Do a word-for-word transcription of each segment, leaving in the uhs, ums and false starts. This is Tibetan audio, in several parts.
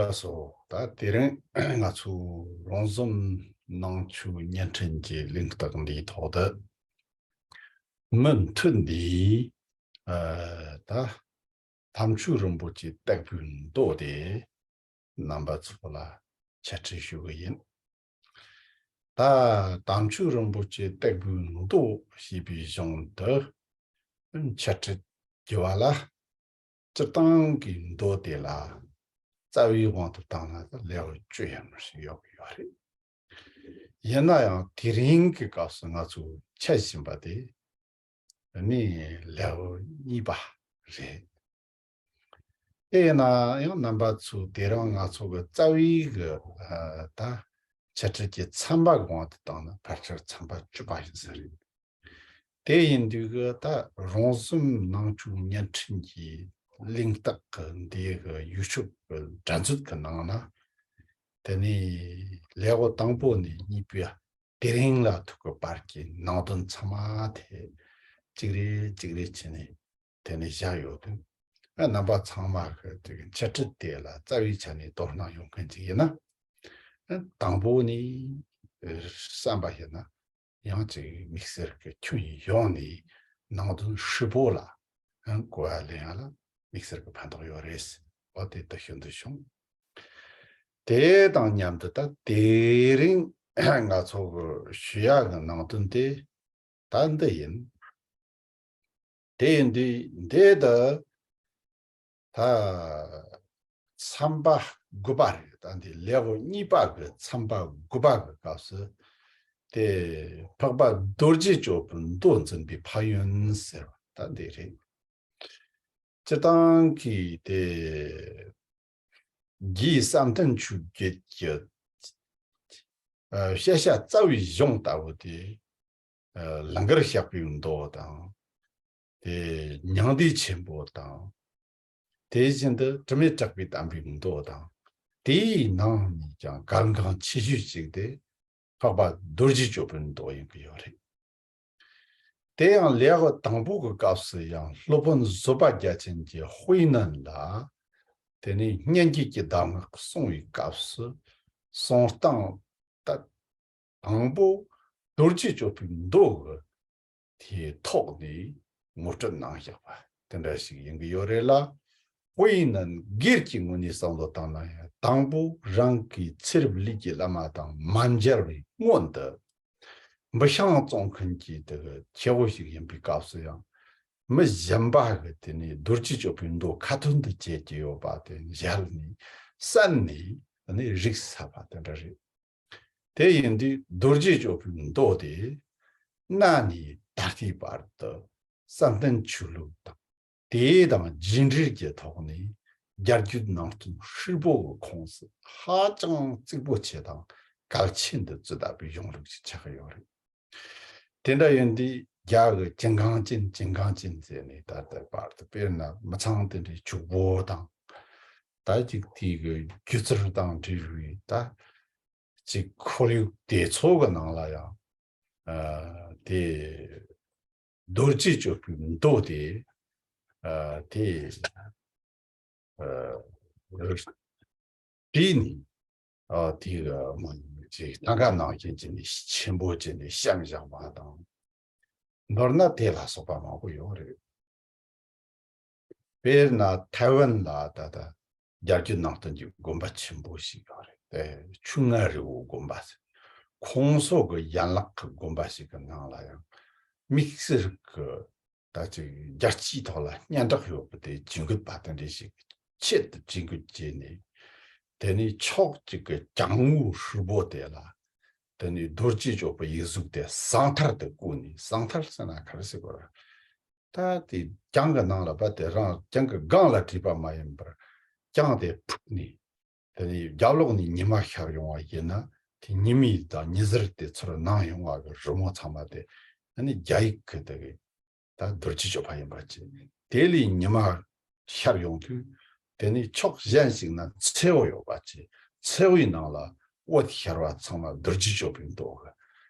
ལགས་སོ། ད་དེ་རིང་ང་ཚོ་རོང་ཟོམ་ནང་ཆོས་བརྙན་འཕྲིན་གྱི་གླེང་སྟེགས་འདིའི་ཐོག་ཏུ། མུ་མཐུད་ནས་ཨ་ད་དམ་ཆོས་རིན་པོ་ཆེ་སྟེགས་བུའི་མདོ་དེ་རྣམ་པ་ཚོ་ལ་འཆད་ཁྲིད་ཞུ་གི་ཡིན། ད་དམ་ཆོས་རིན་པོ་ཆེ་སྟེགས་བུའི་མདོ་ཞེས་པའི་གཞུང་དུ་འཆད་ཁྲིད་བགྱི་བ་ལ། སྤྱིར་བཏང་གི་མདོ་དེ་ལ་རྩ་བའི་དབང་དུ་བཏང་ན་ལེའུ་བཅུ་ཡན་ཞིག་ཡོད་ཀྱི་ཡོད་རེད། ཡིན་ན་ཡང་དེ་རིང་གི་སྐབས་སུ་ང་ཚོས་འཆད་བཞིན་པ་དེ་ནི་ལེའུ་གཉིས་པ་རེད། དེ་ཡིན་ན་ཡང་རྣམ་པ་ཚོས་དེ་རིང་ང་ཚོ་གི་རྩ་བའི་གི་ཨ་ད་འཆད་ཁྲིད་ཀྱི་མཚན་པ་གི་དབང་དུ་བཏང་ན་ཕལ་ཆེར་མཚན་པ་བཅུ་པ་ཡིན་ས་རེད། དེ་ཡིན་དུས་གི་ད་རོང་ཟོམ་ནང་ཆོས་བརྙན་འཕྲིན་གྱི་གླེང་སྟེགས་ཀྱི་འདིའི་གི་ཡུ་ཊུབ་གི་འགྲན་རྩོད་ཀྱི་ནང་ན། དེ་ནས་ལེའུ་དང་པོ་ནས་གཉིས་པའི་དེ་རིང་ལ་ཐུག་གི་བར་གྱི་ནང་དོན་ཚང་མ་དེ་གཅིག་རེ་གཅིག་རེ་བྱས་ནས་དེ་ནས་བཞག་ཡོད་དུས། ཨ་རྣམ་པ་ཚང་མ་གི་དེ་གི་འཆད་ཁྲིད་དེ་ལ་རྩ་བའི་ཆ་ནས་དོ་སྣང་ཡོང་མཁན་ཅིག་ཡིན་ན། ཨ་དང་པོ་ནས་བསམ་པ་ཡིན་ན། ཡང་ཅིག་དམིགས་བསལ་གྱི་ཁྱོན་ཡོངས་ནས་ནང་དོན་ཧྲིལ་པོ་ལ་གོ་བ་ལེན་ཡ་ལ་དམིགས་བསལ་གྱི་ཕན་ཐོགས་ཡོད་རེད། འོ་དེ་ལྟ་ཤིན་ཏུ་བྱུང་། དེ་དང་མཉམ་དུ་ད་དེ་རིང་ང་ཚོ་གི་ཞུ་ཡ་གི་ནང་དོན་དེ་ད་འདི་ཡིན། དེ་ཡིན་དུས་འདི་ད་ད་མཚན་པ་དགུ་པ་རེད། ད་འདི་ལེའུ་གཉིས་པ་གི་མཚན་པ་དགུ་པ་གི་སྐབས་སུ་དེ་འཕགས་པ་རྡོ་རྗེ་གཅོད་པའི་མདོ་འཛིན་པའི་ཕན་ཡོན་ཟེར་བ་ད་འདི་རེད། སྤྱིར་བཏང་གི་དེ་རྒྱའི་བསམ་གཏན་ཆོས་བརྒྱད་ཀྱི་ཨ་བཤད་བྱ་རྩ་བའི་གཞུང་ལྟ་བུ་དེ། ཨ་ལང་ཀར་གཤེགས་པའི་མདོ་དང་། དེ་མྱང་འདས་ཆེན་པོ་དང་། དེ་བཞིན་དུ་དྲི་མེད་གྲགས་པའི་བསྟན་པའི་མདོ་དང་། དེའི་ནང་ནས་ཀྱང་གལ་འགངས་ཆེ་ཤོས་ཤིག་དེ་འཕགས་པ་རྡོ་རྗེ་གཅོད་པའི་མདོ་ཡིན་གྱི་ཡོད་རེད། དེ་ཡང་ལེའུ་དང་པོ་གི་སྐབས་སུ་ཡང་སློབ་དཔོན་བཟོད་པ་རྒྱ་ཅན་གྱིས་དཔེ་ནན་ལ། དེ་ནས་སྙན་བརྒྱུད་ཀྱི་གདམས་ངག་གསུང་བའི་སྐབས་སུ་གསུང་སྟངས་ད་དང་པོ་རྡོ་རྗེ་གཅོད་པའི་མདོ་གི་དེའི་ཐོག་ནས་ངོ་སྤྲོད་གནང་བཞག་པ་དེ་འདྲ་ཞིག་ཡིན་གྱི་ཡོད་རེད་ལ། དཔེ་ཡིན་ན་སྒེར་གྱི་ངོས་ནས་བསམ་བློ་བཏང་ན་ཡང་དང་པོ་རང་གི་ཚེ་རབས་ལུས་ཀྱི་བླ་མ་དང་མ་མཇལ་བའི་སྔོན་དུ། འབུ་ཤིང་བཙོང་མཁན་གྱི་དེ་གི་ཁྱེའུ་ཞིག་ཡིན་པའི་སྐབས་སུ་ཡང་། མི་གཞན་པ་གི་དེ་ནས་རྡོ་རྗེ་གཅོད་པའི་མདོ་ཁ་ཏོན་དུ་བྱེད་ཀྱི་ཡོད་པ་དེ་མཇལ་ནས་གསན་ནས་ནི་རིག་ཚར་བ་དེ་འདྲ་རེད། དེ་ཡིན་དུས་རྡོ་རྗེ་གཅོད་པའི་མདོ་དེ་གནའ་ནས་ད་ལྟའི་བར་དུ་བསམ་གཏན་ཆོས་ལུགས་དང་། དེ་དང་རྗེས་འབྲེལ་གྱི་ཐོག་ནས་རྒྱ་བརྒྱུད་ནང་བསྟན་ཧྲིལ་པོ་གི་ཁོངས་སུ་ཧ་ཅང་གཙིགས་པོ་ཆེ་དང་གལ་ཆེན་དུ་བརྩི་དགོས་པའི་གཞུང་ལུགས་ཤིག་ཆགས་ཀྱི་ཡོད་རེད། དེ་འདྲ་ཡིན་དུས་རྒྱ་གི་ཅིན་ཁང་ཅིན་ཅིན་ཁང་ཅིན་ཟེར་ནས་ད་ལྟའི་བར་དུ་དཔེར་ན་མི་ཚང་དེ་འདྲའི་ཕྱུག་པོ་དང་། ད་ཅིག་དེ་གི་སྒྱུ་རྩལ་དང་འབྲེལ་བའི་ད་ཅིག་ཁོར་ཡུག་དེ་ཚོ་གི་ནང་ལ་ཡང་ཨ་དེ་རྡོ་རྗེ་གཅོད་པའི་མདོ་དེ་ཨ་དེ་ཨ་བྲིས་ནས་ཨ་དེ་གི་མ་ཅིག་ཐང་ག་ནང་བཞིན་བྱས་ནས་ཆེན་པོ་བྱས་ནས་བཤམས་བཞག་པ་དང་། མདོར་ན་དེ་ལ་སོགས་པ་མང་པོ་ཡོད་རེད། དཔེར་ན་ཐའེ་ཝན་ལ་ད་ལྟ་རྒྱ་བརྒྱུད་ནང་བསྟན་གྱི་དགོན་པ་ཆེན་པོ་ཞིག་ཡོད་རེད་དེ། ཆོས་རྔ་རི་བོ་དགོན་པ་ཟེར། ཁོང་ཚོ་གི་ཡན་ལག་གི་དགོན་པ་ཞིག་གི་ནང་ལ་ཡང་དམིགས་བསལ་གྱི་ད་ཅིག་རྒྱལ་སྤྱིའི་ཐོག་ལ་སྙན་གྲགས་ཡོད་པ་དེ་ཇུས་འགོད་པ་དེ་འདྲ་ཞིག་ཆེད་དུ་ཇུས་འགོད་བྱས་ནས། དེ་ནས་ཕྱོགས་གཅིག་གི་གྱང་ངོས་ཧྲིལ་པོ་དེ་ལ་དེ་ནས་རྡོ་རྗེ་གཅོད་པའི་ཡིག་གཟུགས་དེ་ཟངས་ཐར་དུ་བཀོད་ནས། ཟངས་ཐར་ཟེར་ན་ག་རེ་ཟེར་དགོས་རེད། ད་དེ་གྱང་གི་ནང་ལ་བབས་ཏེ་རང་གྱང་གི་སྒང་ལ་བྲིས་པ་མ་ཡིན་པར་གྱང་དེ་ཕུག་ནས། དེ་ནས་རྒྱབ་ལོགས་ནས་ཉི་མ་ཤར་ཡོང་བ་ཡིན་ན། དེ་ཉི་མའི་དང་ཉི་ཟེར་དེ་ཚུར་ནང་ཡོང་བ་གི་རི་མོ་ཚང་མ་དེ་ཨ་ནི་རྒྱ་ཡིག་གི་དེ་གི་ད་རྡོ་རྗེ་གཅོད་པ་ཡིན་པ་བྱས། དེ་ལས་ཉི་མ་ཤར་ཡོང་དུས་དེ་ནས་ཕྱོགས་གཞན་ཞིག་ན་མཚེའུ་ཡོད་པ་བྱས། མཚེའུའི་ནང་ལ་འོད་ཤར་བ་ཚང་མ་རྡོ་རྗེ་གཅོད་པའི་མདོ་གི་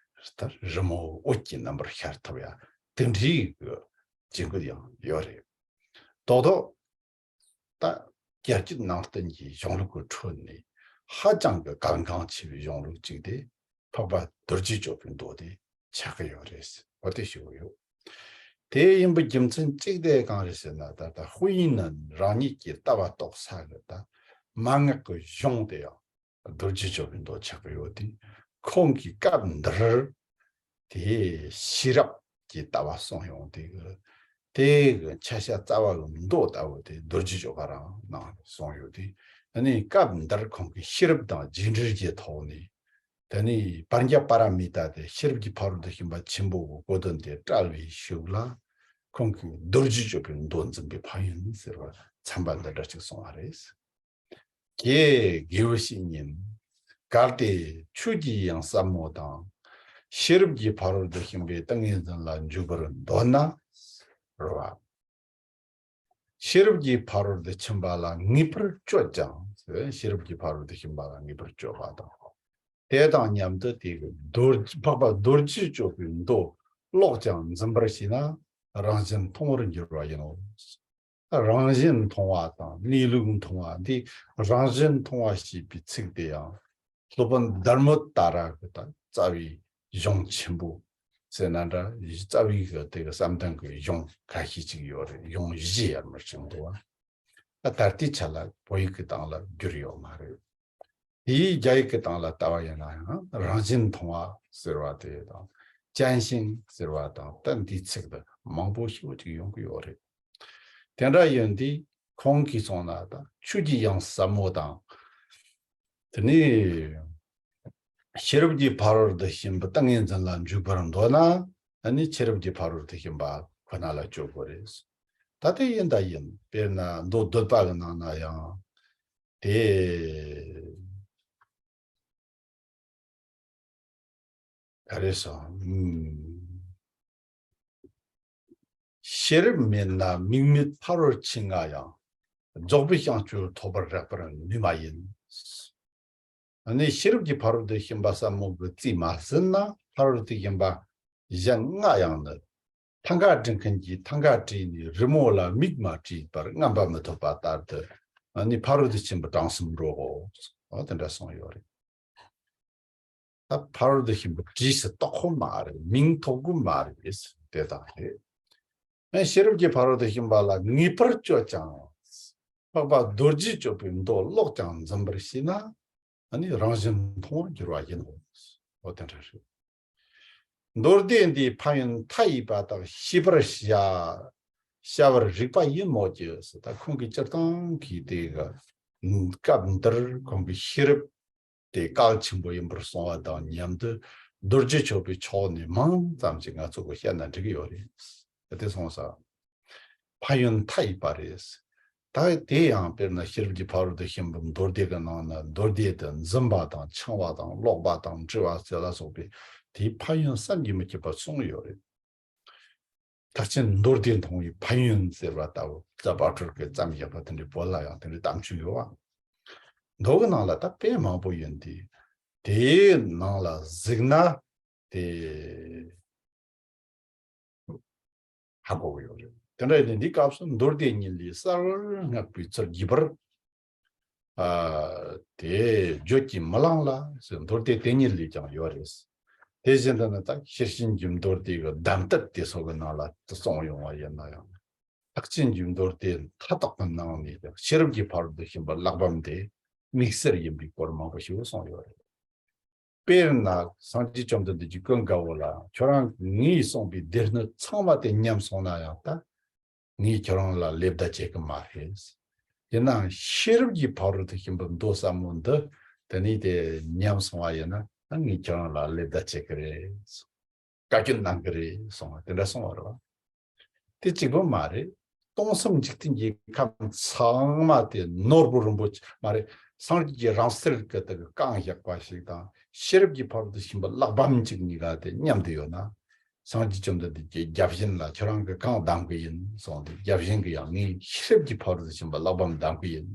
ད་རི་མོ་འོད་ཀྱི་རྣམ་པར་ཤར་ཐུབ་ཡ་དེ་འདྲའི་གི་ཇུས་འགོད་ཡང་ཡོད་རེད། རྡོག་རྡོག་ད་ བརྒྱད་ཅུ་ནང་བསྟན་གྱི་གཞུང་ལུགས་ཀྱི་ཁྲོད་ནས་ཧ་ཅང་གི་གལ་འགངས་ཆེ་བའི་གཞུང་ལུགས་གཅིག་དེ་འཕགས་པ་རྡོ་རྗེ་གཅོད་པའི་མདོ་དེ་ཆགས་ཀྱི་ཡོད་རེད། འོ་དེ་ཞུ་གི་ཡོད། དེ་ཡིན་པའི་རྒྱུ་མཚན་གཅིག་དེ་གང་རེད་ཟེར་ན། ད་ལྟ་དཔེར་ན་རང་ཉིད་ཀྱི་ལྟ་བ་རྟོགས་ས་གི་ད་མན་ངག་གི་གཞུང་དེ་ཡང་རྡོ་རྗེ་གཅོད་པའི་མདོ་ཆགས་ཀྱི་ཡོད་དེ། ཁོང་གིས་སྐབས་འདིར་དེ་ཤེས་རབ་ཀྱི་ལྟ་བ་གསུངས་ཡོང་དེ་གི། དེ་གི་ཆ་ཤས་རྩ་བ་གི་མདོ་ལྟ་བུ་དེ་རྡོ་རྗེ་གཅོད་པ་རང་ནང་གསུངས་ཡོད་དེ། ཨ་ནི་སྐབས་འདིར་ཁོང་གིས་ཤེས་རབ་དང་རྗེས་འབྲེལ་གྱི་ཐོག་ནས། དེ་ནས་པྲཛྙཱ་པཱ་ར་མི་ཏཱ་དེ་ཤེས་རབ་ཀྱི་ཕ་རོལ་ཏུ་ཕྱིན་པ་ཆེན་པོ་གི་གོ་དོན་དེ་བཀྲལ་བའི་ཤུགས་ལ། ཁོང་གིས་རྡོ་རྗེ་གཅོད་པའི་མདོ་འཛིན་པའི་ཕན་ཡོན་ཟེར་བ་ཚན་པ་འདི་འདྲ་ཅིག་གསུངས་པ་རེད། ཀྱེ་དགེ་བའི་བཤེས་གཉེན། གལ་ཏེ་ཆོས་ཀྱི་དབྱིངས་ཟབ་མོ་དང་། ཤེས་རབ་ཀྱི་ཕ་རོལ་ཏུ་ཕྱིན་པའི་ཏིང་ངེ་འཛིན་ལ་འཇུག་པར་འདོད་ན། རེད་བ། ཤེས་རབ་ཀྱི་ཕ་རོལ་ཏུ་ཕྱིན་པ་ལ་ངེས་པར་སྤྱོད་ཅིང་། ཤེས་རབ་ཀྱི་ཕ་རོལ་ཏུ་ཕྱིན་པ་ལ་ངེས་པར་སྤྱོད་པ་དང་། དེ་དང་མཉམ་དུ་དེ་གི་རྡོ་འཕགས་པ་རྡོ་རྗེ་གཅོད་པའི་མདོ་ཀློག་ཀྱང་འཛིན་པར་བྱས་ན། རང་བཞིན་མཐོང་བར་འགྱུར་བ་ཡིན་ནོ། རང་བཞིན་མཐོང་བ་དང་གནས་ལུགས་མཐོང་བ་འདི། རང་བཞིན་མཐོང་བ་ཞེས་པའི་ཚིག་དེ་ཡང་སློབ་དཔོན་དྷརྨ་ཏཱ་ར་གི་ད་རྩ་བའི་གཞུང་ཆེན་པོ་ཟེར་ན་འདྲ། རྩ་བའི་གི་དེ་གི་བསམ་གཏན་གྱི་གཞུང་ཁ་ཤས་ཅིག་ཡོད་རེད། གཞུང་བཞི་ཡར་མར་ཅིག་འདུག་བ། ད་ད་ལྟའི་ཆ་ལ་བོད་ཡིག་གི་སྟེང་ལ་བསྒྱུར་ཡོད་མ་རེད། དེའི་རྒྱ་ཡིག་གི་སྟེང་ལ་ལྟ་བ་ཡིན་ན་ཡང་རང་བཞིན་མཐོང་བ་ཟེར་བ་དེ་དང་། ཅན་ཤིང་ཟེར་བ་དང་། ད་འདིའི་ཚིག་འདི་མང་པོ་ཞེ་པོ་ཅིག་ཡོང་གི་ཡོད་རེད། དེ་འདྲ་ཡིན་དུས་ཁོང་གིས་གསུངས་ན་ད་ཆོས་ཀྱི་དབྱིངས་ཟབ་མོ་དང་། དེ་ནས་ཤེས་རབ་ཀྱི་ཕ་རོལ་ཏུ་ཕྱིན་པའི་ཏིང་ངེ་འཛིན་ལ་འཇུག་པར་འདོད་ན། ཨ་ནི་ཤེས་རབ་ཀྱི་ཕ་རོལ་ཏུ་ཕྱིན་པ་ཁོ་ན་ལ་སྤྱོད་དགོས་རེད། ད་དེ་ཡིན་ད་ཡིན། དཔེར་ན་མདོ་སྡོད་པ་གི་ནང་ན་ཡང་དེ་ག་རེ་སོང་། ཤེས་རབ་མེད་ན་དམིགས་མེད་ཕ་རོལ་ཕྱིན་ལྔ་ཡང་། རྫོགས་པའི་བྱང་ཆུབ་ཐོབ་པར་རེག་པར་ནུས་མ་ཡིན། ཨ་ནི་ཤེས་རབ་ཀྱི་ཕ་རོལ་ཏུ་ཕྱིན་པ་ཟབ་མོ་གི་རྩིས་མ་ཟིན་ན། ཕ་རོལ་ཏུ་ཕྱིན་པ་གཞན་ལྔ་ཡང་ནི། ཐང་ག་བྲི་མཁན་གྱིས་ཐང་ག་བྲིས་ནས་རི་མོ་ལ་མིག་མ་བྲིས་པར་རྔམ་པ་མི་ཐོབ་པ་ལྟར་དུ། ཨ་ནི་ཕ་རོལ་ཏུ་ཕྱིན་པ་གྲངས་སུ་འགྲོ་གོ། འོ་དེ་འདྲ་གསུངས་ཡོད་རེད། ད་ཕ་རོལ་ཏུ་ཕྱིན་པ་བྲིས་སུ་གཏོགས་ཁོ་མ་རེད། མིང་ཐོབ་གོ་མ་རེད། དེ་དང་རེད། ཨེ་ཤེས་རབ་ཀྱི་ཕ་རོལ་ཏུ་ཕྱིན་པ་ལ་ངེས་པར་སྤྱོད་ཅིང་། འཕགས་པ་རྡོ་རྗེ་གཅོད་པའི་མདོ་ཀློག་ཀྱང་འཛིན་པར་བྱས་ན། ཨ་ནི་རང་བཞིན་མཐོང་བར་འགྱུར་བ་ཡིན་ནོ། འོ་དེ་འདྲ་རེད། མདོ་སྡེ་འདིའི་ཕན་ཡོན་མཐའ་ཡས་པ་དག་ཤེས་པར་བྱ། བྱ་བར་རིགས་པ་ཡིན་མོད་ཀྱི། ད་ཁོང་གིས་སྤྱིར་བཏང་གི་དེ་གི་སྐབས་འདིར་ཁོང་གིས་ཤེས་རབ་དེ་གལ་ཆེན་པོ་ཡིན་པར་གསུངས་པ་དང་མཉམ་དུ། རྡོ་རྗེ་གཅོད་པའི་ཕྱོགས་ནས་མང་ཙམ་ཞིག་ང་ཚོ་གིས་བཤད་ན་འགྲིག་གི་ཡོད་རེད། དེ་སོང་ཙང་ཕན་ཡོན་མཐའ་ཡས་པ་རེད། ད་དེ་ཡང་དཔེར་ན་ཤེས་རབ་ཀྱི་ཕ་རོལ་ཏུ་ཕྱིན་པའི་མདོ་སྡེ་གི་ནང་ན། མདོ་སྡེ་དེ་འཛིན་པ་དང་འཆིང་བ་དང་ཀློག་པ་དང་བྲི་བ་ཟེར་ལ་སོགས་པའི་དེའི་ཕན་ཡོན་བསམ་གྱིས་མི་ཁྱབ་པ་གསུངས་ཡོད་རེད། མཐར་ཕྱིན་མདོ་སྡེ་མཐོང་བའི་ཕན་ཡོན་ཟེར་བ་ལྟ་བུ། རྩ་བ་སྤྲུལ་སྐུས་བརྩམས་བཞག་པ་དེ་འདྲའི་བོད་ལ་ཡང་དེ་འདྲའི་གཏམ་ཅིག་ཡོད་བ། མདོ་གི་ནང་ལ་ད་དཔེ་མང་པོ་ཡོད་དེ། དེའི་ནང་ལ་གཟིགས་ན་དེ་ཧ་གོ་གི་ཡོད་རེད། དེ་འདྲ་ཡིན་ནའི་འདི་སྐབས་སུ་མདོ་སྡེ་ཉིད་ལས་གསལ་བར་བསྔགས་པའི་ཚུལ་བགྱིས་པར། ཨ། དེ་བརྗོད་ཀྱིས་མི་ལང་ལ་ཟེར། མདོ་སྡེ་དེ་ཉིད་ལས་ཀྱང་ཡོད་རེད། དེ་བཞིན་དུ་ནི་ད་ཤེར་ཕྱིན་གྱི་མདོ་སྡེ་གི་གདམས་དེབ་དེ་ཚོ་གི་ནང་ལ་གསུངས་ཡོང་བ་ཡིན་ན་ཡང་། ཐེག་ཆེན་གྱི་མདོ་སྡེ་མཐའ་དག་གི་ནང་ནས་ཀྱང་ཤེས་རབ་ཀྱི་ཕ་རོལ་ཏུ་ཕྱིན་པ་བཀླག་པའམ་དེ་དམིགས་བསལ་ཡིན་པའི་སྐོར་མང་པོ་ཞིག་གསུངས་ཡོད་རེད། དཔེར་ན་སངས་རྒྱས་བཅོམ་ལྡན་འདས་ཀྱིས་ཀུན་དགའ་བོ་ལ། ཁྱོད་རང་ངས་གསུངས་པའི་སྡེ་སྣོད་ཚང་མ་དེ་ཉམས་སོང་ན་ཡང་ད་ངས་ཁྱོད་རང་ལ་ལེ་བདའ་བྱེད་ཀྱི་མ་རེད། ཡིན་ནའང་ཤེས་རབ་ཀྱི་ཕ་རོལ་ཏུ་ཕྱིན་པའི་མདོ་ཟབ་མོ་འདི་དེ་ནས་དེ་ཉམས་སོང་བ་ཡིན་ན་ངས་ཁྱོད་རང་ལ་ལེ་བདའ་བྱེད་ཀྱི་རེད། བཀའ་བཀྱོན་གནང་གི་རེད་གསུངས་པ་དེ་འདྲ་གསུངས་པ་རེད་བ། དེ་གཅིག་པུ་མ་རེད། སྟོང་གསུམ་འཇིག་རྟེན་གྱི་ཁམས་ཚང་མ་དེ་ནོར་བུ་རིན་པོ་ཆེ་མ་རེད། སངས་རྒྱས་ཀྱི་རང་གསེར་གྱི་དེ་གི་བཀང་བཞག་པ་ཞིག་དང་། ཤེས་རབ་ཀྱི་ཕ་རོལ་ཏུ་ཕྱིན་པ་བཀླག་པའམ་གཅིག་གཉིས་ཀ་དེ་མཉམ་དུ་ཡོད་ན། སངས་རྒྱས་བཅོམ་ལྡན་འདས་ཀྱི་བརྒྱ་བྱིན་ལ་ཁྱོད་རང་གིས་གང་གདམ་གི་ཡིན་གསུངས་ཏེ། བརྒྱ་བྱིན་གྱིས་ཡང་ངས་ཤེས་རབ་ཀྱི་ཕ་རོལ་ཏུ་ཕྱིན་པ་བཀླག་པའམ་གདམ་གི་ཡིན།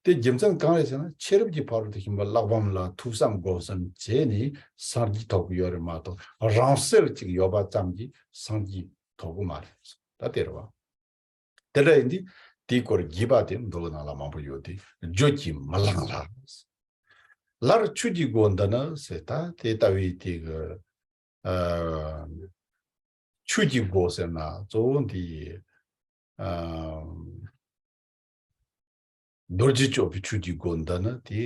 དེ་རྒྱུ་མཚན་གང་རེད་ཟེར་ན། ཤེས་རབ་ཀྱི་ཕ་རོལ་ཏུ་ཕྱིན་པ་བཀླག་པའམ་ལ་ཐོས་བསམ་སྒོམ་གསུམ་བྱས་ནས་སངས་རྒྱས་ཐོབ་ཀྱི་ཡོད་རེད་མ་གཏོགས། རང་གསེར་གཅིག་ཡོད་པ་ཙམ་གྱིས་སངས་རྒྱས་ཐོབ་ཀྱི་མ་རེད། ད་དེ་རེད་བ། དེ་འདྲ་ཡིན་དུས་ དེའི་སྐོར་རྒྱས་པ་དེ་མདོ་ནང་ལ་མང་པོ་ཡོད་དེ། བརྗོད་ཀྱིས་མི་ལང་ལ། སླར་ཆོས་ཀྱི་སྒོ་འདི་ནི་ཟེར། ད་དེ་ལྟ་བུའི་དེ་གི་ཨ། ཆོས་ཀྱི་སྒོ་ཟེར་ན་གཙོ་བོ་འདི། ཨ། རྡོ་རྗེ་གཅོད་པའི་ཆོས་ཀྱི་སྒོ་འདི་ནི་དེ་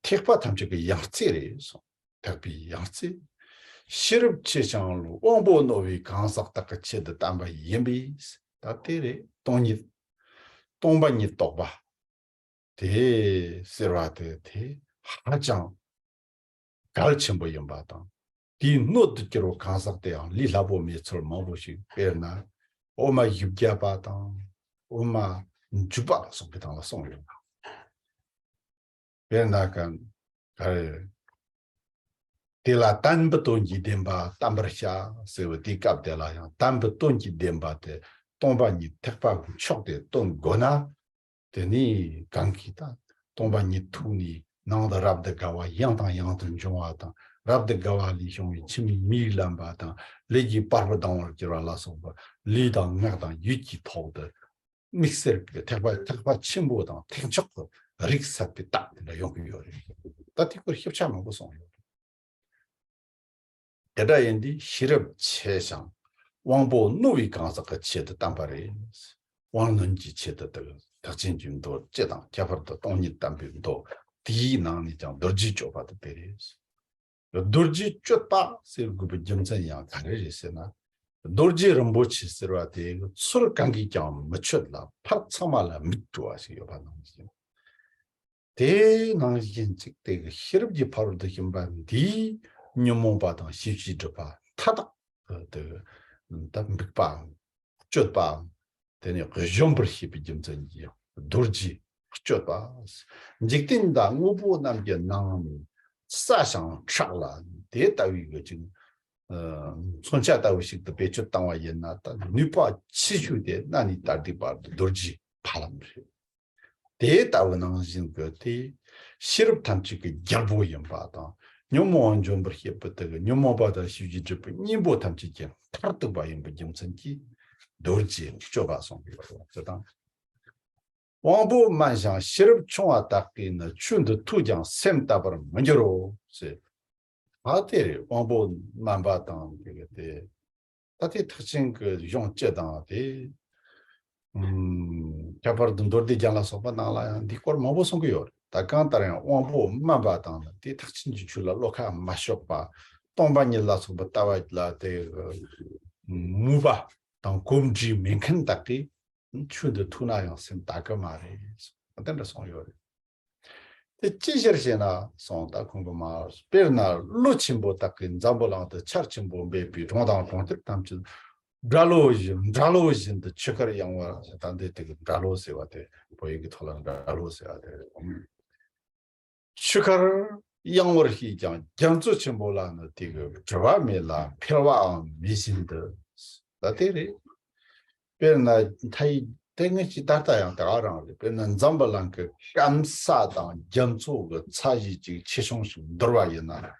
ཐེག་པ་ཐམས་ཅད་ཀྱི་ཡང་རྩེ་རེད་གསུངས། ཐེག་པའི་ཡང་རྩེ། ཤེས་རབ་ཆེ་ཞིང་དབང་པོ་རྣོ་བའི་གང་ཟག་དག་གི་ཆེད་དུ་བསྟན་པ་ཡིན་པས། ད་དེ་རེད། སྟོང་ཉིད། སྟོང་པ་ཉིད་རྟོགས་པ། དེ་ཟེར་བ་དེ་དེ་ཧ་ཅང་གལ་ཆེན་པོ་ཡིན་པ་དང་། དེའི་སྣོད་དུ་གྱུར་བ་གང་ཟག་དེའང་ལས་སླ་པོ་མེད་ཚུལ་མང་པོ་ཞིག་དཔེར་ན། དབུ་མ་བཞི་བརྒྱ་པ་དང་། དབུ་མ་འཇུག་པ་ལ་སོགས་པའི་སྟེང་ལ་གསུངས་ཡོད་པ། དཔེར་ན་གང་ག་རེ། དེ་ལ་དམ་པའི་དོན་གྱི་བདེན་པ་བསྟན་པར་བྱ་ཟེར་བའི་དེའི་སྐབས་དེ་ལ་ཡང་དམ་པའི་དོན་གྱི་བདེན་པ་དེ་སྟོང་པ་ཉིད་ཐེག་པ་མཆོག་དེ་སྟོན་དགོས་ན། དེ་ནི་གང་གིས་ད་སྟོང་པ་ཉིད་ཐུག་ནས་ནང་དུ་རབ་ཏུ་དགའ་བ་ཡང་དང་ཡང་དུ་འབྱུང་བ་དང་། རབ་ཏུ་དགའ་བ་ལས་བྱུང་བའི་ཆུ་མིག་མིག་ལམ་པ་དང་། ལས་ཀྱི་བར་པ་ལྡང་བར་གྱུར་པ་ལ་སོགས་པ་ལུས་དང་ངག་དང་ཡིད་ཀྱི་ཐོག་ཏུ་དམིགས་བསལ་གྱི་ཐེག་པ་ཐེག་པ་ཆེན་པོ་དང་ཐེག་མཆོག་གི་རིགས་ཟབ་པའི་རྟགས་དེ་འདྲ་ཡོང་གི་ཡོད་རེད། ད་དེ་སྐོར་ཞིབ་ཆ་མང་པོ་གསུངས་ཡོད་རེད། དེ་འདྲ་ཡིན་དུས་ཤེས་རབ་ཆེ་ཞིང་དབང་པོ་རྣོ་བའི་གང་ཟག་གི་ཆེད་དུ་བསྟན་པ་རེད། དབང་རྣོན་གྱི་ཆེད་དུ་དེ་ཐེག་ཆེན་གྱི་མདོ་སྤྱི་དང་ཁྱད་པར་དུ་སྟོང་ཉིད་བསྟན་པའི་མདོ་དེའི་ནང་ནས་ཀྱང་རྡོ་རྗེ་གཅོད་པ་དེ་དེ་རེད། རྡོ་རྗེ་གཅོད་པ་ཟེར་དགོས་པའི་རྒྱུ་མཚན་ཡང་ག་རེ་རེད་ཟེར་ན། རྡོ་རྗེ་རིན་པོ་ཆེ་ཟེར་བ་དེ་ཚུར་གང་གིས་ཀྱང་མི་གཅོད་ལ་ཕར་ཚང་མ་ལ་མིག་འགྲོ་བ་ཞིག་ཡོད་པ་ནང་བཞིན། དེ་ནང་བཞིན་གཅིག་དེ་གི་ཤེས་རབ་ཀྱི་ཕ་རོལ་ཏུ་ཕྱིན་པ་འདིས་ཉོན་མོངས་པ་དང་བྱིས་པའི་སྒྲིབ་པ་མཐའ་དག་ཏུ་ད་འབིགས་པའམ་གཅོད་པའམ་དེ་ནས་གཞོམ་པར་བྱེད་པའི་རྒྱུ་མཚན་གྱིས་རྡོ་རྗེ་གཅོད་པ། འཇིག་རྟེན་དང་དངོས་པོ་རྣམས་ཀྱི་ནང་ནས་སྲ་ཞིང་མཁྲེགས་ལ་དེ་ལྟ་བུའི་གི་ཅིག་མཚོན་ཆ་ལྟ་བུ་ཞིག་ཏུ་བེད་སྤྱོད་བཏང་བ་ཡིན་ན། ད་ནུས་པ་ཆེ་ཤོས་དེ་གནའ་ནས་ད་ལྟའི་བར་དུ་རྡོ་རྗེ་ཕ་ལམ་རེད། དེ་ལྟ་བུ་ནང་བཞིན་གྱི་དེ་ཤེས་རབ་ཐམས་ཅད་ཀྱི་རྒྱལ་པོ་ཡིན་པ་དང་། ཉོན་མོངས་པ་འཇོམས་པར་བྱེད་པའི་དེ་གི་ཉོན་མོངས་པ་དང་བྱིས་པའི་སྒྲིབ་པའི་གཉེན་པོ་ཐམས་ཅད་ཀྱི་མཐར་ཐུག་པ་ཡིན་པའི་རྒྱུ་མཚན་གྱིས་རྡོ་རྗེ་གཅོད་པ་གསུངས་པའི་བར་དུ་དང་། དབང་པོ་དམན་ཞིང་ཤེས་རབ་ཆུང་བ་དག་གིས་ནི་ཆོས་འདི་ཐོས་ཀྱང་སེམས་དག་པར་མི་འགྱུར་རོ་ཞེས། ད་དེ་རེད། དབང་པོ་དམན་པ་དང་དེ་གི་དེ། ད་ལྟའི་ཐེག་ཆེན་གྱི་གཞུང་སྤྱི་དང་དེ། ཨུམ། ཁྱད་པར་དུ་མདོ་སྡེ་རྒྱན་ལ་སོགས་པ་ནང་ལ་ཡང་འདིའི་སྐོར་མང་པོ་གསུང་གི་ཡོད་རེད། ད་གང་ལྟར་ཡང་དབང་པོ་དམན་པ་དང་ནི་དེ་ཐེག་ཆེན་གྱི་ཆོས་ལ་བློ་ཁ་མ་ཕྱོགས་པ། སྟོང་པ་ཉིད་ལ་སོགས་པ་ལྟ་བ་ལ་དེ་མོས་པ་དང་གོམས་འདྲིས་མེད་མཁན་དག་གིས་ཆོས་འདི་ཐོས་ན་ཡང་སེམས་དག་གི་མ་རེད། དེ་འདྲ་གསུངས་ཡོད་རེད། དེ་ཅི་ཕྱིར་ཞེ་ན་གསུངས། ད་ཁོང་གི་མ་དཔེར་ན་ཀླུ་ཆེན་པོ་དག་གིས་འཛམ་བུ་གླིང་དུ་ཆར་ཆེན་པོ་འབེབས་པའི་གྲོང་དང་གྲོང་ཁྱེར་ཐམས་ཅད་སྒྲ་གློ་བཞིན་སྒྲ་གློ་བཞིན་དུ་ཆུ་ཁར་གཡེང་བར། ད་འདི་དེ་གི་སྒྲ་གློ་ཟེར་བ་དེ་བོད་ཡིག་གི་ཐོག་ལ་སྒྲ་གློ་ཟེར་བ་དེ་རེད། ཆུ་ཁར་གཡེང་བར་བྱེད་ཀྱང་རྒྱ་མཚོ་ཆེན་པོ་ལ་ནི་དེ་གི་བྲི་བ་མེད་ལ་འཕེལ་བའང་མེད་བཞིན་དུ། ད་དེ་རེད། དཔེར་ན་མཐའ་ཡིག་དེ་ངས་ཅིག་ད་ལྟ་ཡང་དེ་ག་རང་རེད། དཔེར་ན་འཛམ་བུ་གླིང་གི་སྐམ་ས་དང་རྒྱ་མཚོ་གི་ཚད་གཞི་ཅིག་ཆེ་ཆུང་ཞིག་འདོར་བ་ཡིན་ན།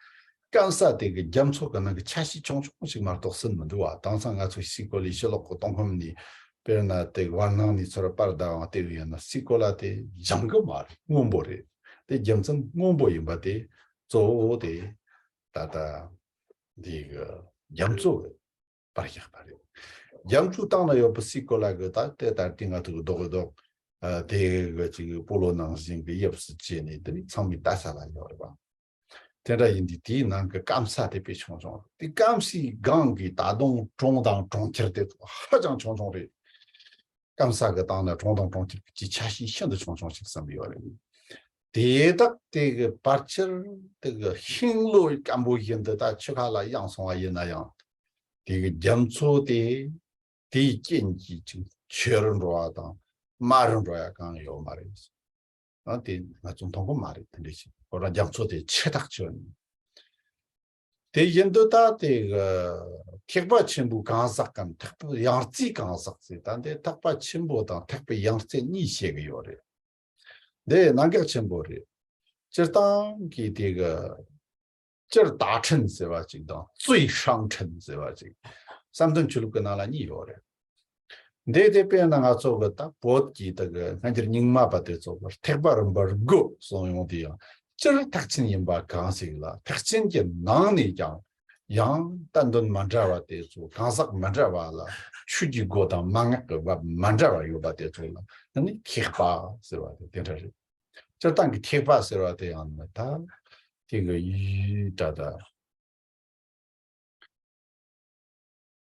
སྐམ་ས་དེ་གི་རྒྱ་མཚོ་གི་ནང་གི་ཆ་ཤས་ཆུང་ཆུང་ཞིག་མ་གཏོགས་ཟིན་མི་འདུག་བ། དེང་སང་ང་ཚོ་སའི་གོ་ལའི་ཕྱི་ལོགས་གི་སྟོང་ཁམས་ནས་དཔེར་ན་དེ་བར་སྣང་ནས་ཚུར་པར་བརྡབ་ཡང་བལྟས་པ་ཡིན་ན་སའི་གོ་ལ་དེ་འཇམ་གི་མ་རེད། སྔོན་པོ་རེད། དེ་རྒྱུ་མཚན་སྔོན་པོ་ཡིན་པ་དེ་གཙོ་བོ་དེ་ད་ལྟ་འདི་གི་རྒྱ་མཚོ་གི་པར་བཞག་པ་རེད། རྒྱ་མཚོའི་སྟེང་ན་ཡོད་པའི་སའི་གོ་ལ་གི་ད་དེ་ལྟར་དེ་ང་ཚོ་གི་རྡོག་གི་རྡོག་ཨ། དེ་གི་ཅིག་སྤོ་ལོ་ནང་བཞིན་གི་དབྱིབས་སུ་བྱས་ནས་དེ་ནི་ཚང་མའི་ལྟ་ས་ལ་ཡོད་རེད་པ། དེ་འདྲ་ཡིན་དུས་དེའི་ནང་གི་སྐམ་ས་དེ་དཔེ་ཆུང་ཆུང་རེད། དེ་སྐམ་སའི་སྒང་གི་ད་དུང་གྲོང་དང་གྲོང་ཁྱེར་དེ་ཧ་ཅང་ཆུང་ཆུང་རེད། སྐམ་ས་གི་སྟེང་ན་གྲོང་དང་གྲོང་ཁྱེར་གྱི་ཆ་ཤས་ཤིན་ཏུ་ཆུང་ཆུང་ཞིག་བསམ་ཡོད་རེད། དེ་དག་དེ་གི་བར་ཆད་དེ་གི་ཤིང་ལོ་སྐམ་པོ་བཞིན་དུ་ད་ཆུ་ཁ་ལ་གཡེང་སོང་བ་ཡིན་ན་ཡང་། དེ་གི་རྒྱ་མཚོ་དེ་དེའི་རྐྱེན་གྱིས་ཅིག་ཆེ་རུ་འགྲོ་བ་དང་དམའ་རུ་འགྲོ་ཡ་གང་ཡོད་མ་རེད། ཨ། དེ་ང་ཚོ་མཐོང་གི་མ་རེད། དེ་འདྲ་ཞིག་ཁོ་རང་རྒྱ་མཚོ་དེ་ཆེ་ཐག་ཆོད་ནས། དེ་བཞིན་དུ་ད་དེ་གི་ཐེག་པ་ཆེན་པོའི་གང་ཟག་གམ་ཐེག་པའི་ཡང་རྩེའི་གང་ཟག་ཟེར། ད་འདི་ཐེག་པ་ཆེན་པོ་དང་ཐེག་པའི་ཡང་རྩེ་གཉིས་བཤད་གི་ཡོད་རེད། འདི་གནད་འགག་ཆེན་པོ་རེད། སྤྱིར་བཏང་གི་དེ་གི་སྤྱིར་བདག་ཕྲན་ཟེར་བ་ཅིག་དང་རྩོད་སྲང་ཕྲན་ཟེར་བ་ཅིག་བསམ་གཏན་ཆོས་ལུགས་ཀྱི་ནང་ལ་གཉིས་ཡོད་རེད། འདི་དེ་དཔེར་ན་ང་ཚོ་གི་ད་བོད་ཀྱི་ད་གི་སྔ་འགྱུར་རྙིང་མ་པ་དེ་ཚོ་གི་ཐེག་པ་རིམ་པ་དགུ་གསུངས་ཡོང་དུས་ཡང་སྤྱིར་ཐེག་ཆེན་ཡིན་པ་གང་ཞིག་ལ། ཐེག་ཆེན་གྱི་ནང་ནས་ཀྱང་ཡང་ད་དོན་མ་འདྲ་བ་དེ་ཚོ། གང་ཟག་མ་འདྲ་བ་ལ་ཆོས་ཀྱི་སྒོ་དང་མན་ངག་གི་བབ་མ་འདྲ་བ་ཡོད་པ་དེ་ཚོ་ལ་ནི་ཐེག་པ་ཟེར་བ་དེ་དེ་འདྲ་རེད། སྤྱིར་བཏང་གི་ཐེག་པ་ཟེར་བ་དེ་ཡང་ནི་ད་དེ་གི་ཡུལ་ད་ད།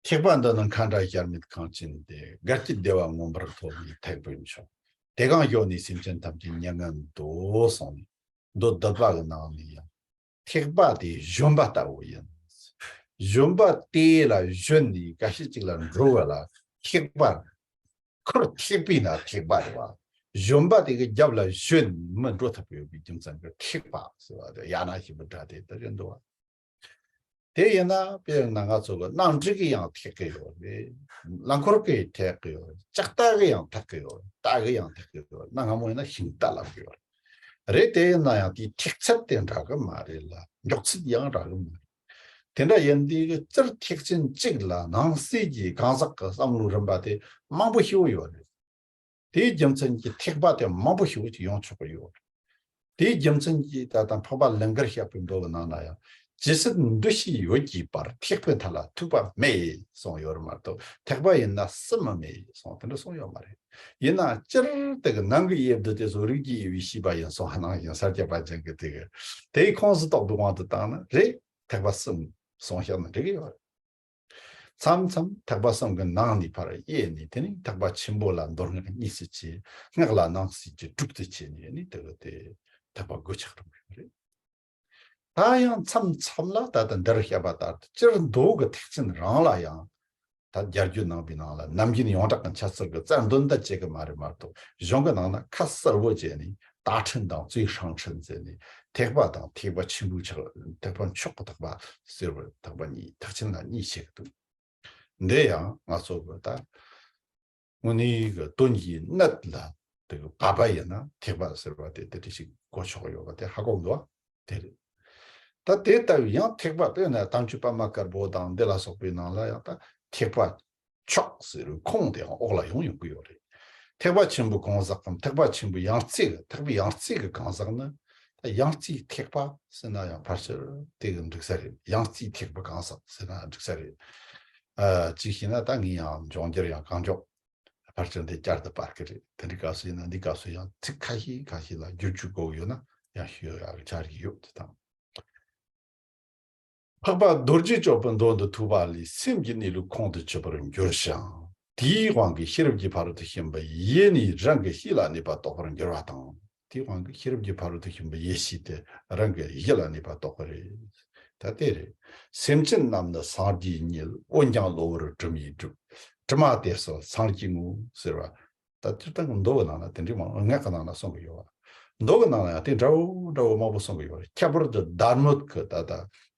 ཐེག་པ་འདི་ནི་མཁའ་འགྲོ་གཤེགས་མེད་གངས་ཅན་ལྡན། དགའ་སྐྱིད་བདེ་བ་མངོན་པར་ཐོབ་པའི་ཐེག་པའི་མཆོག་དེ་གང་གཞོལ་ནས་སེམས་ཅན་ཐམས་ཅད་མྱ་ངན་འདའ་གསུངས་ནས། མདོ་སྡུད་པ་གི་ནང་ནས་ཡང་ཐེག་པ་དེ་བཞོན་པ་ལྟ་བུ་ཡིན། བཞོན་པ་དེ་ལ་བཞོན་ནས་ག་ཤེད་ཅིག་ལ་འགྲོ་བ་ལ་ཐེག་པ། ཁུར་ཐེག་པས་ན་ཐེག་པ་རེད་བ། བཞོན་པ་དེ་གི་རྒྱབ་ལ་བཞོན་མི་འགྲོ་ཐུབ་ཡོད་པའི་རྒྱུ་མཚན་གྱིས་ཐེག་པ་ཟེར་བ་དེ་ཡང་ན་ཞིག་མི་འདྲ་དེ་ལྟར་རེད་འདུག་བ། དེ་ཡིན་ན་དཔེར་ན་ང་ཚོ་གི་གནམ་གྲུ་གིས་ཡང་ཐེག་གི་ཡོད་རེད། རླངས་འཁོར་གིས་ཐེག་གི་ཡོད་རེད། ལྕགས་རྟ་གིས་ཡང་ཐེག་གི་ཡོད་རེད། རྟ་གིས་ཡང་ཐེག་གི་ཡོད་རེད། གནའ་སྔ་མོ་ཡིན་ན་ཤིང་རྟ་ལབ་གི་ཡོད་རེད། རེད། དེ་ཡིན་ན་ཡང་དེའི་ཐེག་ཚད་དེ་འདྲ་གི་མ་རེད་ལ། མགྱོགས་ཚད་ཡང་འདྲ་གི་མ་རེད། དེ་འདྲ་ཡིན་དུས་སྤྱིར་ཐེག་ཆེན་གཅིག་ལ་ནང་གསེས་ཀྱི་གང་ཟག་གི་བསམ་བློའི་རིམ་པ་དེ་མང་པོ་ཞེ་པོ་ཡོད་རེད། དེའི་རྒྱུ་མཚན་གྱིས་ཐེག་པ་དེ་མང་པོ་ཞེ་པོ་ཅིག་ཡོང་ཆོག་གི་ཡོད་རེད། དེའི་རྒྱུ་མཚན་གྱིས་ད་ལྟ་འཕགས་པ་ཀླུ་མཁར་གཤེགས་པའི་མདོ་གི་ནང་ན་ཡང་། ཇི་སྲིད་འདུ་ཤེས་ཡོད་ཀྱི་བར། ཐེག་པའི་མཐའ་ལ་ཐུག་པ་མེད་གསུངས་ཡོད་རེད་མ་གཏོགས། ཐེག་པ་ཡིན་ན་སུ་མི་མེད་གསུངས། དེ་འདྲ་གསུངས་ཡོད་མ་རེད། ཡིན་ན་སྤྱིར་དེ་གི་ནང་གི་དབྱེ་བསྡུ་དེ་ཚོ་རིགས་ཀྱི་དབྱེ་བས་ཕྱེས་པ་ཡིན་གསུངས་པ་ནང་བཞིན། ས་སྐྱ་པཎ་ཆེན་གྱིས་དེ་གི་དེའི་ཁོངས་སུ་གཏོགས་པའི་དབང་དུ་བཏང་ན་རེད། ཐེག་པ་གསུམ་གསུངས་བཞག་ན་འགྲིག་གི་ཡོད་རེད། མཚམས་མཚམས་ཐེག་པ་གསུམ་གྱི་ནང་ནས་ཕར་དབྱེ་ནས། དེ་ནས་ཐེག་པ་ཆེན་པོ་ལ་མདོ་སྔགས་གཉིས་སུ་ཕྱེ། སྔགས་ལ་ནང་གསེས་ཀྱི་དྲུག་ཏུ་ཕྱེ་ནས་ནི་དེ་གི་དེ་ཐེག་པ་དགུ་ཆགས་འགྲོ་གི་ཡོད་རེད། ད་ཡང་མཚམས་མཚམས་ལ་ད་ལྟ་འདིར་བཤད་པ་ལྟར་དུ་སྤྱིར་མདོ་གི་ཐེག་ཆེན་རང་ལ་ཡང་། ད་རྒྱ་སྒྱུར་ནང་པའི་ནང་ལ་ནམ་རྒྱུན་ཡོངས་གྲགས་ཀྱི་འཆད་རྩོད་ཀྱི་རྩལ་འདོན་ད་བྱེད་ཀྱི་མ་རེད་མ་གཏོགས། གཞུང་གི་ནང་ན་ཁ་གསལ་བོ་བྱས་ནས་ད་ཕྲན་དང་ཙུའི་ཧྲང་ཕྲན་ཟེར་ནས། ཐེག་པ་དང་ཐེག་པ་ཆེན་པོའི་ཆགས། ཐེག་པ་མཆོག་གི་ཐེག་པ་ཟེར་བར་ཐེག་པ་གཉིས། ཐེག་ཆེན་ལ་གཉིས་བཤད་ཀྱི་འདུག་འདི་ཡང་ང་ཚོ་གི་ད་དངོས་གནས་ཀྱི་དོན་གྱི་གནད་ལ་དེ་གི་བབ་པ་ཡིན་ན་ཐེག་པ་ཟེར་བ་དེ་དེ་འདྲ་ཞིག་གོ་ཆོག་ཡོད་པ་དེ་ཧ་གོ་འདུག་བ། དེ་རེད། ད་དེ་ལྟ་བུའི་ཡང་ཐེག་པ། དཔེར་ན་དམ་ཆོས་པདྨ་དཀར་པོ་དང་འདི་ལ་སོགས་པའི་ནང་ལ་ཡང་ད་ཐེག་པ་མཆོག་ཟེར་བའི་ཁུངས་དེའང་འོག་ལ་ཡོང་ཡོང་གི་ཡོད་རེད། ཐེག་པ་ཆེན་པོའི་གང་ཟག་གམ། ཐེག་པ་ཆེན་པོའི་ཡང་རྩེ་གི། ཐེག་པའི་ཡང་རྩེ་གི་གང་ཟག་ནི། ད་ཡང་རྩེའི་ཐེག་པ་ཟེར་ན་ཡང་ཕལ་ཆེར་དེ་གི་འགྲིག་ས་རེད། ཡང་རྩེའི་ཐེག་པ་གང་ཟག་ཟེར་ན་འགྲིག་ས་རེད། ཨ། གཅིག་བྱས་ན་ད་ངས་ཡང་འབྱུང་འགྱུར་ཡང་གང་མགྱོགས་ཕལ་ཆེར་འདི་བསྐྱར་དུ་སྤར་གི་རེད། དེ་འདྲའི་སྐབས་སུ་ཡིན་ན་འདི་སྐབས་སུ་ཡང་ཚིག་ཁ་ཤས་ཁ་ཤས་ལ་བསྒྱུར་བཅོས་དགོས་ཡོད་ན་ཡང་ཞུ་ཡག་གི་ཆ་རེ་ཡོད་དེ་དང་། འཕགས་པ་རྡོ་རྗེ་གཅོད་པའི་མདོ་འདི་ཐོས་པ་ལས་སེམས་ཀྱི་གནས་ལུགས་ཁོང་དུ་ཆུད་པར་འགྱུར་ཞིང་། དེའི་དབང་གིས་ཤེས་རབ་ཀྱི་ཕ་རོལ་ཏུ་ཕྱིན་པ་ཡེ་ནས་རང་གི་གཤིས་ལ་གནས་པ་རྟོགས་པར་འགྱུར་བ་དང་། དེའི་དབང་གིས་ཤེས་རབ་ཀྱི་ཕ་རོལ་ཏུ་ཕྱིན་པ་ཡེ་ཤེས་དེ་རང་གི་གཤིས་ལ་གནས་པ་རྟོགས་པ་རེད། ད་དེ་རེད། སེམས་ཅན་རྣམས་ནི་སངས་རྒྱས་ཉིད། འོན་ཀྱང་གློ་བུར་དྲི་མས་བསྒྲིབས། དྲི་མ་དེ་སོགས་སངས་རྒྱས་ངོ་ཟེར་བ། ད་སྤྱིར་བཏང་གི་མདོ་གི་ནང་ལ་དེ་འདྲའི་མང་། སྔགས་ཀྱི་ནང་ལ་གསུང་གི་ཡོད་བ། མདོ་གི་ནང་ལ་ཡང་དེ་འདྲ་བོ་འདྲ་བོ་མང་པོ་གསུང་གི་ཡོད་རེད། ཁྱད་པར་དུ་བདག་མོད་ཀྱི་ད་ལྟ་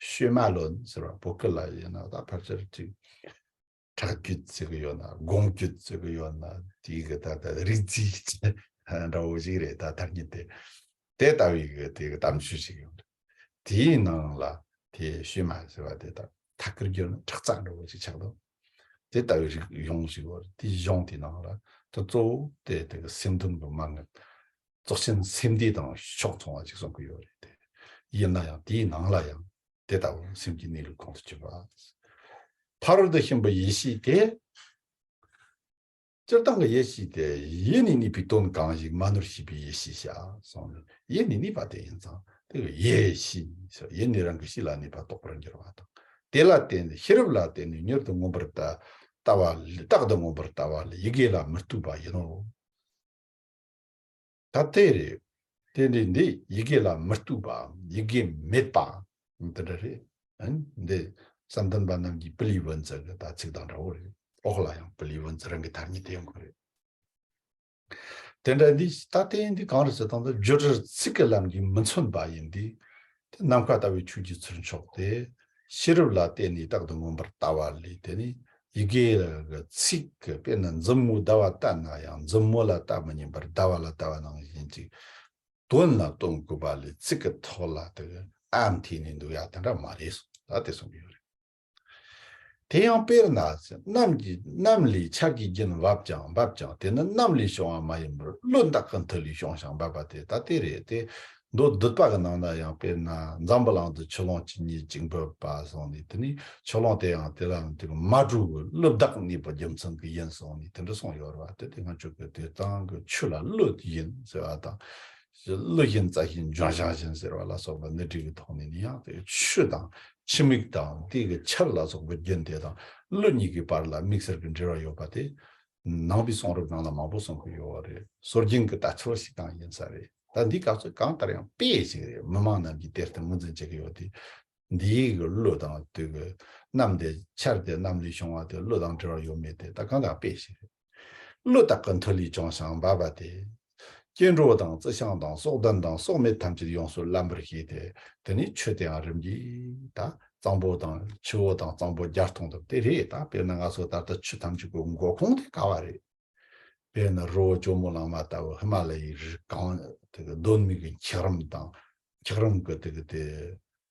ཤུལ་མ་ལོན་ཟེར་བ། བོད་སྐད་ལ་ཡིན་ན་ད་ཕལ་ཆེར་ཅིག་ཁྲག་རྒྱུད་ཟེར་གི་ཡོད་ན། སྒོང་རྒྱུད་ཟེར་གི་ཡོད་ན། དེའི་གི་ད་ལྟ་རིགས་རྫས་འདྲ་བོ་ཞིག་རེད། ད་ཐ་སྙད་དེ། དེ་ལྟ་བུའི་གི་དེ་གི་གཏམ་ཆོས་ཤིག་ཡོད་རེད། དེའི་ནང་ལ་དེ་ཤུལ་མ་ཟེར་བ་དེ་ད་ཐད་ཀར་བསྒྱུར་ན་ཁྲག་རྩ་འདྲ་བོ་ཞིག་ཆགས་འདུག་དེ་ལྟ་བུའི་རིགས་གཞུང་ཞིག་ཡོད་རེད། དེའི་གཞུང་དེའི་ནང་ལ་དེ་གཙོ་བོ་དེ་དེ་གི་སེམས་དོན་གྱི་མན་ངག་རྫོགས་ཆེན་སེམས་སྡེ་དང་ཕྱོགས་མཚུངས་པ་ཞིག་གསུང་གི་ཡོད་རེད། དེ་ཡིན་ན་ཡང་དེའི་ནང་ལ་ཡང་དེ་ལྟ་བུ་སེམས་ཀྱི་གནས་ལུགས་ཁོང་དུ་ཆུད་པ། ཕ་རོལ་ཏུ་ཕྱིན་པ་ཡེ་ཤེས་དེ། སྤྱིར་བཏང་གི་ཡེ་ཤེས་དེ་ཡེ་ནས་གནས་པའི་དོན་གང་ཞིག་མ་ནོར་ཤེས་པའི་ཡེ་ཤེས་བྱ་གསུངས་ནས། ཡེ་ནས་གནས་པ་དེ་ཡིན་ཙང་དེ་ཡེ་ཤེས་ཟེར། ཡེ་ནས་རང་གི་གཤིས་ལ་གནས་པ་རྟོགས་པར་འགྱུར་བ་དང་། དེ་ལ་བརྟེན་ནས་ཤེས་རབ་ལ་བརྟེན་ནས་མྱུར་དུ་མངོན་པར་ལྟ་བ་ལས། རྟག་ཏུ་མངོན་པར་ལྟ་བ་ལས་ཡི་གེ་ལ་མི་ལྟོས་པ་ཡིན་ནོ། ད་དེ་རེད། དེ་འདྲའི་འདི་ཡི་གེ་ལ་མི་ལྟོས་པའམ་ཡི་གེ་མེད་པའམ་དེ་འདྲ་རེད། ཨ་ནི་འདི་བསམ་གཏན་པ་རྣམས་ཀྱི་པི་ལི་བུན་ཙི་གི་ད་ཚིག་དང་འདྲ་བོ་རེད། འོག་ལ་ཡང་པི་ལི་བུན་ཙི་རང་གི་ཐ་སྙད་དེ་ཡོང་གི་རེད། དེ་འདྲ་འདི་ད་ལྟའི་འདི་གང་རེད་ཟེར་དང་། ད་བརྗོད་བྲལ་ཚིག་གི་ལམ་གྱིས་མི་མཚོན་པ་ཡིན་ཏེ། དེ་ནམ་མཁའ་ལྟ་བུའི་ཆོས་ཀྱི་ཚུལ་མཆོག་སྟེ། ཤེས་རབ་ལ་བརྟེན་ནས་རྟག་ཏུ་མངོན་པར་ལྟ་བ་ལས། དེ་ནི་ཡི་གེ་གི་ཚིག་གི་དཔེར་ན་མཛུབ་མོ་ཟླ་བ་ལྟ་ན་ཡང་མཛུབ་མོ་ལ་ལྟ་མི་ཉན་པར་ཟླ་བ་ལ་ལྟ་བ་ནང་བཞིན་གྱི་དོན་ལ་སྟོན་དགོས་པ་ལས། ཚིག་གི་ཐོག་ལ་དེ་གི་ཨ་འཐེན་ནས་འདུག་ཡ་དེ་འདྲ་མ་རེད་གསུངས། ད་དེ་གསུངས་ཡོད་རེད། དེ་ཡང་དཔེར་ན། གནམ་གྱི་གནམ་ལས་ཆར་གྱི་རྒྱུན་འབབ་ཀྱང་འབབ་ཀྱང་དེ་ནི་གནམ་ལས་བྱུང་བ་མ་ཡིན་པར་བློ་བདག་གི་མཐུ་ལས་བྱུང་ཞིང་འབབ་པ་དེ་ད་དེ་རེད་དེ། མདོ་སྡུད་པ་གི་ནང་ན་ཡང་དཔེར་ན་འཛམ་བུ་གླིང་དུ་ཆུ་ཀླུང་ཇི་སྙེད་ཅིག་འབབ་པ་གསུངས་ནས། དེ་ནི་ཆུ་ཀླུང་དེ་ཡང་དེ་ལ་དེ་གི་མ་གྲུ་གི་བློ་བདག་གནས་པའི་རྒྱུ་མཚན་གྱི་ཡིན་གསུངས་ནས་དེ་འདྲ་གསུངས་ཡོད་རེད་བ། དེ་དེ་ང་ཆོ་གི་དེ་དང་གི་ཆུ་ལ་བློ་ཡིན་ཟེར་བ་དང་། བློ་ཡིན་རྩ་ཤེས་འབྱོན་ཞིང་ཞིན་ཟེར་བ་ལ་སོགས་པ་གནད་འགྲིག་གི་ཐོག་ནས་ནི་ཡང་དེ་ཆུ་དང་ཆུ་མིག་དང་དེ་གི་ཆར་ལ་སོགས་པའི་རྒྱུན་དེ་དང་བློ་གཉིས་ཀྱི་བར་ལ་དམིགས་བསལ་གྱི་འབྲེལ་བ་ཡོད་པ་དེ། ནང་པའི་གསུང་རབ་ནང་ལ་མང་པོ་གསུང་གི་ཡོད་རེད། སྲོལ་རྒྱུན་གྱི་ལྟ་ཚུལ་ཞིག་དང་ཡིན་ས་རེད། ད་འདི་སྐབས་སུ་གང་ལྟར་ཡང་དཔེ་ཞིག་རེད། མི་མང་རྣམས་ཀྱིས་དེ་ལྟར་ངོས་འཛིན་བྱེད་ཀྱི་ཡོད་དེ། འདིའི་གི་བློ་དང་དེ་གི་གནམ་དེ་ཆར་དེ་གནམ་ལས་བྱུང་བ་དེ་བློ་དང་འབྲེལ་བ་ཡོད་མེད་དེ་ད་གང་ལྟར་དཔེ་ཞིག་རེད། བློ་བདག་གི་མཐུ་ལས་བྱུང་ཞིང་འབབ་པ་དེ། སྐྱེ་འགྲོ་དང་རྩི་ཤིང་དང་སྲོག་ལྡན་དང་སྲོག་མེད་ཐམས་ཅད་ཡོངས་སུ་བརླན་པར་བྱས་ཏེ། དེ་ནས་ཆུ་དེའང་རིམ་གྱིས་ད་གཙང་པོ་དང་ཆུ་བོ་དང་གཙང་པོ་བརྒྱ་སྟོང་དུ་དེ་རེད། ད་དཔེར་ན་ང་ཚོ་ད་ལྟ་ཆུ་ཐམས་ཅད་ཀྱི་འགོ་ཁུངས་དེ་ག་བ་རེད། དཔེར་ན་རི་བོ་ཇོ་མོ་གླང་མ་ལྟ་བུ་ཧི་མ་ལ་ཡའི་རི་གངས་དེ་གི་གདོད་མའི་གི་འཁྱགས་རོམ་དང་འཁྱགས་རོམ་གི་དེ་གི་དེ་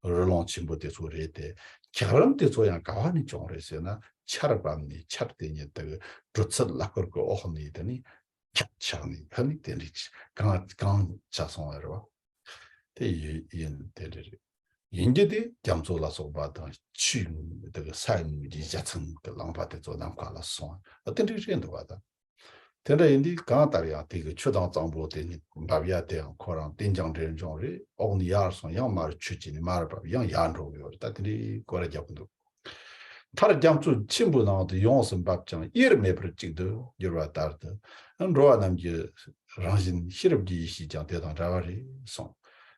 རི་ཀླུང་ཆེན་པོ་དེ་ཚོ་རེད་དེ། འཁྱགས་རོམ་དེ་ཚོ་ཡང་ག་བ་ནས་བྱུང་རེད་ཟེར་ན། ཆར་བབས་ནས་ཆར་དེ་ཉིད་དེ་གི་དྲོད་ཚད་ལ་སྐོར་གི་འོག་ནས་དེ་ནས་འཁྱགས་ཆགས་ནས་ཕ་ནི་དེ་འདྲའི་གངས་གངས་ཆགས་སོང་བ་རེད་བ། དེ་ཡི་ཡིན་དེ་འདྲ་རེད། ཡིན་རྒྱུ་དེ་རྒྱ་མཚོ་ལ་སོགས་པ་དང་ཆུའི་དེ་གི་ས་ཡི་ངོས་ཀྱི་བཞའ་ཚན་གི་རླངས་པ་དེ་ཚོ་ནམ་མཁའ་ལ་སོང་བ་དེ་འདྲ་རེད་འདུག་བ་དང་། དེ་འདྲ་ཡིན་དུས་གང་ལྟར་ཡང་དེ་གི་ཆུ་དྭངས་གཙང་པོ་དེ་ནི་འབབ་ཡ་དེའང་ཁོ་རང་རྟེན་ཅིང་འབྲེལ་འབྱུང་རེད། འོག་ནས་ཡར་སོང་ཡང་མར་ཆུ་སྐྱེས་ནས་མར་བབས་ཡང་ཡར་འགྲོ་གི་ཡོད་རེད། ད་དེ་འདྲའི་སྐོར་ར་རྒྱབ་གི་འདུག་མཐར་རྒྱ་མཚོ་ཆེན་པོའི་ནང་དུ་ཡོངས་སུ་འབབ་ཀྱང་དབྱེར་མེད་པར་གཅིག་ཏུ་གྱུར་པ་ལྟར་དུ། འགྲོ་བ་རྣམས་ཀྱི་རང་བཞིན་ཤེས་རབ་ཀྱི་ཡེ་ཤེས་ཀྱང་དེ་དང་འདྲ་བ་རེད་གསུངས།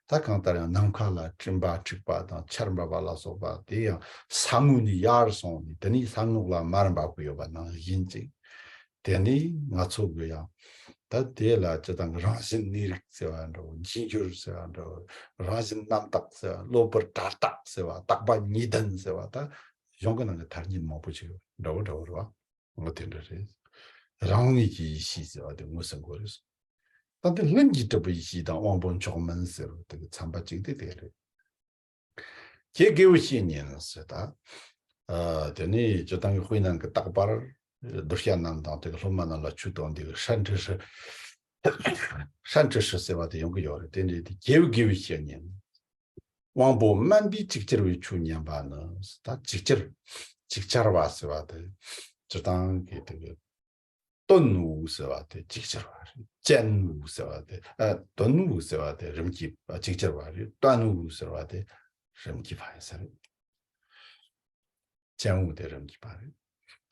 ད་གང་ལྟར་ཡང་ནམ་མཁའ་ལ་སྤྲིན་པ་འཁྲིགས་པ་དང་ཆར་འབབ་པ་ལ་སོགས་པ་དེ་ཡང་ས་ངོས་ནས་ཡར་སོང་ནས་དེ་ནས་ས་ངོས་ལ་མར་འབབ་ཀྱི་ཡོད་པ་ནང་བཞིན་ཅིག་དེ་ནས་ང་ཚོ་གི་ཡང་ད་དེ་ལ་སྤྱིར་བཏང་གི་རང་བཞིན་གནས་རིགས་ཟེར་བ་འདྲ་བོ། འབྱིན་འགྱུར་ཟེར་བ་འདྲ་བོ། རང་བཞིན་རྣམ་དག་ཟེར་བ། གློ་བུར་བྲལ་དག་ཟེར་བ། རྟག་པ་ཉིད་ལྡན་ཟེར་བ། ད་གཞུང་གི་ནང་གི་ཐ་སྙད་མང་པོ་ཞིག་འདྲ་བོ་འདྲ་བོ་རེད་བ། འོ་དེ་འདྲ་རེད། རང་ངེས་ཀྱི་ཡེ་ཤེས་ཟེར་བ་དེ་ངོས་ཟིན་དགོས་རེད། ད་དེ་ལྷུན་གྱིས་གྲུབ་པའི་ཡེ་ཤེས་དང་དབང་པོ་མཆོག་དམན་ཟེར་བ་དེ་གི་ཚན་པ་གཅིག་དེ་དེ་རེད། ཀྱེ་དགེ་བའི་བཤེས་གཉེན་ཟེར་ད། ཨ། དེ་ནས་སྤྱིར་བཏང་གི་དཔེ་ནང་གི་རྟག་པར་གདུལ་བྱ་རྣམས་དང་དེ་གི་སློབ་མ་རྣམས་ལ་ཆོས་སྟོན་དེ་གི་སྲན་ཁྲི་ཧྲི། སྲན་ཁྲི་ཧྲི་ཟེར་བ་དེ་ཡོང་གི་ཡོད་རེད། དེ་འདྲའི་དེ་དགེ་བའི་དགེ་བའི་བཤེས་གཉེན། དབང་པོ་དམན་པས་ཅིག་ཅར་བའི་ཆོས་ཉན་པ་ནི། ད་ཅིག་ཅར། ཅིག་ཅར་བ་ཟེར་བ་དེ་སྤྱིར་བཏང་གི་དེ་གི་དོན་བོ་ཟེར་བ་དེ་ཅིག་ཅར་བ་རེད། ཅན་བོ་ཟེར་བ་དེ། ཨ། དོན་བོ་ཟེར་བ་དེ་རིམ་གྱིས་ཅིག་ཅར་བ་རེད། དོན་བོ་ཟེར་བ་དེ་རིམ་གྱིས་བ་ཡིན་ས་རེད། ཅན་བོ་དེ་རིམ་གྱིས་བ་རེད།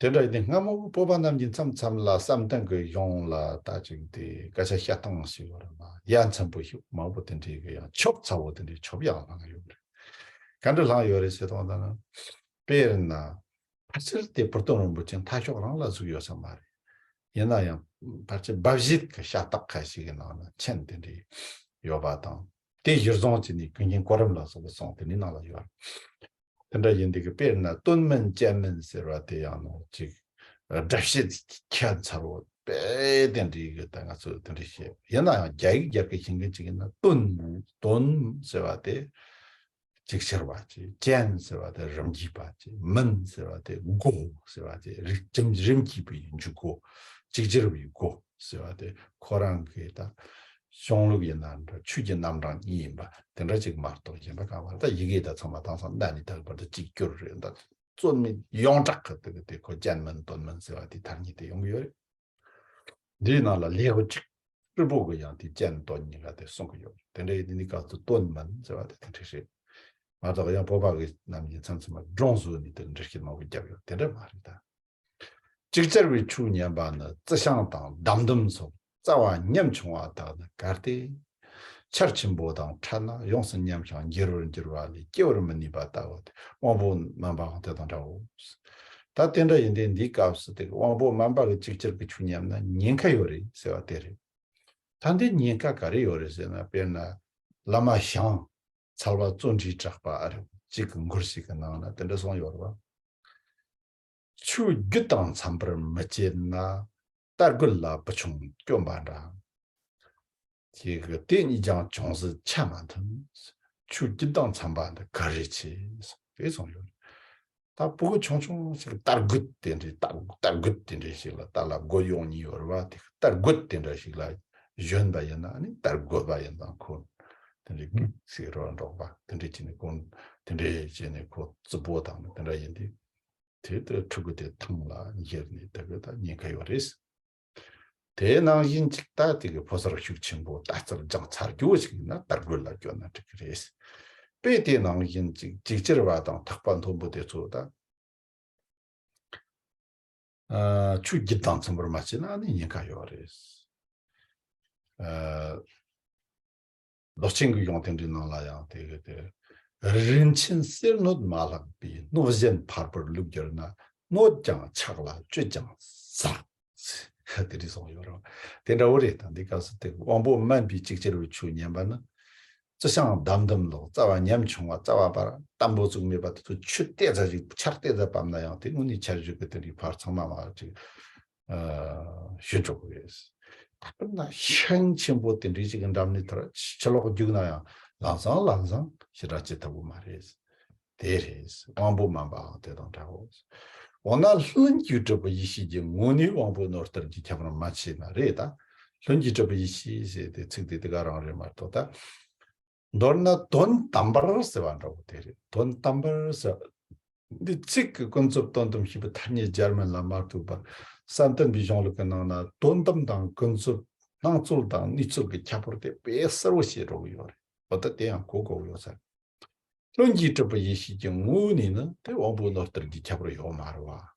དེ་འདྲ་ཡིན་དུས་སྔ་མོ་བོད་པ་རྣམས་ཀྱི་མཚམས་མཚམས་ལ་བསམ་གཏན་གྱི་གཞུང་ལ་ད་ཅིག་དེ་སྐད་ཆ་བཤད་སྟངས་ཤིག་ཡོད་རེད་མ། ཡ་མཚན་པོ་ཞིག་མང་པོ་དེ་འདྲའི་གི་ཡང་ཆོབ་ཚ་བོ་དེ་འདྲའི་ཆོབ་ཡང་ལྷང་ཡོད་རེད། ག་འདྲ་ལྷང་ཡོད་རེད་ཟེར་དང་ད་ན། དཔེར་ན། ཕལ་ཆེར་དེ་བུ་སྟོན་རིན་པོ་ཆེ་མཐའ་ཤོག་རང་ལ་བཞུགས་ཡོད་ས་མ་རེད། ཡིན་ན་ཡང་ཕལ་ཆེར་སྦ་བཞེད་ཀྱི་ཤ་སྟག་ཁ་ཞིག་གི་ནང་ན་མཆན་དེ་འདྲ་ཡོད་པ་དང་། དེ་གཞིར་བཟུང་བྱས་ནས་ཀུན་མཁྱེན་གོ་རིམ་ལ་སོགས་པ་གསུངས་དེ་ནི་ནང་ལ་ཡོད། དེ་འདྲ་ཡིན་དུས་ཀྱི་དཔེར་ན་སྟོན་མིན་ཅན་མིན་ཟེར་བ་དེ་ཡང་ནོ་ཅིག་སྒྲ་བཤད་ཁྱད་མཚར་བོ་དཔེ་དེ་འདྲའི་གི་ད་ང་ཚོས་དེ་འདྲ་བཤད། ཡིན་ན་ཡང་རྒྱ་ཡིག་རྒྱ་སྐད་ཤེས་མཁན་ཅིག་ཡིན་ན་སྟོན་མིན། སྟོན་ཟེར་བ་དེ། ཅིག་ཅར་བ་ཅིག་ཅན་ཟེར་བ་དེ་རིམ་གྱིས་པ་ཅིག་མིན་ཟེར་བ་དེ་སྒོ་ཟེར་བ་དེ་རིག་ཅིམ་རིམ་གྱིས་པའི་འཇུག་སྒོ། ཅིག་ཅར་བའི་སྒོ་ཟེར་བ་དེ་ཁོ་རང་གི་ད་གཞུང་ལུགས་ཡིན་ན་འདྲ། ཆོས་ཀྱི་རྣམ་གྲངས་གཉིས་ཡིན་པ་དེ་འདྲ་ཅིག་མ་གཏོགས་གཞན་པ་གང་བ་ད་ཡི་གེ་ད་ཚང་མ་དེང་སང་གནའ་ནས་ད་བར་དུ་གཅིག་གྱུར་རེད། ད་རྩོད་མེད་ཡོངས་གྲགས་ཀྱི་དེ་གི་དེ་ཁོ་ཅན་མིན་སྟོན་མིན་ཟེར་བ་དེ་ཐ་སྙད་དེ་ཡོང་གི་ཡོད་རེད། འདིའི་ནང་ལ་ལེའུ་གཅིག་ཧྲིལ་པོ་གི་ཡང་དེ་ཅན་སྟོན་གཉིས་ཀ་དེ་གསུང་གི་ཡོད། དེ་འདྲ་ཡིན་དུས་འདི་སྐབས་སུ་སྟོན་མིན་ཟེར་བ་དེ་དེ་འདྲ་རེད། མ་གཏོགས་ཡང་བོད་པ་གི་རྣམས་ཀྱི་མཚམས་མཚམས་ལ་སྒྲུང་བཟོས་ནས་དེ་འགྲེལ་བཤད་མང་པོ་བརྒྱབ་ཡོད། དེ་འདྲ་མ་རེད་ད། ཅིག་ཅར་བའི་ཆོས་ཉན་པ་ནི་རྩི་ཤིང་དང་འདམ་དུམ་སོགས་རྩ་བ་ཉམ་ཆུང་བ་དག་ནི་གལ་ཏེ། ཆར་ཆེན་པོ་དང་འཕྲད་ན་ཡོངས་སུ་ཉམས་ཤིང་འགྱུར་བར་འགྱུར་བ་ལས་སྐྱེ་བར་མི་ནུས་པ་ལྟ་བུ་སྟེ། དབང་པོ་དམན་པའང་དེ་དང་འདྲའོ། ད་དེ་འདྲ་ཡིན་དུས་འདིའི་སྐབས་སུ་དེ་དབང་པོ་དམན་པ་གི་ཅིག་ཅར་གྱི་ཆོས་ཉམས་ན་ཉེན་ཁ་ཡོད་རེད་ཟེར་བ་དེ་རེད། ད་འདི་ཉེན་ཁ་ག་རེ་ཡོད་རེད་ཟེར་ན། དཔེར་ན་བླ་མ་ཞང་ཚལ་པ་བརྩོན་འགྲུས་གྲགས་པ་ཨ་རེ་གཅིག་གི་མགུར་ཞིག་གི་ནང་ན་དེ་འདྲ་གསུངས་ཡོད་རེད་བ། ཆོས་རྒྱུད་དང་འཚམ་པར་མི་བྱེད་ན། རྟ་རྒོད་ལ་བུ་ཆུང་སྐྱོན་པ་འདྲ། དེ་གི་དེ་གཉིས་ཀྱང་ཅུང་ཟད་ཆ་མ་མཐུན། ཆོས་རྒྱུད་དང་འཚམ་པ་འདི་ག་རེ་བྱེད། དེ་གསུངས་ཡོད། ད་སྤུ་གུ་ཆུང་ཆུང་ཞིག་དར་རྒུད་དེ་འདྲའི་དར་དར་རྒུད་དེ་འདྲའི་ཞིག་ལ་ད་ལ་རྒོད་ཡོང་ཉེན་ཡོད་རེད་བ། དེ་དར་རྒུད་དེ་འདྲ་ཞིག་ལ་གཞོན་པ་ཡིན་ན་ནི་དར་རྒུད་པ་ཡིན་ཙང་ཁོ་དེ་འདྲའི་ཞིག་རོ་འབྲོག་པ་དེ་འདྲའི་བྱས་ནས་ཁོ་དེ་འདྲའི་བྱས་ནས་ཁོ་རྩུབ་པོ་དང་དེ་འདྲ་ཡིན་དུས་དེ་ལྟར་ཕྲུ་གུ་དེ་ཐང་ལ་འཁྱེར་ནས་དེ་གི་ད་ཉེན་ཁ་ཡོད་རེད། དེ་ནང་བཞིན་ཅིག་ད་དེ་གི་ཕོ་གསར་ཤུགས་ཆེན་པོ་ད་རྩལ་སྦྱངས་ཚར་རྒྱུ་ཞིག་ཡིན་ན་དར་རྒུད་ལ་སྐྱོན་ན་འགྲིག་གི་རེད། དཔེ་དེ་ནང་བཞིན་ཅིག་ཅིག་ཅར་བ་དང་ཐག་པ་མཐོན་པོ་དེ་ཚོ་ད་ཨ་ཆུ་རྒྱུད་དང་མཚུངས་པར་མ་བྱས་ན་ནི་ཉེན་ཁ་ཡོད་རེད། ཨ་མདོ་ཆེན་གྱི་གཞུང་དེ་འདྲའི་ནང་ལ་ཡང་དེ་གི་དེ། རིན་ཆེན་གསེར་སྣོད་མ་ལྷག་པའི། སྣོད་གཞན་ཕར་པར་བླུགས་གྱུར་ན། སྣོད་ཀྱང་ཆག་ལ་བཅུད་ཀྱང་ཟ། དེ་འདྲའི་གསུངས་ཡོད་རེད། དེ་འདྲ་བོ་རེད། ད་འདི་སྐབས་སུ་དེ་དབང་པོ་དམན་པའི་ཅིག་ཅར་བའི་ཆོས་ཉན་པ་ནི། རྩི་ཤིང་བསྡམས་བསྡམས་ལོག་རྩ་བ་ཉམ་ཆུང་བ་རྩ་བ་བར་དམ་པོ་བཙུགས་མེད་པ་དེ་ཚོ་ཆུ་ཏེ་ཙ་ཞིག་ཆར་ཏེ་ཙ་བབས་ན་ཡང་དེ་དངོས་གནས་ཆར་ཞིག་གི་དེ་འདྲའི་ཕར་ཚང་མ་མ་ཅིག་ཞུ་ཆོག་གི་རེད། ད་དཔེར་ན་ཤིང་ཆེན་པོ་དེ་འདྲའི་ཅིག་གི་འགྲམ་ནས་ཐར་ཕྱི་ལོགས་རྒྱུག་ན་ཡང་ལམ་སང་ལམ་སང་ཞེ་དྲག་ཅི་ཐུབ་པོ་མ་རེད། དེ་རེད། དབང་པོ་དམན་པའང་དེ་དང་འདྲའོ། འོ་ན་ལྷུན་གྱིས་གྲུབ་པའི་ཡེ་ཤེས་ཀྱི་ངོ་ནས་དབང་པོ་རྣོ་རྟུལ་གྱི་ཁྱད་པར་མ་ཕྱེ་ན་རེད་ད། ལྷུན་གྱིས་གྲུབ་པའི་ཡེ་ཤེས་ཟེར་ཏེ་ཚིག་དེ་དེ་ག་རང་རེད་མ་གཏོགས་ད། མདོར་ན་དོན་དམ་པར་ཟེར་བ་འདྲ་བོ་དེ་རེད། དོན་དམ་པར་ཟེར། འདི་ཚིག་གི་ཀུན་རྫོབ་དོན་དམ་ཤེས་པའི་ཐ་སྙད་སྦྱར་མིན་ལ་མ་ལྟོས་པར་བསམ་གཏན་པའི་གཞུང་ལུགས་ཀྱི་ནང་ན་དོན་དམ་དང་ཀུན་རྫོབ་སྣང་ཚུལ་དང་གནས་ཚུལ་གྱི་ཁྱད་པར་དེ་དཔེ་གསལ་བོ་བཤད་འགྲོ་གི་ཡོད་རེད། འོ་ད་དེ་ཡང་གོ་དགོས་ཡོད་ས་རེད། ལྷུན་གྱིས་གྲུབ་པའི་ཡེ་ཤེས་ཀྱི་ངོ་བོ་ནས་ནི་དེ་དབང་པོ་རྣོ་རྟུལ་གྱི་ཁྱད་པར་ཡོད་མ་རེད་བ།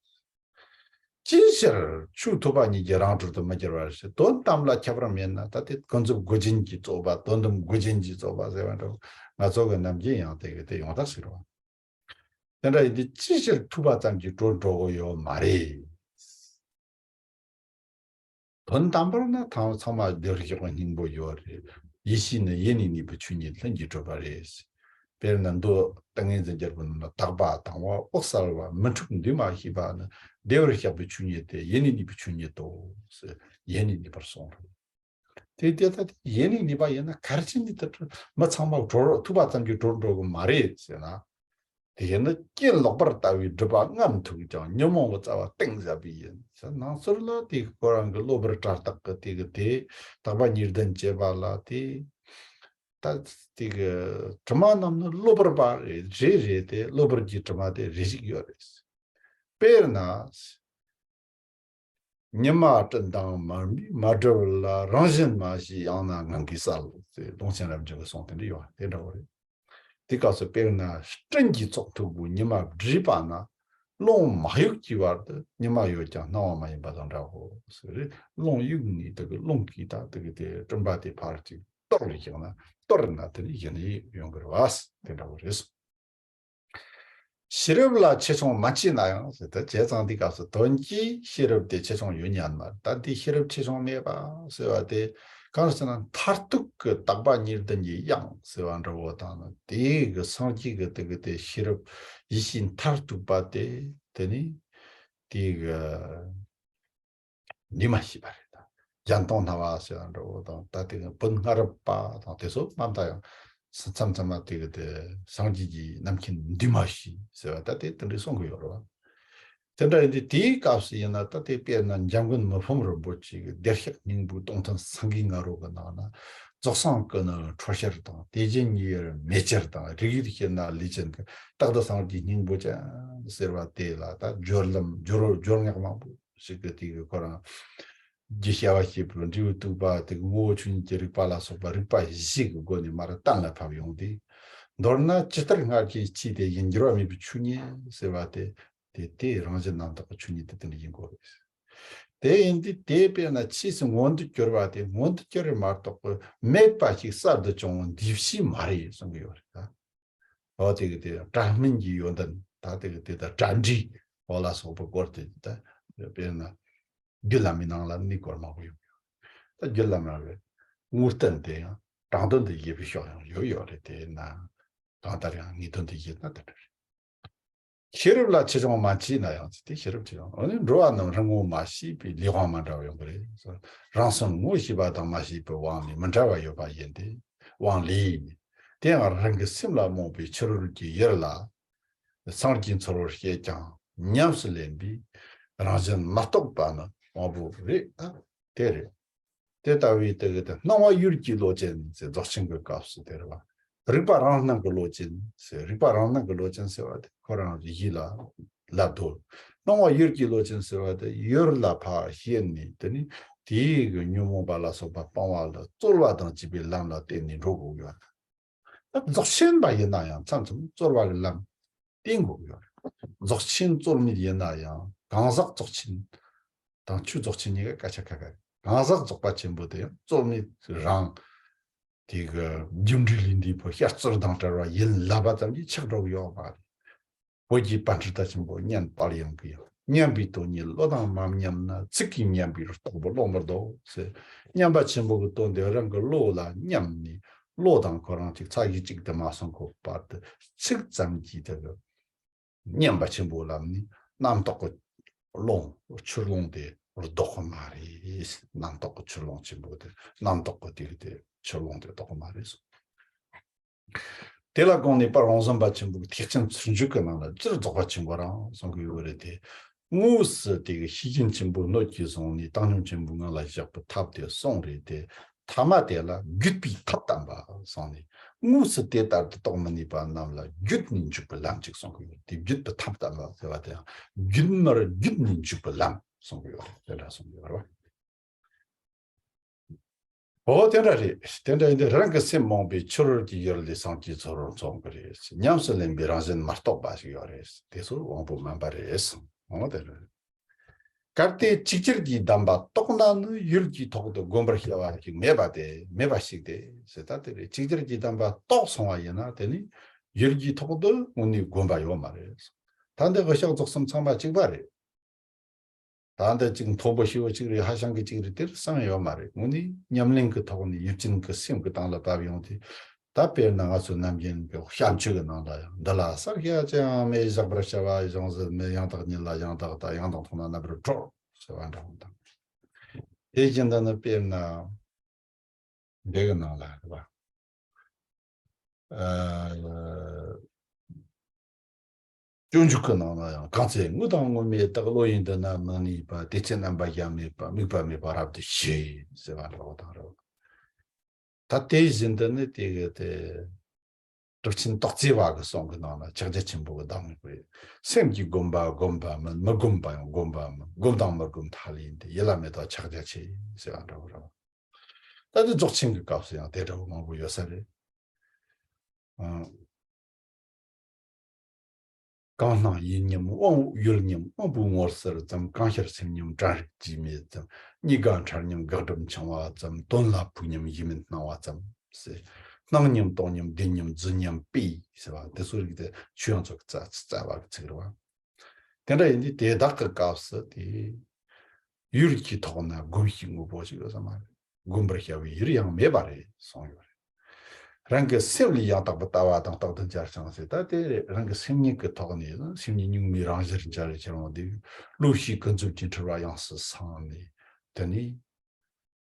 ཅིའི་ཕྱིར་ཆོས་ཐོས་པ་ཉིད་ཀྱིས་རང་གྲོལ་དུ་མི་འགྱུར་བར་ཞེས། དོན་དམ་ལ་ཁྱད་པར་མེད་ན་ད་དེ་ཀུན་རྫོབ་དགོས་ཅན་གྱི་རྩོད་པ། དོན་དམ་དགོས་ཅན་གྱི་རྩོད་པ་ཟེར་བ་འདྲ་བོ་ང་ཚོ་གི་ནམ་རྒྱུན་ཡང་དེ་གི་དེ་ཡོང་ཐག་ཆོད་རེད་བ། དེ་འདྲ་ཡིན་དུས་ཅིའི་ཕྱིར་ཐོས་པ་ཙམ་གྱིས་གྲོལ་འགྲོ་གི་ཡོད་མ་རེད། དོན་དམ་པར་ན་ཐམས་ཚང་མ་བདེ་བར་གཤེགས་པའི་སྙིང་པོ་ཡོད་རེད། ཡེ་ཤེས་ནི་ཡེ་ནས་གནས་པའི་ཆོས་ཉིད་ལྷུན་གྱིས་གྲུབ་པ་རེད། དཔེར་ན་མདོ་ཏིང་ངེ་འཛིན་རྒྱལ་པོ་རྣམས་ལ། དག་པ་དང་བ་འོད་གསལ་བ། མི་འཁྲུགས་འདུས་མ་བྱས་པ་ནི། བདེ་བར་གཤེགས་པའི་ཆོས་ཉིད་དེ། ཡེ་ནས་གནས་པའི་ཆོས་ཉིད་དོ། ཡེ་ནས་གནས་པར་གསུངས་རེད། དེ་དེ་ལྟ་སྟེ་ཡེ་ནས་གནས་པ་ཡིན་ན་ག་རེ་བྱས་ནས་དེ་མི་ཚང་མ་གྲོལ་ཐོས་པ་ཙམ་གྱིས་གྲོལ་འགྲོ་གི་མ་རེད་ཟེར་ན། དེ་ཡིན་ན་རྐྱེན་ལོག་པར་ལྟ་བུའི་སྒྲིབ་པ་རྔམ་མཐུག་ཀྱང་ཉོན་མོངས་པའི་རྩ་བ་གཏིང་ཟབ་པས་ཡིན་ཟེར། ནང་ཚུར་ལ་དེ་ཁོ་རང་གི་གློ་བུར་གྲྭ་སྟག་གི་དེ་གི་དེ་དག་པ་གཉིས་ལྡན་བྱེད་པ་ལ་དེ་ད་དེ་གི་དྲི་མ་རྣམས་ནི་གློ་བུར་བ་རེད་རེད་རེད་དེ་གློ་བུར་གྱི་དྲི་མ་དེ་རེ་ཞིག་ཡོད་རེད། དཔེར་ན། ཉི་མ་སྤྲིན་དང་མར་མེ་མ་བསྒྲིབས་ལ། རང་བཞིན་མ་ཞི་ཡང་ན་ངང་གིས་གསལ། ཟེར་ཀློང་ཆེན་རབ་འབྱམས་ཀྱི་གསུང་དེ་འདྲ་ཡོད་པ་དེ་འདྲ་བོ་རེད། དེ་སྐབས་སུ་དཔེར་ན་སྤྲིན་གྱི་ཚོགས་མཐུག་པོས་ཉི་མ་བསྒྲིབས་པ་ན། རླུང་མ་གཡུག་གི་བར་དུ་ཉི་མ་ཡོད་ཀྱང་སྣང་བ་མ་ཡིན་པ་དང་འདྲའོ་ཟེར་རེད། རླུང་གཡུག་ནས་དེ་གི་རླུང་གིས་ད་དེ་གི་དེ་སྤྲིན་པ་དེ་ཕར་ཅིག་གཏོར་རེ་བཞག་ན་གཏོར་ན་དེ་ནི་གཞི་ནས་ཡོང་གི་རེད་བ། དེ་འདྲ་བོ་རེད། ཤེས་རབ་ལ་ཆེ་ཆུང་མ་ཕྱེ་ན་ཡང་ཟེར། ད་བྱས་ཙང་འདི་སྐབས་སུ་དོན་གྱིས་ཤེས་རབ་དེ་ཆེ་ཆུང་ཡོད་ཉན་མ་རེད། ད་འདི་ཤེས་རབ་ཆེ་ཆུང་མེད་པ་ཟེར་བ་དེ་གང་ཟེར་ན་མཐར་ཐུག་གི་དག་པ་གཉིས་ལྡན་གྱི་དབྱིངས་ཟེར་བ་འདྲ་བོ་དང་ནི་དེའི་གི་སངས་རྒྱས་ཀྱི་དེ་གི་དེ་ཤེས་རབ་ཡེ་ཤེས་མཐར་ཐུག་པ་དེ་དེ་ནི་དེའི་གི་འདུས་མ་བྱས་པ་རེད་ད། གཞན་སྟོང་སྣང་བ་ཟེར་བ་འདྲ་བོ་དང་ད་དེ་བུམ་སྔ་རབས་པ་དང་དེ་ཚོ་རྣམ་དག་ཡང་མཚམས་མཚམས་མ་དེ་གི་དེ་སངས་རྒྱས་ཀྱི་རྣམ་མཁྱེན་འདུས་མ་བྱས་ཟེར་བ་ད་དེ་དེ་འདྲའི་གསུང་གི་ཡོད་རེད་བ། དེ་འདྲ་ཡིན་དུས་དེའི་སྐབས་སུ་ཡིན་ན་ད་དེ་དཔེར་ན་འཇམ་མགོན་མི་ཕམ་རིན་པོ་ཆེ་གི་བདེ་གཤེགས་སྙིང་པོའི་སྟོང་ཐུན་སེང་གེའི་ང་རོ་གི་ནང་ན་རྫོགས་སངས་ཀུན་ནི་འཕྲོ་ཕྱིར་དང་། དེ་རྗེས་ཉིད་ཡོད་མེད་ཕྱིར་དང་། རིགས་ཡུལ་ཤེས་ན་ལས་ཅན་གྱི། རྟག་ཏུ་སངས་རྒྱས་སྙིང་པོ་ཅན་ཟེར་བ་དེ་ལ་ད་སྦྱོར་ལམ་སྦྱོར་སྦྱོར་སྔགས་མང་པོ་ཞིག་གི་དེ་གི་ཁོ་རང་རྒྱུ་བྱ་བ་བྱེད་པའི་འབྲས་བུ་ཐུག་པ་དེ་གི་ངོ་བོ་ཆོས་ཉིད་ཀྱི་རིགས་པ་ལ་སོགས་པ་རིགས་པ་བཞི་གི་སྒོ་ནས་མར་གཏན་ལ་ཕབ་ཡོང་དུས། མདོར་ན་ཇི་ལྟར་སྔར་བཞིན་གཅེས་ཏེ་ཡིན། འགྱུར་བ་མེད་པའི་ཆོས་ཉིད་ཟེར་བ་དེ་དེ་དེ་རང་བཞིན་རྣམ་དག་གི་ཆོས་ཉིད་དེ་དེ་འདྲ་ཡིན་དགོས་རེད། དེ་ཡིན་དུས་དེ་དཔེར་ན་ཕྱིས་སུ་མངོན་དུ་གྱུར་པ་དེ་མངོན་དུ་གྱུར་རེད་མ་གཏོགས་མེད་པ་ཞིག་གསར་དུ་བྱུང་བ་འདུས་བྱས་མ་རེད་གསུང་གི་ཡོད་རེད་ད། འོ་དེ་གི་དེ་སྒྲ་སྨིན་གྱི་ཡོན་ཏན་ད་དེ་གི་དེ་ད་སྒྲ་འདྲེས་འོ་ལ་སོགས་པའི་སྐོར་དེ་ད་དཔེར་ན་རྒྱུད་བླ་མའི་ནང་ལ་ནི་སྐོར་མང་པོ་ཡོང་གི་ཡོད། ད་རྒྱུད་བླ་མ་རེད་དངོས་བསྟན་དེ་ཡང་དྲང་དོན་དུ་བཞེད་པའི་ཕྱོགས་ཡང་ཡོད་ཡོད་རེད། དེ་ན་གང་ལྟར་ཡང་ངེས་དོན་དུ་བཞེད་ན་དེ་འདྲ་རེད། ཤེས་རབ་ལ་ཆེ་ཆུང་མ་ཕྱེ་ན་ཡང་དེ་ཤེས་རབ་ཆེ་ཆུང་འོ་ནི་འགྲོ་བ་རྣམས་རང་ངོ་མ་ཤེས་པའི་ལས་དབང་མ་འདྲ་བ་ཡོང་གི་རེད། རང་སེམས་ངོ་ཤེས་པ་དང་མ་ཤེས་པའི་དབང་ལས་མི་འདྲ་བ་ཡོད་པ་ཡིན་ཏེ་དབང་ལས་ཡིན། དེ་ཡང་རང་གི་སེམས་ལ་རྨོངས་པའི་ཕྱི་རོལ་གྱི་ཡུལ་ལ་ སངས་རྒྱས་ཚོར་བར་བཤད་ཀྱང་ཉམས་སུ་ལེན་པའི་རང་བཞིན་མ་རྟོགས་པ་ནི་དབང་པོ་རེད། ཨ། དེ་རེད། དེ་ལྟ་བུའི་དེ་གི་དེ་སྣང་བ་ཡུལ་གྱི་བློ་ཅན་ཟེར། རྫོགས་ཆེན་གྱི་སྐབས་སུ་དེ་རེད་བ། རིག་པ་རང་སྣང་གི་བློ་ཅན་ཟེར། རིག་པ་རང་སྣང་གི་བློ་ཅན་ཟེར་བ་དེ་ཁོ་རང་གཞི་ལ་ལབ་དོ། སྣང་བ་ཡུལ་གྱི་བློ་ཅན་ཟེར་བ་དེ་ཡུལ་ལ་ཕར་ཞེན་ནས། དེ་ནི་དེའི་གི་ཉོན་མོངས་པ་ལ་སོགས་པ་སྤང་བ་ལ་རྩོལ་བ་དང་བཅས་པའི་ལམ་ལ་བརྟེན་ནས་འགྲོ་དགོས་ཡོད། ད་རྫོགས་ཆེན་པ་ཡིན་ན་ཡང་མཚམས་མཚམས་རྩོལ་བ་གི་ལམ་བསྟེན་དགོས་ཀྱི་ཡོད་རེད། རྫོགས་ཆེན་རྩོལ་མེད་ཡིན་ན་ཡང་གང་ཟག་རྫོགས་ཆེན་དང་ཆོས་རྫོགས་ཆེན་གཉིས་ཀ་སྐད་ཆ་ཁ་ཁ་རེད། གང་ཟག་རྫོགས་པ་ཆེན་པོ་དེ་ཡང་རྩོལ་མེད་རང་དེ་གི་རྒྱུ་འབྲས་ལས་འདས་པའི་བཤད་རྩོལ་དང་བྲལ་བ་ཡིན་ལབ་པ་ཙམ་གྱིས་ཆགས་འགྲོ་གི་ཡོད་མ་རེད། བོད་ཀྱི་པཎ་ཌི་ཏ་ཆེན་པོ་སྙན་དཔལ་དབྱངས་ཀྱིས་ཡང་། སྙན་པའི་དོན་ཉིད་བློ་དང་མ་མཉམ་ན། ཚིག་གིས་སྙན་པའི་རྟོགས་པ་བློ་མི་ལྡོག་ཟེར། སྙན་པ་ཆེན་པོ་གི་དོན་དེ་རང་གི་བློ་ལ་མཉམ་ནས། བློ་དང་ཁོ་རང་གཅིག་ཚ་གི་གཅིག་ཏུ་མ་སོང་གོ་བར་དུ་ཚིག་ཙམ་གྱིས་དེ་གི་སྙན་པ་ཆེན་པོ་ལམ་ནས་རྣམ་རྟོག་གི་ཀློང་། ཆུ་ཀློང་དེ་ལྡོག་གི་མ་རེད། རྣམ་རྟོག་གི་ཆུ་ཀློང་ཆེན་པོ་དེ། རྣམ་རྟོག་གི་དེ་གི་དེ་ཆུ་ཀློང་དེ་ལྡོག་གི་མ་རེད་གསུངས། དེ་ལ་དགོངས་ནས་དཔལ་རོང་ཟོམ་པ་ཆེན་པོས་ཐེག་ཆེན་ཚུལ་འཇུག་གི་ནང་ལ་སྤྱིར་རྫོགས་པ་ཆེན་པོ་རང་གསུང་གི་ཡོད་རེད་དེ། དངོས་སུ་དེ་གི་ཤེས་བཞིན་ཆེན་པོའི་སྣོད་ཀྱིས་བཟུང་ནས་བཏང་སྙོམས་ཆེན་པོའི་ངང་ལ་བཞག་པའི་ཐབས་དེ་གསུངས་རེད་དེ། ཐ་མ་དེ་ལ་བརྒྱུད་པའི་ཐབས་དམ་པ་གསུངས་ནས། དངོས་སུ་དེ་ལྟར་དུ་རྟོགས་མི་ནུས་པ་རྣམས་ལ་བརྒྱུད་ནས་འཇུག་པའི་ལམ་ཅིག་གསུང་གི་ཡོད་དེ། བརྒྱུད་པའི་ཐབས་དམ་པ་ཟེར་བ་དེ་ཡང་བརྒྱུད་མར་བརྒྱུད་ནས་འཇུག་པའི་ལམ་གསུང་གི་ཡོད་རེད། དེ་འདྲ་གསུང་གི་ཡོད་རེད་བ། ཨོ་དེ་འདྲ་རེད། དེ་འདྲ་ཡིན་དུས་རང་གི་སེམས་རྨོངས་པས་ཕྱི་རོལ་གྱི་ཡུལ་ལས་སངས་རྒྱས་ཚོར་བར་འཚོང་གི་རེད། ཉམས་སུ་ལེན་པའི་རང་བཞིན་མ་རྟོགས་པ་ཞིག་ཡོད་རེད། དེ་ཚོ་དབང་པོ་དམན་པ་རེད། ཨོ་དེ་འདྲ་རེད། གལ་ཏེ་གཅིག་གྱུར་གྱི་བདེན་པ་རྟོགས་ན་ནི་ཡུལ་གྱི་ཐོག་ཏུ་བསྒོམ་པར་བྱ་བ་ཞིག་མེད་པ་དེ། མེད་པ་ཞིག་སྟེ་ཟེར། ད་དེ་རེད། གཅིག་གྱུར་གྱི་བདེན་པ་རྟོགས་སོང་བ་ཡིན་ན་དེ་ནི་ཡུལ་གྱི་ཐོག་ཏུ་དངོས་གནས་བསྒོམ་པ་ཡོད་མ་རེད། ད་འདི་གི་ཕྱག་རྫོགས་གསུམ་ཚང་མ་གཅིག་པ་རེད། ད་འདི་གཅིག་མཐོ་པོ་ཞེ་པོ་གཅིག་རེད། ཧ་ཅང་གི་གཅིག་རེད། དེར་བསམ་ཡོད་མ་རེད། དངོས་གནས་ཉམས་ལེན་གྱི་ཐོག་ནས་ཡུལ་ཅན་གྱི་སེམས་ཀྱི་སྟེང་ལ་བབས་ཡོང་དུས། ད་དཔེར་ན་ང་ཚོ་ནམ་རྒྱུན་གྱི་བཤད་ཆོས་ཀྱི་ནང་ལ་ཡང་། འདི་ལ་བསགས་ཤ་ཅི་ཡང་མེད། བཞག་པར་བྱ་བ་གཞན་ཟིལ་མེད། ཡང་དག་ཉིད་ལ་ཡང་དག་ལྟ། ཡང་དག་མཐོང་ན་རྣམ་པར་གྲོལ་ཟེར་བ་འདྲ་བོ་དང་། དེ་བཞིན་དུ་ནི་དཔེར་ན་འདི་གི་ནང་ལ་རེད་བ། ཨ། སྤྱོད་འཇུག་གི་ནང་ལ་ཡང་། གང་ཚེ་དངོས་དང་དངོས་མེད་དག། བློ་ཡི་མདུན་ན་མི་གནས་པ། དེ་ཚེ་རྣམ་པར་གཞག་མེད་པ། དམིགས་པ་མེད་པར་རབ་ཏུ་ཞི་ཟེར་བ་འདྲ་བོ་དང་རེད། ད་དེ་བཞིན་དུ་ནི་དེ་གི་དེ་གྲུབ་ཆེན་ཏོག་ཙེ་བ་གི་གསུང་གི་ནང་ལ་ཕྱག་རྒྱ་ཆེན་པོ་གི་གདམས་ངག་རེད། སེམས་ཀྱིས་བསྒོམ་པ་བསྒོམ་པ་མིན། མི་བསྒོམ་པ་ཡང་བསྒོམ་པ་མིན། བསྒོམ་དང་མི་བསྒོམ་ཐ་ལ་ཡིན་ཏེ། ཡིད་ལ་མེད་དང་ཕྱག་རྒྱ་ཆེ་ཟེར་བ་འདྲ་བོ་རེད། ད་དེ་རྫོགས་ཆེན་གྱི་སྐབས་སུ་ཡང་དེ་འདྲ་བོ་མང་པོ་ཡོད་ས་རེད། ཨང་། གང་སྣང་ཡུལ་མཉམ་དབང་། ཡུལ་མཉམ་དབང་པོའི་ངོ་ཟུར་ཙམ། གང་ཤར་སེམས་མཉམ་དྲན་རིག་ཅིས་མེད་ཙམ། གཉིས་ཀ་འཕྲལ་མཉམ་དགག་སྒྲུབ་འཆིང་བ་ཙམ། དོན་ལ་ཕུགས་མཉམ་ཡིད་མེད་སྣང་བ་ཙམ་ཟེར། སྣང་མཉམ་རྟོག་མཉམ་བདེན་མཉམ་རྫུན་མཉམ་པས་ཟེར་བ་འདི་ཚོ་རིགས་དེ་ཆོས་དབྱིངས་ཚོགས་ཀྱི་རྩ་རྩ་བ་གི་ཚིག་རེད་བ། དེ་འདྲ་ཡིན་དུས་དེ་དག་གི་སྐབས་སུ་དེ་ཡུལ་གྱི་ཐོག་ན་བསྒོམ་ཤེས་དངོས་པོ་ཞིག་ཡོད་ས་མ་རེད། བསྒོམ་པར་བྱ་བའི་ཡུལ་ཡང་མེད་པ་རེད་གསུངས་ཡོད་རེད། རང་གི་སེམས་ལས་ཡང་དག་པར་ལྟ་བ་དང་རྟག་ཏུ་འབྱར་ཞིང་ཟེར། ད་དེ་རང་གི་སེམས་ཉིད་ཀྱི་ཐོག་ནས་སེམས་ཉིད་གཉུག་མའི་རང་བཞིན་འབྱར་བའི་ཕྱིར་འོང་དུས། བློ་ཤེས་ཀུན་རྫོབ་ཀྱི་འཁྲུལ་བ་ཡོངས་སུ་སངས་ནས། དེ་ནས་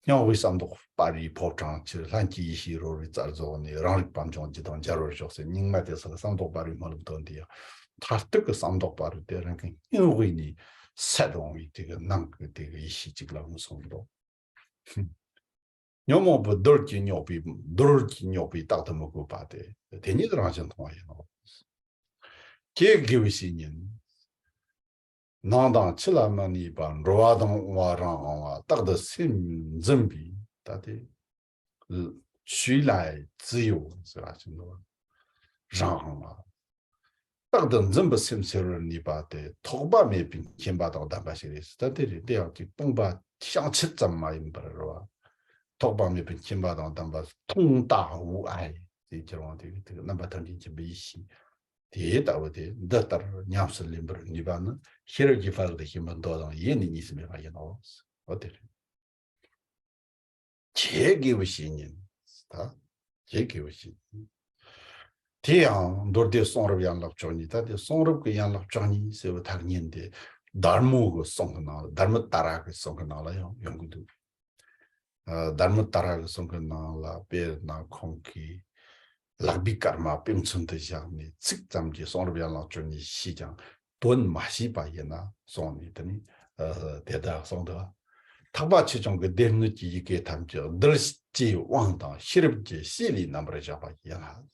སྙིང་དབུས་བསམ་གཏོགས་སྤར་བའི་ཕོ་བྲང་ཕྱིར། ལྷན་སྐྱེས་ཡེ་ཤེས་རོལ་པའི་རྩལ་རྫོགས་ནས། རང་རིག་པད་འབྱུང་བརྒྱུད་དང་མཇལ་བར་ཤོག་ཟེར། སྙིགས་མ་དེ་ཚོ་ལ་བསམ་གཏོགས་སྤར་བའི་སྨོན་ལམ་འདོན་དུས་ཡང་། མཐར་ཐུག་གི་བསམ་གཏོགས་སྤར་བ་དེ་རང་གི་སྙིང་དབུས་ནས་སད་འོང་བའི་དེ་གི་ནང་གི་དེ་གི་ཡེ་ཤེས་གཅིག་ལ་མངོན་སུམ་དུ། ཉོན་མོངས་པའི་རྡུལ་གྱིས་རྙོག་པའི། རྡུལ་གྱིས་རྙོག་པའི་རྟག་ཏུ་མི་གོས་པ་སྟེ། དེ་ཉིད་རང་བཞིན་མཐོང་བ་ཡིན་ནོ། ཀྱེ་དགེ་བའི་བཤེས་གཉེན། ནང་དང་ཕྱི་ལ་མི་གནས་པ། འགྲོ་བ་དང་འོང་བ་རང་དབང་བ། རྟག་ཏུ་སེམས་འཛིན་པའི། ད་དེ་ཞུས་ལ་ཙི་ཡོ་ཟེར་བ་ཞིག་འདུག་རང་དབང་བ། རྟག་ཏུ་འཛིན་པའི་སེམས་སེལ་བར་ནུས་པ་དེ་ཐོགས་པ་མེད་པའི་མཁྱེན་པ་དང་ལྡན་པ་ཞིག་རེད། ད་དེ་རེད། དེ་ཡང་གི་སྟོང་པ་བྱང་ཆུབ་ཙམ་མ་ཡིན་པར་རེད་བ། ཐོགས་པ་མེད་པའི་མཁྱེན་པ་དང་ལྡན་པ། 通达无碍 ཟེར་གྱི་རང་དེ་དེ་རྣམ་པ་ཐམས་ཅད་མཁྱེན་པའི་ཡེ་ཤེས་དེ་ལྟ་བུ་དེ། འདི་ལྟར་ཉམས་སུ་ལེན་པར་ནུས་པ་ནི། ཤེས་རབ་ཀྱི་དཔལ་དུ་ཞེན་པའི་མདོ་དང་ཡེ་ནས་གཉིས་སུ་མེད་པ་ཡིན་ནོ། འོ་དེ་རེད། ཀྱེ་དགེ་བའི་བཤེས་གཉེན། ད་ཀྱེ་དགེ་བའི་བཤེས་གཉེན། དེ་ཡང་མདོ་སྡེ་གསུང་རབ་ཡན་ལག་བཅུ་གཉིས། ད་དེ་གསུང་རབ་ཀྱི་ཡན་ལག་བཅུ་གཉིས་ཟེར་བའི་ཐ་སྙད་དེ་དྷརྨོ་གི་གསུང་གི་ནང་ལ། དྷརྨ་ཏཱ་ར་གི་གསུང་གི་ནང་ལ་ཡང་ཡོང་གི་འདུག་ཨ། དྷརྨ་ཏཱ་ར་གི་གསུང་གི་ནང་ལ་དཔེར་ན་ཁོང་གིས། ལག་པའི་སྐར་མ་དཔེ་མཚོན་དུ་བཞག་ནས་ཚིག་ཙམ་གྱིས་གསུང་རབ་ཡན་ལག་བཅུ་གཉིས་ཤེས་ཀྱང་དོན་མ་ཤེས་པ་ཡིན་ན་གསུངས་ནས། དེ་ནས་ཨ་དེ་ལྟར་གསུངས་འདུག། ཐེག་པ་ཆེ་ཆུང་གི་སྡེ་སྣོད་ཀྱི་ཡི་གེ་ཐམས་ཅད་གདུལ་བྱའི་དབང་དང་ཤེས་རབ་ཀྱི་བྱེད་ལས་རྣམ་པར་གཞག་པ་ཡིན་ལ།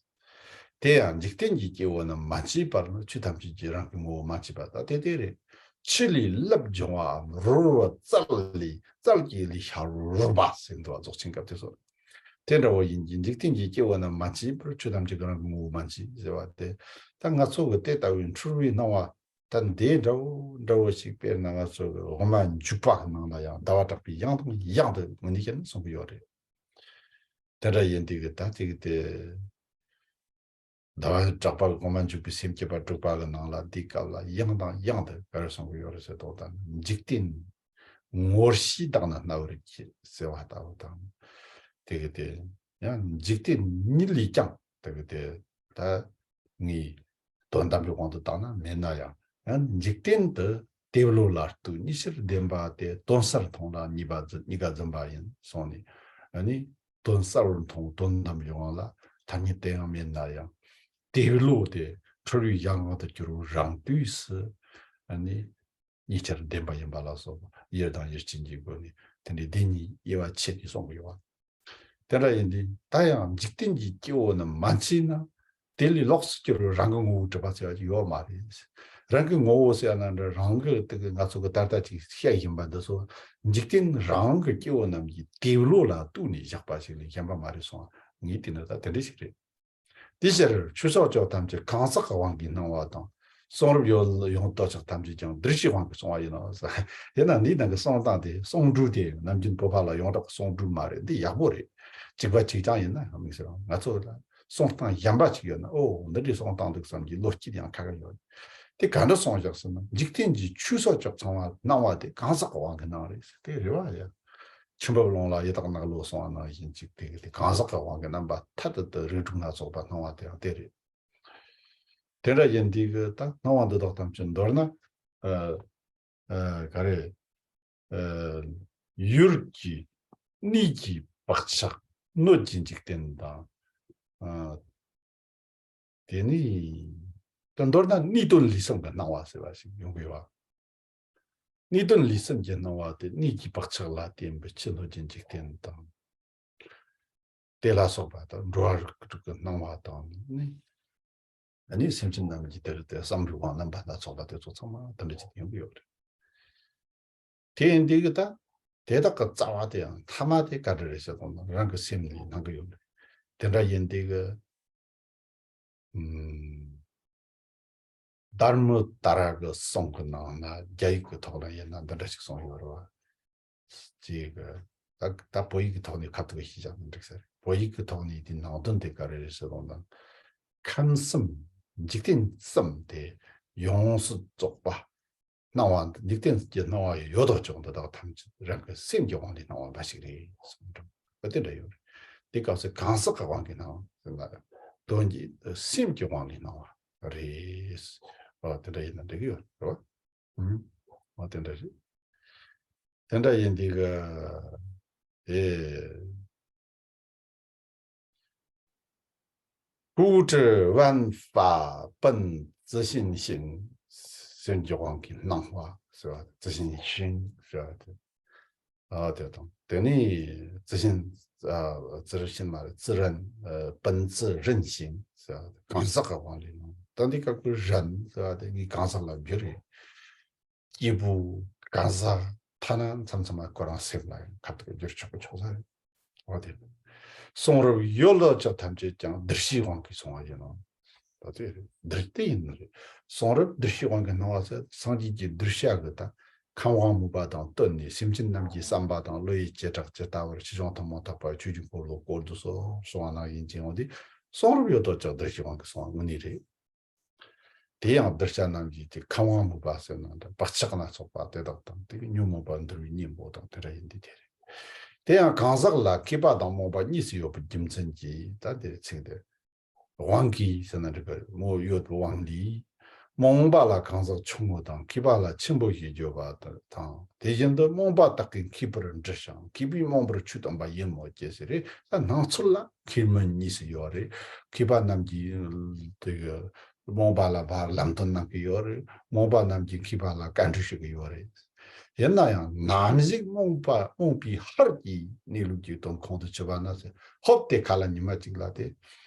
དེ་ཡང་འཇིག་རྟེན་གྱི་སྐྱེ་བོ་རྣམས་མ་མཆིས་པར་ནི་ཆོས་ཐམས་ཅད་ཀྱི་རང་གི་ངོ་བོ་མ་མཆིས་པ་དང་། དེ་དེ་རེད། ཆུ་ལས་རླབས་འབྱུང་བའམ་རོལ་བ་རྩལ་ལས་རྩལ་གྱི་ལས་ཤར་རོལ་པ་ཟེར་འདུག་པ། རྫོགས་ཆེན་སྐབས་དེ་སོ། དེ་འདྲ་བོ་ཡིན་གྱི་འཇིག་རྟེན་གྱི་སྐྱེ་བོ་རྣམས་མ་མཆིས་པར་ཆོས་ཐམས་ཅད་ཀྱི་རང་གི་ངོ་བོ་མ་མཆིས་ཟེར་བ་དེ། ད་ང་ཚོ་གི་དེ་ལྟ་བུའི་འཁྲུལ་བའི་སྣང་བ། ད་འདི་འདྲ་བོ་འདྲ་བོ་ཞིག་དཔེར་ན་ང་ཚོ་གི་དབུ་མ་འཇུག་པ་གི་ནང་ལ་ཡང་ཟླ་བ་གྲགས་པས་ཡང་དང་ཡང་དུ་ངོས་ནས་བཤད་ན་གསུང་གི་ཡོད་རེད། དེ་འདྲ་ཡིན་དུས་གི་ད་དེ་གི་དེ། ཟླ་བ་གྲགས་པ་གི་དབུ་མ་འཇུག་པའི་སེམས་བསྐྱེད་པ་དྲུག་པ་གི་ནང་ལ་འདིའི་སྐབས་ལ་ཡང་དང་ཡང་དུ་ག་རེ་གསུང་གི་ཡོད་རེད་ཟེར་དོགས་དང་། འཇིག་རྟེན་ངོར་ཤེས་བདག་ནི་རྣ་བར་གྱིས་ཟེར་བ་ལྟ་བུ་དང་། དེ་གི་དེ་ཡང་འཇིག་རྟེན་ཉིད་ལས་ཀྱང་དེ་གི་དེ་ད་ངས་དོན་དམ་པའི་དབང་དུ་བཏང་ན་མེད་ན་ཡང་། ཡང་འཇིག་རྟེན་དུ་དེ་བློ་ལ་ལྟོས། གཉིས་ཆར་ལྡན་པ་དེ་དོན་གསལ་མཐོང་ལ་གཉིས་པ་འཛིན། གཉིས་ཀ་འཛིན་པ་ཡིན་གསུངས་ནས། ཨ་ནི་དོན་གསལ་བར་མཐོང་། དོན་དམ་པའི་དབང་ལ་ཐ་སྙད་དེ་ཡང་མེད་ན་ཡང་། དེ་བློ་དེ་འཁྲུལ་བའི་གཞན་དབང་དུ་གྱུར་པའི་རང་དུས་སུ་ཨ་ནི་གཉིས་ཆར་ལྡན་པ་ཡིན་པ་ལ་སོགས་པ་ཡུལ་དང་ཡུལ་ཅན་གྱི་སྒོ་ནས་དེ་འདྲའི་བདེན་གཉིས་དབྱེ་བ་ཕྱེ་ནས་གསུང་གི་ཡོད་པ། དེ་འདྲ་ཡིན་དུས་ད་ཡང་འཇིག་རྟེན་གྱི་སྐྱེ་བོ་རྣམས་མ་མཆིས་ན། དེ་ལས་ལོགས་སུ་གྱུར་པའི་རང་གི་ངོ་བོ་གྲུབ་པ་ཟེར་བ་ཅིག་ཡོད་མ་རེད། རང་གི་ངོ་བོ་ཟེར་ན་འདྲ། རང་གི་དེ་གི་ང་ཚོ་གི་ད་ལྟ་ཅིག་བཤད་བཞིན་པ་འདི་ཚོ་འཇིག་རྟེན་རང་གི་སྐྱེ་བོ་རྣམས་ཀྱི་དེ་བློ་ལ་ལྟོས་ནས་བཞག་པ་ཞིག་ལས་གཞན་པ་མ་རེད་གསུངས། ངས་བལྟས་ན་ད་དེ་འདྲ་ཞིག་རེད། དེའི་ཕྱིར་ཆོས་སོགས་ཆོས་ཐམས་ཅད་གང་ཟག་གི་དབང་གིས་སྣང་བ་དང་། གསུང་རབ་ཡོངས་ཡོངས་རྫོགས་ཐམས་ཅད་ཀྱང་གདུལ་བྱའི་དབང་གིས་གསུངས་པ་ཡིན་ནོ། ཡིན་ན་འདིའི་ནང་གི་གསུང་སྟངས་དེ་གསུང་སྒྲོས་དེ་ནམ་རྒྱུན་བོད་པ་ལ་ཡོངས་གྲགས་ཀྱི་གསུང་སྒྲོས་མ་རེད། འདི་ཡག་པོ་རེད། གཅིག་པ་གཅིག་རྐྱང་ཡིན་ན་ཡང་མི་ཟེར་བ། ང་ཚོ་ལ་གསུང་སྟངས་གཞན་པ་གཅིག་ཡོད་ན། ཨོ་འདི་འདྲའི་གསུང་སྟངས་འདུག་བསམ་གྱི་བློ་སྐྱེད་ཡང་ཁག་ཁག་ཡོད། དེ་ག་འདྲ་གསུངས་བཞག་ཟེར་ན། འཇིག་རྟེན་གྱི་ཆོས་སོགས་ཀྱང་ཚང་བ་སྣང་བ་དེ་གང་ཟག་གི་དབང་གིས་སྣང་བ་རེད་ཟེར། དེ་རེད་བ་ཡ། ཆུ་འབབ་ཀླུང་ལ་ཡི་དྭགས་ནག་ལོ་གསུངས་པ་ནང་བཞིན་ཅིག་དེ་གི་དེ་གང་ཟག་གི་དབང་གིས་རྣམ་པ་མཐའ་དག་ཏུ་རིགས་དྲུག་སྣ་ཚོགས་པ་སྣང་བ་དེའང་དེ་རེད། དེ་འདྲ་ཡིན་དུས་གི་ད་སྣང་བ་འདི་དག་ཐམས་ཅད་མདོར་ན་ཨ་ཨ་ག་རེ་ཨ་ཡུལ་གྱི་གནས་ཀྱི་བག་ཆགས་སྣོད་ཀྱི་འཇིག་རྟེན་དང་། ཨ་དེ་ནས་ད་མདོར་ན་གནས་དོན་ལུས་གསུམ་གྱི་སྣང་བ་ཟེར་བ་ཞིག་ཡོང་གི་ཡོད་པ། གནས་དོན་ལུས་གསུམ་གྱི་སྣང་བ་དེ་གནས་ཀྱི་བག་ཆགས་ལ་བརྟེན་པའི་ཕྱི་སྣོད་ཀྱི་འཇིག་རྟེན་དང་། དེ་ལ་སོགས་པ་དང་། འགྲོ་བ་རིགས་དྲུག་གི་སྣང་བ་དང་ནི། ཨ་ནི་སེམས་ཅན་རྣམས་ཀྱི་དེར་དེ་བསམ་པའི་དབང་རྣམ་པ་སྣ་ཚོགས་པ་དེ་ཚོ་ཚང་མ་དེ་འདྲ་ཅིག་ཡོང་གི་ཡོད་རེད། དེ་ཡིན་དུས་གི་ད་དེ་དག་གི་རྩ་བ་དེ་ཡང་མཐའ་མ་དེ་ག་འདྲ་རེད་ཟེར་དང་། རང་གི་སེམས་ནས་སྣང་གི་ཡོད་རེད། དེ་འདྲ་ཡིན་དུས་གི། ཨུམ། དར་མོ་དར་གི་གསུང་གི་ནང་ན་རྒྱ་ཡིག་གི་ཐོག་ལ་ཡིན་ན་འདི་འདྲ་ཞིག་གསུངས་ཡོད་རེད་བ། ཅིག་གི་ད་ད་བོད་ཡིག་གི་ཐོག་ནས་ཁ་ཐུག་ཤེས་བྱ་མི་འགྲིག་ས་རེད། བོད་ཡིག་གི་ཐོག་ནས་དེའི་ནང་དོན་དེ་ག་རེ་རེད་ཟེར་དང་། ཁམས་གསུམ་འཇིག་རྟེན་གསུམ་དེ་ཡོངས་སུ་རྫོགས་པ། སྣང་བ་འདི་འཇིག་རྟེན་གྱི་སྣང་བ་ཡོད་དོ་ཅོག་འདི་དག་ཐམས་ཅད་རང་གི་སེམས་ཀྱི་དབང་ལས་སྣང་བ་འབའ་ཞིག་རེད་གསུངས་འདུག། ཨ་དེ་འདྲ་ཡོད་རེད། དེ་སྐབས་སུ་གང་ཟག་གི་དབང་གིས་སྣང་ཟེར་ན། དོན་གྱི་སེམས་ཀྱི་དབང་ལས་སྣང་བ་རེད། ཨ་དེ་འདྲ་ཡིན་ན་འགྲིག་གི་ཡོད་རེད་བ། ཨུམ། ཨ་དེ་འདྲ་རེད། དེ་འདྲ་ཡིན་དུས་གི། ཨེ། 不知万法本自性性 སེམས་ཀྱི་དབང་གིས་སྣང་བ་ཟེར་བ། 自性性 ཟེར་བ་དེ། ཨ་དེ་དང་དེ་ནས་自性 ཨ་自性 མ་རེད། 自然 ཨ་本自然性 ཟེར་བ་དེ་གང་ཟག་གི་དབང་ལས་སྣང་། ད་འདི་སྐབས་ཀྱི་人 ཟེར་བ་དེ་ངས་གང་ཟག་ལ་བསྒྱུར་ཡོད། སྐྱེས་བུ་གང་ཟག་ཐ་ན་མཚམས་མཚམས་ལ་ཁོ་རང་སེམས་ལ་ཡང་ཁ་ཐུག་བསྒྱུར་ཆོག་གི་ཆོག་ས་རེད། འོ་དེ། གསུང་རབ་ཡོད་ལོ་ཅོག་ཐམས་ཅད་ཀྱང་གདུལ་བྱའི་དབང་གིས་སོང་བ་ཡིན་ནོ། ད་དེ་རེད། འདིར་དེ་ཡིན་ནི་རེད། གསུང་རབ་གདུལ་བྱའི་དབང་གིས་སྣང་བ་ཟེར། སངས་རྒྱས་ཀྱིས་གདུལ་བྱ་གི་ད་ཁམས་དབང་མོས་པ་དང་བསྟུན་ནས་སེམས་ཅན་རྣམས་ཀྱི་བསམ་པ་དང་བློ་ཡི་བྱེ་བྲག་ཇི་ལྟ་བར་ཆོས་འབྱུང་ཐུན་མོང་ཐེག་པ་ཆོས་ཀྱི་འཁོར་ལོ་བསྐོར་དུ་གསོལ་གསུང་བ་ནང་བཞིན་ཅིག་འོང་དུས། གསུང་རབ་ཡོད་དོ་ཅོག་གདུལ་བྱའི་དབང་གིས་སོང་བ་དངོས་གནས་རེད། དེ་ཡང་གདུལ་བྱ་རྣམས་ཀྱི་དེ་ཁམས་དབང་མོས་པ་ཟེར་ན་འདྲ། བག་ཆགས་སྣ་ཚོགས་པ་དེ་དག་དང་། དེ་གི་ཉོན་མོངས་པ་འདུལ་བའི་གཉེན་པོ་དང་དེ་འདྲ་ཡིན་དུས་དེ་རེད། དེ་ཡང་གང་ཟག་ལ་མཁས་པ་དང་རྨོངས་པ་གཉིས་སུ་ཡོད་པའི་རྒྱུ་མཚན་གྱིས། ད་དེ་ཚིག་འདི་དབང་གིས་ཟེར་ན་འགྲིག་གི་རེད། མོ་ཡོད་པའི་དབང་ལས། རྨོངས་པ་ལ་གང་ཟག་ཆུང་ངུ་དང་། མཁས་པ་ལ་ཆེན་པོ་ཞེས་བརྗོད་པ་དང་། དེ་བཞིན་དུ་རྨོངས་པ་དག་གིས་མཁས་པར་འདྲི་ཞིང་། མཁས་པས་རྨོངས་པར་ཆོས་སྟོན་པ་ཡིན་མོད་ཀྱི་ཟེར་རེད། ད་སྣང་ཚུལ་ལ་མཁས་རྨོངས་གཉིས་སུ་ཡོད་རེད། མཁས་པ་རྣམས་ཀྱིས་དེ་གི་རྨོངས་པ་ལ་ཕར་ལམ་སྟོན་གནང་གི་ཡོད་རེད། རྨོངས་པ་རྣམས་ཀྱིས་མཁས་པ་ལ་བཀའ་འདྲི་ཞུ་གི་ཡོད་རེད། ཡིན་ན་ཡང་ནམ་ཞིག་རྨོངས་པ་རྨོངས་པའི་ཧར་གྱིས་གནས་ལུགས་ཀྱི་དོན་ཁོང་དུ་ཆུད་པ་ན་ཟེར། ཧོབ་སྟེ་ཁ་ལ་ཉི་མ་གཅིག་ལ་དེ་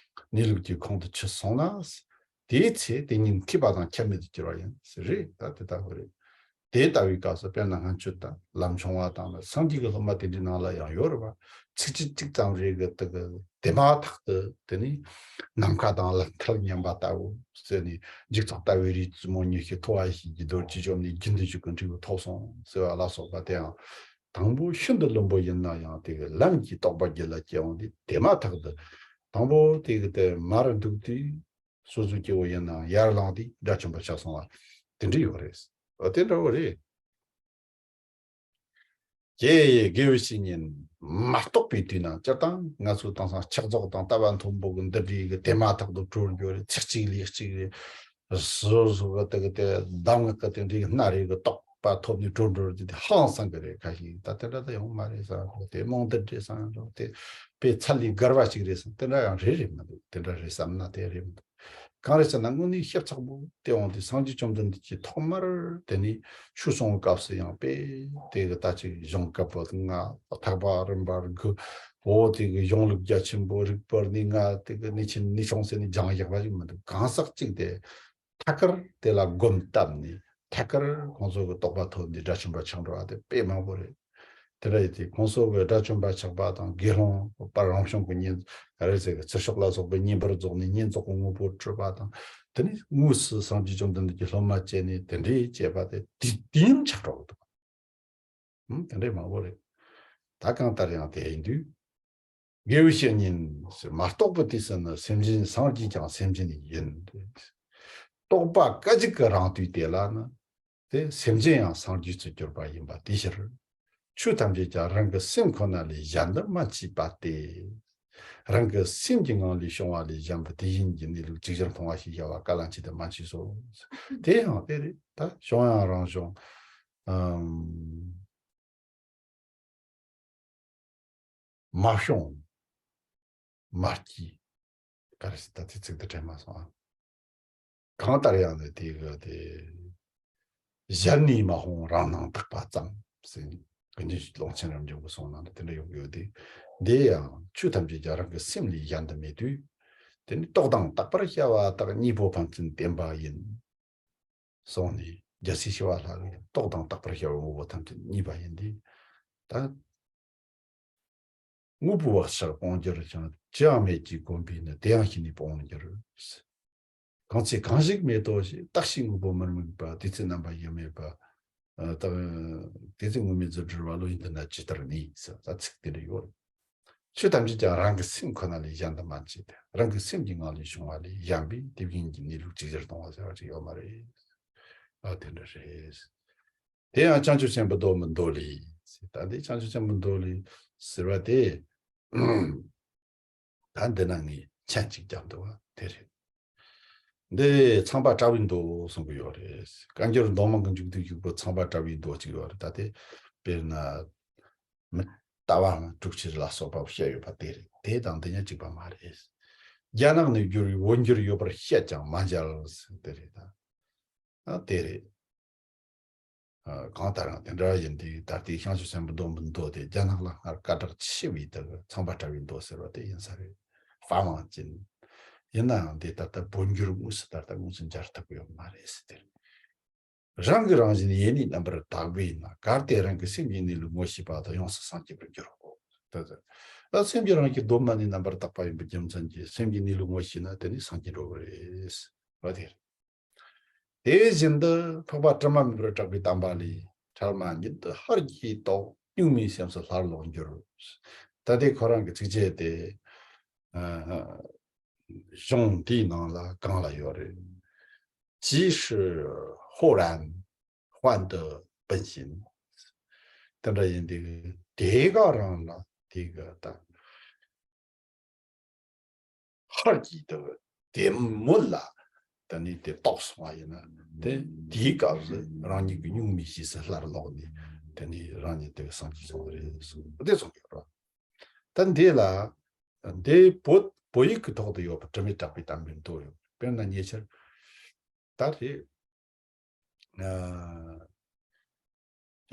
གནས་ལུགས་ཀྱི་ཁོང་དུ་ཆུད་སོང་ན། དེའི་ཚེ་དེ་ཉིད་མཁས་པ་དང་ཁྱད་མེད་དུ་གྱུར་བ་ཡིན་ཟེར་རེད། ད་དེ་ལྟ་བུ་རེད། དེ་ལྟ་བུའི་སྐབས་སུ་དཔེར་ན་ང་ཚོ་ད་ལམ་ཆུང་བ་དང་ལ་སངས་རྒྱས་ཀྱི་སློབ་མ་དེ་འདྲའི་ནང་ལ་ཡང་ཡོད་རེད་པ། ཚིགས་བཅད་གཅིག་ཙམ་རེ་གི་དེ་གི་དེ་མ་ཐག་ཏུ་དེ་ནི་ནམ་མཁའ་དང་ལ་མཐའ་མཉམ་པ་ལྟ་བུ་ཟེར་ནས། འཇིག་ཚོགས་ལྟ་བུའི་རིགས་ཀྱི་མོ་ཉི་ཤུ་ཐོ་བ་ཞིག་གི་རྡོ་རྗེ་བཅོམ་ནས་རྒྱུན་དུ་ཞུགས་ཀྱི་འབྲས་བུ་ཐོབ་སོང་ཟེར་བ་ལ་སོགས་པ་དེའང་དང་པོ་ཤིན་ཏུ་བླུན་པོ་ཡིན་ན་ཡང་དེ་གི་ལམ་གྱི་རྟོགས་པ་རྒྱུད་ལ་སྐྱེ་འོང་དུས། དེ་མ་ཐག་ཏུ་དང་པོ་དེ་གི་དེ་མར་འདུག་དུས། སོ་སོའི་སྐྱེ་བོ་ཡིན་ནའང་ཡར་ལངས་ཏེ་དགྲ་བཅོམ་པ་ཆགས་སོང་བ་དེ་འདྲ་ཡོད་རེད། འོ་དེ་འདྲ་བོ་རེད། ཀྱེ་དགེ་བའི་བཤེས་གཉེན། མ་རྟོགས་པའི་དུས་ན་སྤྱིར་བཏང་ང་ཚོ་དེང་སང་ཕྱག་རྫོགས་དང་ལྟ་བ་མཐོན་པོ་གི་འདི་འདྲའི་གི་དེ་མ་ཐག་ཏུ་གྲོལ་འགྱོ་རེད། ཚིག་གཅིག་ལས་གཅིག་རེད། སོ་སོ་གི་དེ་གི་དེ་གདམས་ངག་གི་དེ་འདྲའི་གི་སྣ་རེ་གི་རྟོགས་པ་ཐོབ་ནས་གྲོལ་འགྲོ་རེད། དེ་ཧང་སང་གི་རེད། ཁ་ཤས་ད་དེ་འདྲ་ད་ཡོང་མ་རེད་བསམ་འགྲོ། དེ་རྨོངས་དད་རེད་བསམ་འགྲོ། དེ་དཔེ་ཚད་ལས་བརྒལ་བ་ཞིག་རེད་བསམ། དེ་འདྲ་ཡང་རེད་རེད་མི་འདུག། དེ་འདྲ་རེད་བསམ་ན་དེ་རེད་མི་འདུག། གང་རེད་ཟེར་ན་དངོས་གནས་ཤེས་ཚགས་པོ་དེ་འོང་དུས། སངས་རྒྱས་བཅོམ་ལྡན་འདས་ཀྱིས་ཐོག་མར་དེ་ནས་ཆོས་གསུང་བའི་སྐབས་སུ་ཡང་དཔེ་དེ་གི་ད་ཅིག་གཞུང་བཀའ་པོད་ལྔ། ཐེག་པ་རིམ་པ་དགུ། འོ་དེ་གི་གཞུང་ལུགས་རྒྱ་ཆེན་པོ། རིགས་པར་གནས་ལྔ། དེ་གི་གནས་ཆེན་གནས་ཆུང་ཟེར་ནས་སྦྱང་ཡག་པ་ཞིག་མི་འདུག། གང་ཟག་གཅིག་དེ་ཐད་ཀར་དེ་ལ་སྒོམ་བཏབ་ནས་ཐད་ཀར་ཁོང་ཚོ་གི་རྟོགས་པ་ཐོབ་ནས་དགྲ་བཅོམ་པ་ཆགས་འགྲོ་བ་དེ་དཔེ་མང་པོ་རེད། དེ་འདྲ་ཡིན་དུས་ཁོང་ཚོ་གི་དགྲ་བཅོམ་པ་ཆགས་པ་དང་། དགེ་སློང་པ་རང་བྱུང་གི་གཉེན། ག་རེ་ཟེར་གི། ཚུར་ཤོག་ལ་སོགས་པའི་གཉེན་པོར་རྫོགས་ནས་གཉེན་ཚོགས་ཀྱི་དངོས་པོར་གྲུབ་པ་དང་། དེ་ནས་དངོས་སུ་སངས་རྒྱས་བཅོམ་ལྡན་འདས་ཀྱི་སློབ་མ་བྱས་ནས་དེ་འདྲའི་བྱས་པ་དེ་དུས་དུས་ཡུན་ཆགས་འགྲོ་གི་འདུག། ཧུམ། དེ་འདྲའི་མང་པོ་རེད། ད་གང་ལྟར་ཡང་དེ་ཡིན་དུས། དགེ་བའི་བཤེས་གཉེན་ཟེར། མ་རྟོགས་པའི་དུས་སུ་ནི་སེམས་ཅན། སངས་རྒྱས་ཀྱང་སེམས་ཅན་ཡིན། རྟོགས་པ་སྐད་ཅིག་གི་རང་དུས་དེ་ལ་ནི། དེ་སེམས་ཅན་ཡང་སངས་རྒྱས་སུ་གྱུར་པ་ཡིན་པ་དེའི་ཕྱིར། ཆོས་ཐམས་ཅད་ཀྱང་རང་གི་སེམས་ཁོ་ན་ལས་གཞན་དུ་མ་མཆིས་པ་སྟེ། རང་གི་སེམས་ཀྱི་ངང་ལས་བྱུང་བ་ལས་གཞན་པའི་དེ་བཞིན་གྱི་གནས་ལུགས་ཅིག་ཅར་མཐོང་བ་ཞེས་བྱ་བ་བཀའ་ལ་མཆིས་ཏེ་མ་མཆིས་སོ། དེ་ཡང་དེ་རེད། ད་བྱུང་ཡང་རང་བྱུང་། ཨམ། མ་བྱུང་མ་སྐྱེས། ག་རེ་ཟེར། ད་དེ་ཚིག་དེ་དྲན་མ་སོང་ཨ། གང་ལྟར་ཡང་ནི་དེ་གི་དེ། གཞན་ནས་མ་འོངས་རང་སྣང་དག་པ་ཙམ་ཟེར་ནས། ཀུན་མཁྱེན་ཀློང་ཆེན་རབ་འབྱམས་ཀྱི་གསུང་ནང་དུ་དེ་འདྲ་ཡོད་ཡོད་དེ། འདི་ཡང་ཆོས་ཐམས་ཅད་ཀྱང་རང་གི་སེམས་ལས་གཞན་དུ་མེད་དུས། དེ་ནི་རྟོགས་དང་རྟག་པར་བྱ་བ་དག་གཉིས་པོ་ཕན་ཚུན་བརྟེན་པ་ཡིན། གསུངས་ནས། རྒྱལ་སྲས་ཞི་བ་ལྷ་གིས་རྟོགས་དང་རྟག་པར་བྱ་བའི་དངོས་པོ་ཐམས་ཅད་གཉིས་པ་ཡིན་ཏེ། ད་དངོས་པོའི་བག་ཆགས་སྤོང་གྱུར་ཀྱང་། ཅི་ཡང་མེད་ཅེས་བསྒོམས་པས་ནི། དེ་ཡང་ཤེས་ནས་སྤོང་འགྱུར། གང་ཚེ་གང་ཞིག་མེད་དོ་ཞེས། བརྟགས་ཤིང་དངོས་པོ་མི་དམིགས་པ། དེ་ཚེ་རྣམ་པ་ཡང་མེད་པ། ཨ། ད་དེ་ཚེ་དངོས་མེད་རྫུ་འཕྲུལ་བ། བློ་ཡིས་འདི་ན་ཇི་ལྟར་གནས་ཟེར། ད་ཚིག་དེ་འདྲ་ཡོད། ཆོས་ཐམས་ཅད་ཀྱང་རང་གི་སེམས་ཁོ་ན་ལས་གཞན་དུ་མ་མཆིས་ཏེ། རང་གི་སེམས་ཀྱི་ངང་ལས་བྱུང་བ་ལས་གཞན་པའི་དེ་བཞིན་གྱི་གནས་ལུགས་ཅིག་ཅར་མཐོང་བ་ཟེར་བ་ཅིག་ཡོད་མ་རེད། ཨ། དེ་འདྲ་རེད། དེ་ཡང་བྱང་ཆུབ་ཆེན་པོའི་མདོ་མི་མདོ་ལས། ད་འདི་བྱང་ཆུབ་ཆེན་པོའི་མདོ་ལས་ཟེར་བ་དེ། ད་འདི་ན་ངས་མཆན་གཅིག་བརྒྱབ་འདུག་བ། དེ་རེད། འདི་ཚངས་པ་བཀྲ་བའི་མདོ་གསུང་གི་ཡོད་རེད། བཀའ་འགྱུར་མདོ་མང་གི་མཇུག་ཏུ་བཞུགས་པའི་ཚངས་པ་བཀྲ་བའི་མདོ་གཅིག་ཡོད་རེད། ད་དེ་དཔེར་ན་མི་ལྟ་བ་དྲུག་ཅུ་ལ་སོགས་པ་བཤད་ཡོད་པ་དེ་རེད། དེ་དང་འདི་གཉིས་གཅིག་པ་མ་རེད། རྒྱ་ནག་ནས་བསྒྱུར་བའི་བོད་འགྱུར་ཡོད་པར་བཤད་ཀྱང་མ་མཇལ་ཟེར། དེ་རེད་ད། ཨ། དེ་རེད། ཨ། གང་ལྟར་ཡང་དེ་འདྲ་ཡིན་དུས། ད་ལྟའི་བྱང་ཆུབ་སེམས་དཔའི་མདོ་མི་མདོ་དེ་རྒྱ་ནག་ལ་སྔར་སྐད་གྲགས་ཆེ་བའི་དེ་གི་ཚངས་པ་བཀྲ་བའི་མདོ་ཟེར་བ་དེ་ཡིན་ས་རེད། ཧྥ་མང་ཅན། ཡིན་ནའང་དེ་ད་ལྟ་བོད་འགྱུར་དངོས་སུ་ད་ལྟ་དངོས་སུ་མཇལ་ཐུབ་ཀྱི་ཡོད་མ་རེད་ཟེར། དེ་རེད། རང་གི་རང་བཞིན་ཡེ་ནས་རྣམ་པར་དག་པས་ན། གལ་ཏེ་རང་གི་སེམས་ཀྱི་གནས་ལུགས་ངོ་ཤེས་པ་དང་། ཡོངས་སུ་སངས་རྒྱས་པར་འགྱུར་རོ། ད་ད་ད་སེམས་ཀྱི་རང་བཞིན་གདོད་མ་ནས་རྣམ་པར་དག་པ་ཡིན་པའི་རྒྱུ་མཚན་གྱིས་སེམས་ཀྱི་གནས་ལུགས་ངོ་ཤེས་ན་དེ་ནི་སངས་རྒྱས་འགྲོ་གི་རེད། འོ་དེ་རེད། དེ་བཞིན་དུ་འཕགས་པ་དྲི་མ་མེད་པར་གྲགས་པའི་བསྟན་པ་ལས། འཕྲལ་མ་ཉིད་དུ་ཧར་གྱིས་རྟོགས། གཉུག་མའི་སེམས་སུ་སླར་ལོག་འགྱུར། ད་ལྟའི་ཁོ་རང་གི་ཚིགས་བཅད་དེ། ཨ། གཞུང་དེའི་ནང་ལ་གང་ལ་ཡོད་རེད། 即使忽然 换得本性། དེ་འདྲ་ཡིན་དུས་དེ་ག་རང་ལ་དེ་ག་ད་ཧར་གྱིས་དེ་དེ་མོད་ལ་ དེ་ནས་དེ་རྟོགས་སོང་བ་ཡིན་ན། དེ་དེའི་སྐབས་སུ་རང་ཉིད་ཀྱི་སྙུང་མའི་རྗེས་སུ་སླར་ལོག་ནས། དེ་ནས་རང་ཉིད་དེ་སངས་རྒྱས་སོང་བ་རེད་གསུངས། དེ་གསུངས་ཡོད་རེད། ད་འདི་ལ། འདི་བོད་བོད་ཡིག་གི་ཐོག་ཏུ་ཡོད་པ་དྲི་མེད་གྲགས་པའི་དམ་པའི་མདོ་ཡོད། དཔེར་ན་ཉེ་ཆར་ད་རེད། ཨ།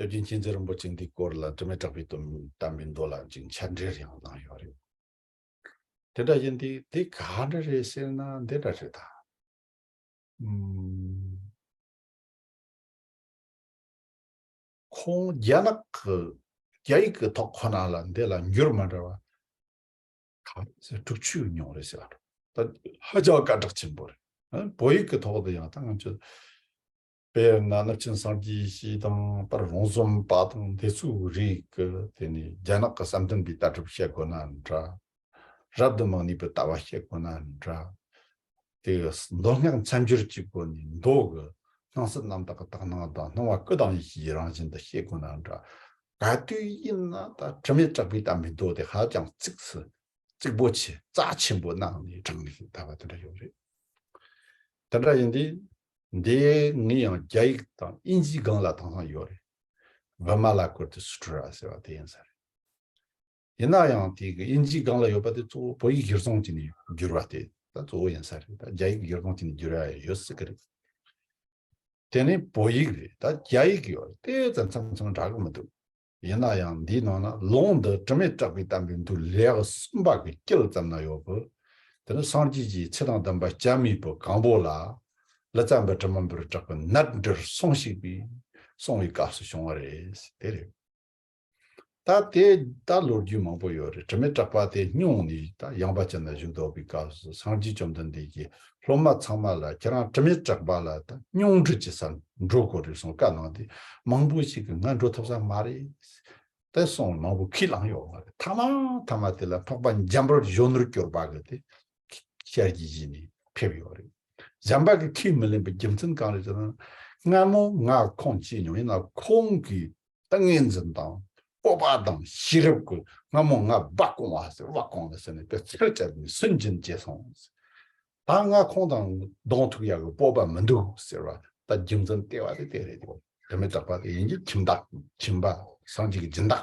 སྐྱབས་རྗེ་མཁྱེན་བརྩེ་རིན་པོ་ཆེ་འདིའི་སྐོར་ལ་དྲི་མེད་གྲགས་པའི་དམ་པའི་མདོ་ལ་ཅིག་མཆན་འགྲེལ་ཡང་གནང་ཡོད་རེད། དེ་འདྲ་ཡིན་དུས་དེ་ག་འདྲ་རེད་ཟེར་ན་འདི་འདྲ་རེད་ད། ཨུམ། ཁོང་རྒྱ་ནག་གི་རྒྱ་ཡིག་གི་ཐོག་ཁོ་ན་ལ་འདི་ལ་འགྱུར་མ་འདྲ་བ་ག་རེ་ཟེར། དྲུག་ཅུ་མྱོང་རེད་ཟེར་བ་འདྲ། ད་ཧ་ཅང་སྐད་གྲགས་ཆེན་པོ་རེད། ཨ། བོད་ཡིག་གི་ཐོག་ཏུ་ཡང་ད་ང་ཚོ་དཔེར་ན་གནུབས་ཆེན་སངས་རྒྱས་ཡེ་ཤེས་དང་དཔལ་རོང་ཟོམ་པ་དང་དེ་ཚོའི་རིགས་ཀྱི་དེ་ནས་རྒྱ་ནག་གི་བསམ་གཏན་པའི་ལྟ་གྲུབ་བཤད་དགོས་ན་འདྲ། རབ་ཏུ་མང་ནུས་པའི་ལྟ་བ་བཤད་དགོས་ན་འདྲ། དེ་གི་མདོ་སྔགས་མཚམས་སྦྱོར་གྱི་སྒོ་ནས་མདོ་གི་སྣང་སྲིད་རྣམ་དག་གི་དག་སྣང་དང་སྣང་བ་སྐུ་དང་ཡེ་ཤེས་ཀྱི་རང་བཞིན་དུ་བཤད་དགོས་ན་འདྲ། ག་དུས་ཡིན་ན་ད་དྲི་མེད་གྲགས་པའི་དམ་པའི་མདོ་དེ་ཧ་ཅང་གཙིགས་སུ་གཙིགས་པོ་ཆེ་རྩ་ཆེན་པོ་གནང་ནས་དྲངས་ནས་ད་བ་དེ་འདྲ་ཡོད་རེད། དེ་འདྲ་ཡིན་དུས་འདི་ངས་ཡང་རྒྱ་ཡིག་དང་དབྱིན་ཇིའི་སྒང་ལ་དེང་སང་ཡོད་རེད། བི་མ་ལ་ཀིརྟི་སུ་ཏྲ་ཟེར་བ་དེ་ཡིན་ས་རེད། ཡིན་ན་ཡང་དེ་གི་དབྱིན་ཇིའི་སྒང་ལ་ཡོད་པ་དེ་གཙོ་བོ་བོད་ཡིག་གཞིར་བཟུང་བྱས་ནས་བསྒྱུར་བ་དེ་ད་གཙོ་བོ་ཡིན་ས་རེད། ད་རྒྱ་ཡིག་གཞིར་བཟུང་བྱས་ནས་བསྒྱུར་ཡ་ཡོད་སྲིད་ཀྱི་རེད། དེ་ནས་བོད་ཡིག་རེད། ད་རྒྱ་ཡིག་ཡོད་རེད། དེ་ཙམ་ཙམ་ཙམ་འདྲ་གི་མི་འདུག། ཡིན་ན་ཡང་འདིའི་ནང་ན་ལུང་འདི་དྲི་མེད་གྲགས་པའི་དམ་པའི་མདོ་ལེའུ་གསུམ་པ་གི་དཀྱིལ་ཙམ་ན་ཡོད་པ། དེ་ནི་སངས་རྒྱས་ཀྱིས་ཚེ་དང་ལྡན་པ་སྐྱབས་མེད་པའི་གང་པོ་ལ། ལི་ཙྪ་བི་ཀྲ་མ་པུ་རི་བྲག་གི་ནད་འདིར་སོང་ཞིག་པས་གསུངས་པའི་སྐབས་སུ་བྱུང་བ་རེད། དེ་རེད། ད་དེ་ད་ལོ་རྒྱུས་མང་པོ་ཡོད་རེད། དྲི་མེད་གྲགས་པ་དེ་སྙུང་ནས་ད་ཡངས་པ་ཅན་ན་བཞུགས་བསྡད་པའི་སྐབས་སུ་སངས་རྒྱས་བཅོམ་ལྡན་འདས་ཀྱིས་སློབ་མ་ཚང་མ་ལ་ཁྱེད་རང་དྲི་མེད་གྲགས་པ་ལ་ད་སྙུང་འདྲི་བྱེད་སར་འགྲོ་དགོས་རེད་གསུངས་བཀའ་གནང་དུས་མང་པོ་ཞིག་གིས་ང་འགྲོ་ཐུབ་ས་མ་རེད། དེ་སོང་མང་པོ་ཁས་བླངས་ཡོད་མ་རེད། ཐ་མ་ཐ་མ་དེ་ལ་འཕགས་པ་འཇམ་དཔལ་གཞོན་ནུར་གྱུར་པ་གི་དེ་ཞལ་གྱིས་བཞེས་ནས་ཕེབས་ཡོད་རེད། འཇམ་དཔལ་གྱིས་ཁས་མི་ལེན་པའི་རྒྱུ་མཚན་གང་རེད་ཟེར་ན། སྔ་མོ་ང་ཁོང་བྱས་མྱོང་། ཡིན་ན་ཁོང་གིས་ཏིང་ངེ་འཛིན་དང་སྤོབས་པ་དང་ཤེས་རབ་ཀྱིས་སྔ་མོ་ང་སྦ་བསྐུངས་པ་ཟེར། སྦ་བསྐུངས་ལ་ཟེར་ནས་དེ་ཚུར་བཅད་ནས་སུན་འབྱིན་བྱས་སོང་། ད་ང་ཁོང་དང་གདོང་ཐུག་ཡག་གི་སྤོབས་པ་མི་འདུག་ཟེར་བ། ད་རྒྱུ་མཚན་ལྟེ་བ་དེ་དེ་རེད། དེ་མི་རྟག་པ་དེ་ཡིན་གྱི་ཁྱིམ་བདག་ཁྱིམ་པ་སངས་རྒྱས་ཀྱི་སྦྱིན་བདག་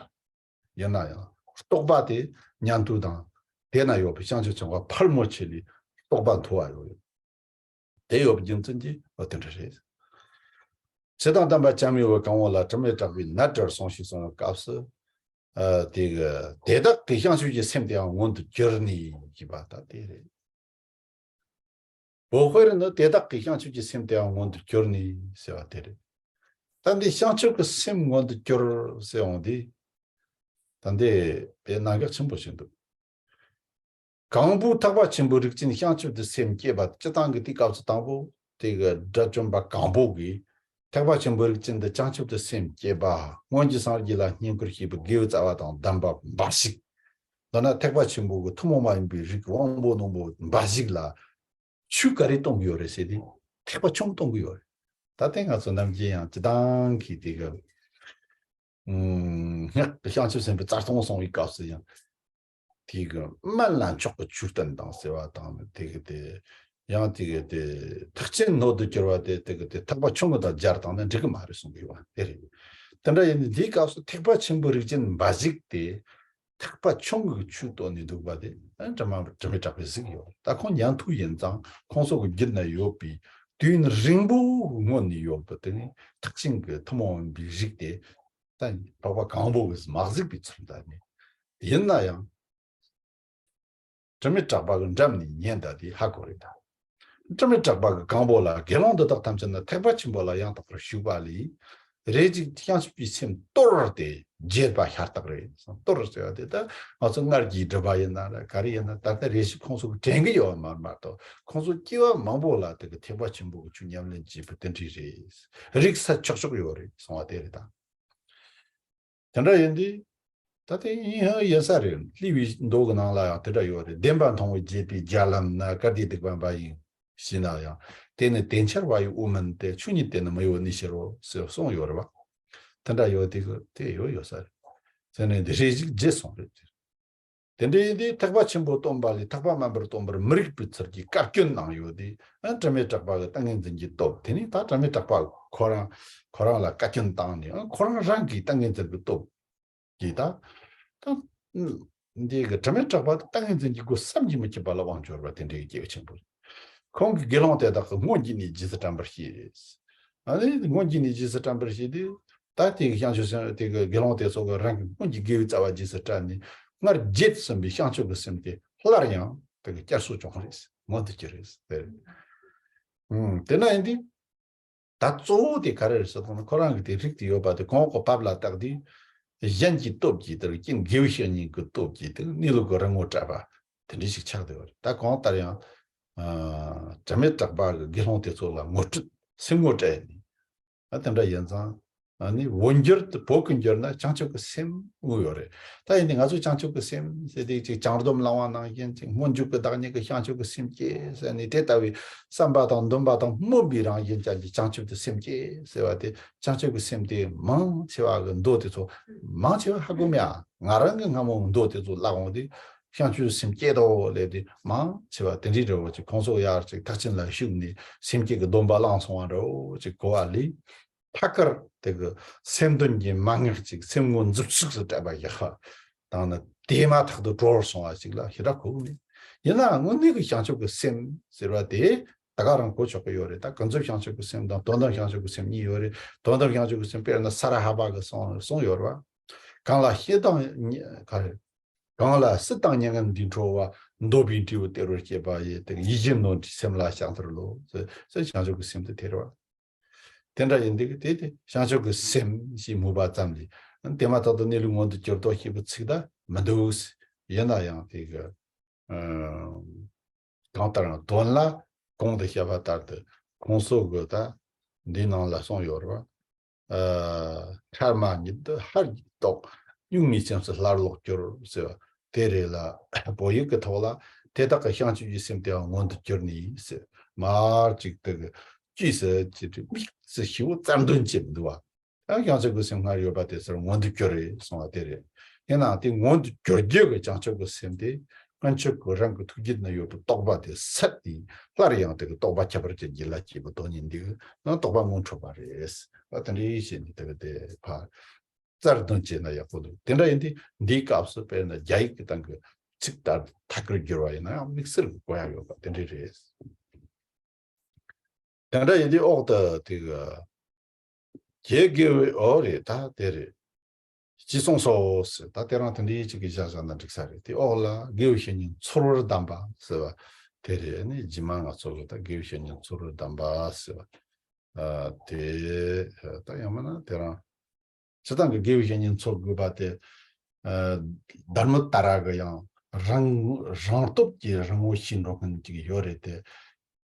ཡིན་ན་ཡང་རྟོགས་པ་དེ་ཉན་ཐོས་དང་དེ་ན་ཡོད་པའི་བྱང་ཆུབ་སེམས་དཔའ་ཕལ་མོ་ཆེ་ལས་རྟོགས་པ་མཐོ་བ་ཡོད་ཡོད། དེ་ཡོད་པའི་རྒྱུ་མཚན་གྱིས་འོ་དེ་འདྲ་རེད། ཚེ་དང་ལྡན་པ་སྐྱབས་མེད་པའི་གང་པོ་ལ་དྲི་མེད་གྲགས་པའི་ནད་འདིར་སོང་ཞིག་གསུངས་པའི་སྐབས་སུ། ཨ། དེ་གི་དེ་དག་གིས་བྱང་ཆུབ་ཀྱི་སེམས་དེའང་མངོན་དུ་གྱུར་ནས་ཞེས་པ་ད་དེ་རེད། བོད་དཔེར་ནི་དེ་དག་གིས་བྱང་ཆུབ་ཀྱི་སེམས་དེའང་མངོན་དུ་གྱུར་ནས་ཟེར་བ་དེ་རེད། ད་འདི་བྱང་ཆུབ་ཀྱི་སེམས་མངོན་དུ་གྱུར་ཟེར་འོང་དུས། ད་འདི་དཔེ་གནད་འགག་ཆེན་པོ་ཞིག་འདུག། གང་པོས་ཐེག་པ་ཆེན་པོའི་རིགས་ཅན་བྱང་ཆུབ་ཏུ་སེམས་བསྐྱེད་པ། སྤྱིར་བཏང་གི་དེའི་སྐབས་སུ་དང་པོ་དེ་གི་དགྲ་བཅོམ་པ་གང་པོ་གིས་ཐེག་པ་ཆེན་པོའི་རིགས་ཅན་དུ་བྱང་ཆུབ་ཏུ་སེམས་བསྐྱེད་པ། སྔོན་གྱི་སངས་རྒྱས་ལ་བསྙེན་བཀུར་བྱས་པའི་དགེ་བའི་རྩ་བ་དང་ལྡན་པ་འབའ་ཞིག། མདོར་ན་ཐེག་པ་ཆེན་པོ་གི་ཐུན་མོང་མ་ཡིན་པའི་རིགས་དབང་པོ་རྣོན་པོ་འབའ་ཞིག་ལ་ཆོས་ག་རེ་གཏོང་གི་ཡོད་རེད་ཟེར་དུས་ཐེག་པ་ཆུང་གཏོང་གི་ཡོད་རེད། ད་ལྟའི་ང་ཚོ་ནམ་རྒྱུན་ཡང་སྤྱིར་བཏང་གི་དེ་གི་ཨུམ། སྔགས་ཀྱི་བྱང་ཆུབ་སེམས་དཔའི་རྩ་ལྟུང་གསུང་བའི་སྐབས་སུ་ཡང་དེ་གི་དམན་ལ་མཆོག་གི་ཆོས་བསྟན་དང་ཟེར་བ་དང་། དེ་གི་དེ་ཡང་དེ་གི་དེ་ཐེག་ཆེན་སྣོད་དུ་གྱུར་པ་དེ་དེ་གི་དེ་ཐེག་པ་ཆུང་ངུ་དང་སྦྱར་བཏང་ན་འགྲིག་གི་མ་རེད་གསུང་གི་ཡོད་པ་དེ་རེད། དེ་འདྲ་ཡིན་དུས་འདིའི་སྐབས་སུ་ཐེག་པ་ཆེན་པོའི་རིགས་ཅན་འབའ་ཞིག་དེ་ཐེག་པ་ཆུང་ངུ་གི་ཆོས་བཏོན་ནས་འདུག་པ་དེ་དྲི་མ་དྲི་མེད་གྲགས་པས་གཟིགས་ཡོད། ད་ཁོང་ཉན་ཐོས་ཡིན་ཙང་ཁོང་ཚོ་གི་རྒྱུད་ན་ཡོད་པའི་དུས་ཡུན་རིང་པོ་སྔོན་ནས་ཡོད་པ་དེ་ནི་ཐེག་ཆེན་གྱི་ཐུན་མོང་མིན་པའི་རིགས་དེ། ད་འཕགས་པ་གང་པོ་གིས་མ་གཟིགས་པའི་ཚུལ་ད་ནི། ཡིན་ན་ཡང་དྲི་མེད་གྲགས་པ་གི་འགྲམ་ནས་ཉན་ད་དེ་ཧ་གོ་རེད་ད། དྲི་མེད་གྲགས་པ་གི་གང་པོ་ལ་དགེ་སློང་འདི་དག་ཐམས་ཅད་ནི་ཐེག་པ་ཆེན་པོ་ལ་ཡང་དག་པར་ཞུགས་པ་ལས། རེ་ཞིག་བྱང་ཆུབ་ཀྱི་སེམས་སྟོར་ཏེ་བརྗེད་པ་ཤ་སྟག་རེད། སྟོར་ཟེར་བ་དེ་ད་ང་ཚོ་སྔར་གྱི་སྒྲུབ་པ་ཡིན་ན་ར་ག་རེ་ཡིན་ན་ད་ལྟ་རེ་ཞིག་ཁོང་ཚོ་གི་དྲན་གི་ཡོད་མ་མ་གཏོགས་ཁོང་ཚོ་སྐྱེ་བ་མང་པོ་ལ་དེ་གི་ཐེག་པ་ཆེན་པོ་གི་ཆོས་ཉམས་ལེན་བྱས་པ་དེ་འདྲ་རེད། རིག་ས་ཆོག་ཆོག་ཡོད་རེད་གསུང་བ་དེ་རེད་ད། དེ་འདྲ་ཡིན་དུས། ད་དེ་ཡིན་ཡང་ཡིན་ས་རེད། ལྷའི་བུའི་མདོ་གི་ནང་ལ་ཡང་དེ་འདྲ་ཡོད་རེད། བདེན་པ་མཐོང་བའི་རྒྱལ་པོའི་རྒྱ་ལམ་ན། བཀའ་དྲིན་སྡིག་པ་འབའ་ཞིག་ཞིག་ན་ཡང་། དེ་ནི་དེ་འཆར་བ་ཡི་དབུ་མིན་ཏེ། ཆོས་ཉིད་དེ་ནི་མི་གཡོ་གནས་ཕྱིར་རོ་ཟེར་གསུངས་ཡོད་རེད་བ། དེ་འདྲ་ཡོད་དེ་གི་དེ་ཡོད་ཡོད་ས་རེད། དེ་ནི་འདི་རེ་ཞིག་བརྗེད་སོང་རེད། དེ་འདྲ་ཡིན་དུས་ཐེག་པ་ཆེན་པོ་སྟོན་པ་ལས་ཐེག་པ་དམན་པར་སྟོན་པར་མི་རིགས་པའི་ཚུལ་གྱིས་བཀའ་བཀྱོན་གནང་ཡོད་དེ། ཨ་དྲི་མེད་གྲགས་པ་གི་ཏིང་ངེ་འཛིན་གྱི་སྟོབས་དེ་ནི་ད་དྲི་མེད་གྲགས་པ་ཁོ་རང་ཁོ་རང་ལ་བཀའ་བཀྱོན་བཏང་ནས། ཨ་ཁོ་རང་རང་གི་ཏིང་ངེ་འཛིན་གྱི་སྟོབས་ཀྱིས་ད་ད་འདི་གི་དྲི་མེད་གྲགས་པ་ཏིང་ངེ་འཛིན་གྱི་སྒོ་བསམ་གྱིས་མི་ཁྱབ་པ་ལ་དབང་འབྱོར་བ་དེ་འདྲའི་སྐྱེས་བུ་ཆེན་པོ། ཁོང་གིས་དགེ་སློང་དེ་དག་གི་སྔོན་གྱི་གནས་རྗེས་སུ་དྲན་པར་བྱས། ཨ་ནི་སྔོན་གྱི་གནས་རྗེས་སུ་དྲན་པར་བྱས་ཏེ། ད་དེ་གི་བྱང་ཆུབ་སེམས་དེ་གི་དགེ་སློང་དེ་ཚོ་གི་རང་གི་སྔོན་གྱི་དགེ་བའི་རྩ་བ་རྗེས་སུ་དྲན་ནས། སྔར་བརྗེད་ཟིན་པའི་བྱང་ཆུབ་ཀྱི་སེམས་དེ་སླར་ཡང་དེ་གི་བསྐྱར་གསོ་བྱུང་བ་རེད། མངོན་དུ་གྱུར་རེད་དེ། ཨུམ། དེ་ན་ཡིན་དུས། ད་གཙོ་བོ་དེ་ག་རེ་རེད་ཟེར་དུས་ན། ཁོ་རང་གི་དེ་རིགས་དེ་ཡོད་པ་དེ་གོང་གི་བབ་ལ་བརྟགས་དུས། གཞན་གྱི་སྟོབས་ཀྱིས་དེར་རྐྱེན་དགེ་བའི་བཤེས་གཉེན་གྱི་སྟོབས་ཀྱིས་དེ་གནས་ལུགས་ཀྱི་རང་ངོ་སྤྲད་པ་དེ་འདྲ་ཞིག་ཆགས་བསྡད་པ་རེད། ད་གང་ལྟར་ཡང་། ཨ་དྲི་མེད་གྲགས་པ་གི་དགེ་སློང་དེ་ཚོ་ལ་ངོ་སྤྲོད་སེམས་ངོ་སྤྲད་ནས། ཨ་དེ་འདྲ་ཡིན་ཙང་། ཨ་ནི་བོད་འགྱུར་དུ་བོད་ཀྱི་འགྱུར་ན་བྱང་ཆུབ་ཀྱི་སེམས་ངོ་ཡོད་རེད། ད་ཡིན་ནའི་ང་ཚོས་བྱང་ཆུབ་ཀྱི་སེམས་ཟེར་དེ་ཅིག་བྱང་སྡོམ་བླང་བ་ནང་བཞིན་ཅིག་སྔོན་འཇུག་གི་བདག་ཉིད་ཀྱི་བྱང་ཆུབ་ཀྱི་སེམས་བསྐྱེད་ཟེར་ནས། དེ་ལྟ་བུའི་བསམ་པ་དང་འདུན་པ་དང་སྨོན་པའི་རང་བཞིན་ཅན་གྱི་བྱང་ཆུབ་ཀྱི་སེམས་བསྐྱེད་ཟེར་བ་དེ། བྱང་ཆུབ་ཀྱི་སེམས་དེ་མང་ཆེ་བ་གི་མདོ་དེ་ཚོ། མང་ཆེ་བ་ཧ་གོ་མེད་ཨ། ང་རང་གི་སྔ་མོ་མདོ་དེ་ཚོ་བཀླགས་འོང་དུས། བྱང་ཆུབ་སེམས་བསྐྱེད་དོ་ལབ་དུས་མང་ཆེ་བ་དེ་འདྲའི་འདྲ་བོ་ཅིག་ཁོང་ཚོ་ཡར་ཅིག་ཐེག་ཆེན་ལ་ཞུགས་ནས་སེམས་བསྐྱེད་ཀྱི་སྡོམ་པ་བླངས་སོང་བ་འདྲ་བོ་ཅིག་གོ་བ་ལས། ཐད་ཀར་དེ་གི་སེམས་དོན་གྱི་མན་ངག་ཅིག་སེམས་ངོ་མཛུབ་ཚུགས་སུ་སྤྲད་པ་བཞག་པ་དང་ནི། དེ་མ་ཐག་ཏུ་གྲོལ་སོང་བ་ཅིག་ལ་ཞེ་དྲག་གོ་གི་མེད། ཡིན་ནའང་དངོས་གནས་ཀྱི་བྱང་ཆུབ་ཀྱི་སེམས་ཟེར་བ་དེ་ད་ག་རང་གོ་ཆོག་གི་ཡོད་རེད། ད་ཀུན་རྫོབ་བྱང་ཆུབ་ཀྱི་སེམས་དང་དོན་དམ་བྱང་ཆུབ་ཀྱི་སེམས་གཉིས་ཡོད་རེད། དོན་དམ་བྱང་ཆུབ་ཀྱི་སེམས་དཔེར་ན་ས་ར་ཧ་པ་གིས་གསུངས་གསུངས་ཡོད་རེད་བ། གང་ལ་སྲིད་དང་ག་རེ། གང་ལ་སྲིད་དང་མྱ་ངན་འདས་འཕྲོ་བ། འདོད་པའི་འབྲས་བུ་སྟེར་བར་བྱེད་པ་ཡི། དེ་ཡིད་བཞིན་ནོར་བུའི་སེམས་ལ་ཕྱག་འཚལ་ལོ་ཟེར། བྱང་ཆུབ་ཀྱི་སེམས་དེ་དེ་རེད་བ། དེ་འདྲ་ཡིན་དུས་དེ་དེ་བྱང་ཆུབ་ཀྱི་སེམས་ཞེས་སྨོས་པ་ཙམ་ལས། དེ་མ་ཐག་ཏུ་གནས་ལུགས་མངོན་དུ་གྱུར་ཏོ་ཞེས་པའི་ཚིག་དེ་མི་འདུག། ཡིན་ན་ཡང་དེ་གི་ཨ་གང་ལྟར་ཡང་དོན་ལ་གོང་དུ་བཤད་པ་ལྟར་དུ་ཁོང་ཚོ་གི་ད་འདིའི་ནང་ལ་གསུངས་ཡོད་རེད་བ། ཨ་ཁྲར་མ་ཉིད་དུ་ཧར་གྱིས་རྟོག། གཉུག་མའི་སེམས་སུ་སླར་ལོག་གྱུར་ཟེར་བ་དེ་རེད་ལ། བོད་ཡིག་གི་ཐོག་ལ། དེ་དག་གི་བྱང་ཆུབ་ཀྱི་སེམས་དེའང་མངོན་དུ་གྱུར་ནས་ཟེར། མར་ཅིག་དེ་གི་དཀྱུས་སུ་ཅིག་དམིགས་སུ་ཞིབ་པོ་བཙལ་འདོན་བྱེད་མི་འདུག་བ། ད་བྱང་ཆུབ་ཀྱི་སེམས་སྔར་ཡོད་པ་དེ་ཚུར་མངོན་དུ་གྱུར་རེད་གསུངས་པ་དེ་རེད། ཡིན་ནའང་དེ་མངོན་དུ་གྱུར་རྒྱུ་གི་བྱང་ཆུབ་ཀྱི་སེམས་དེ། སྔོན་ཆད་ཀྱི་རང་གི་ཐུགས་རྒྱུད་ན་ཡོད་པའི་རྟོག་པ་དེ་ཟད་དེ། སླར་ཡང་དེ་གི་རྟོག་པ་ཁྱད་པར་ཅན་རྒྱུད་ལ་སྐྱེས་པའི་དོན་ཡིན་དུས་ན། རྟོག་པ་ངོ་འཕྲོད་པ་རེད། ཨ་དེ་འདྲའི་བྱས་ནས་དེ་གི་དེ་ཕར་བཙལ་འདོན་བྱས་ན་ཡག་པོ་འདུག། དེ་འདྲ་ཡིན་དུས་འདིའི་སྐབས་སུ་དཔེར་ན་རྒྱ་ཡིག་གི་སྟེང་གི་ཚིག་ལྟར་ཐད་ཀར་བསྒྱུར་བ་ཡིན་ན་ཡང་དམིགས་བསལ་གྱི་གོ་ཡ་ཡོད་པ་དེ་འདྲ་རེད། དེ་འདྲ་ཡིན་དུས་འོག་ཏུ་དེ་གི་ཀྱེ་དགེ་བའི། ཨོ་རེད། ད་དེ་རེད། ཅེས་གསུངས་སོ་ཟེར། ད་དེ་རང་དེ་འདྲའི་ཅིག་གི་བཞག་བཞག་ན་འགྲིག་ས་རེད། དེ་འོག་ལ་དགེ་བའི་བཤེས་གཉེན་ཚོར་བར་གདམས་པ་ཟེར་བ་དེ་རེད། ཨ་ནི་རྗེས་མ་ང་ཚོ་གི་ད་དགེ་བའི་བཤེས་གཉེན་ཚོར་བར་གདམས་པ་ཟེར་བ། ཨ་དེ་ད་ཡང་མིན་ན་དེ་རང་སྤྱིར་བཏང་གི་དགེ་བའི་བཤེས་གཉེན་ཚོར་དགོས་པ་དེ། ཨ་དྷརྨ་ཏཱ་ར་གི་ཡང་རང་རང་སྟོབས་ཀྱིས་རང་ངོ་ཤེས་འགྲོ་མཁན་ཅིག་ཡོད་རེད་དེ།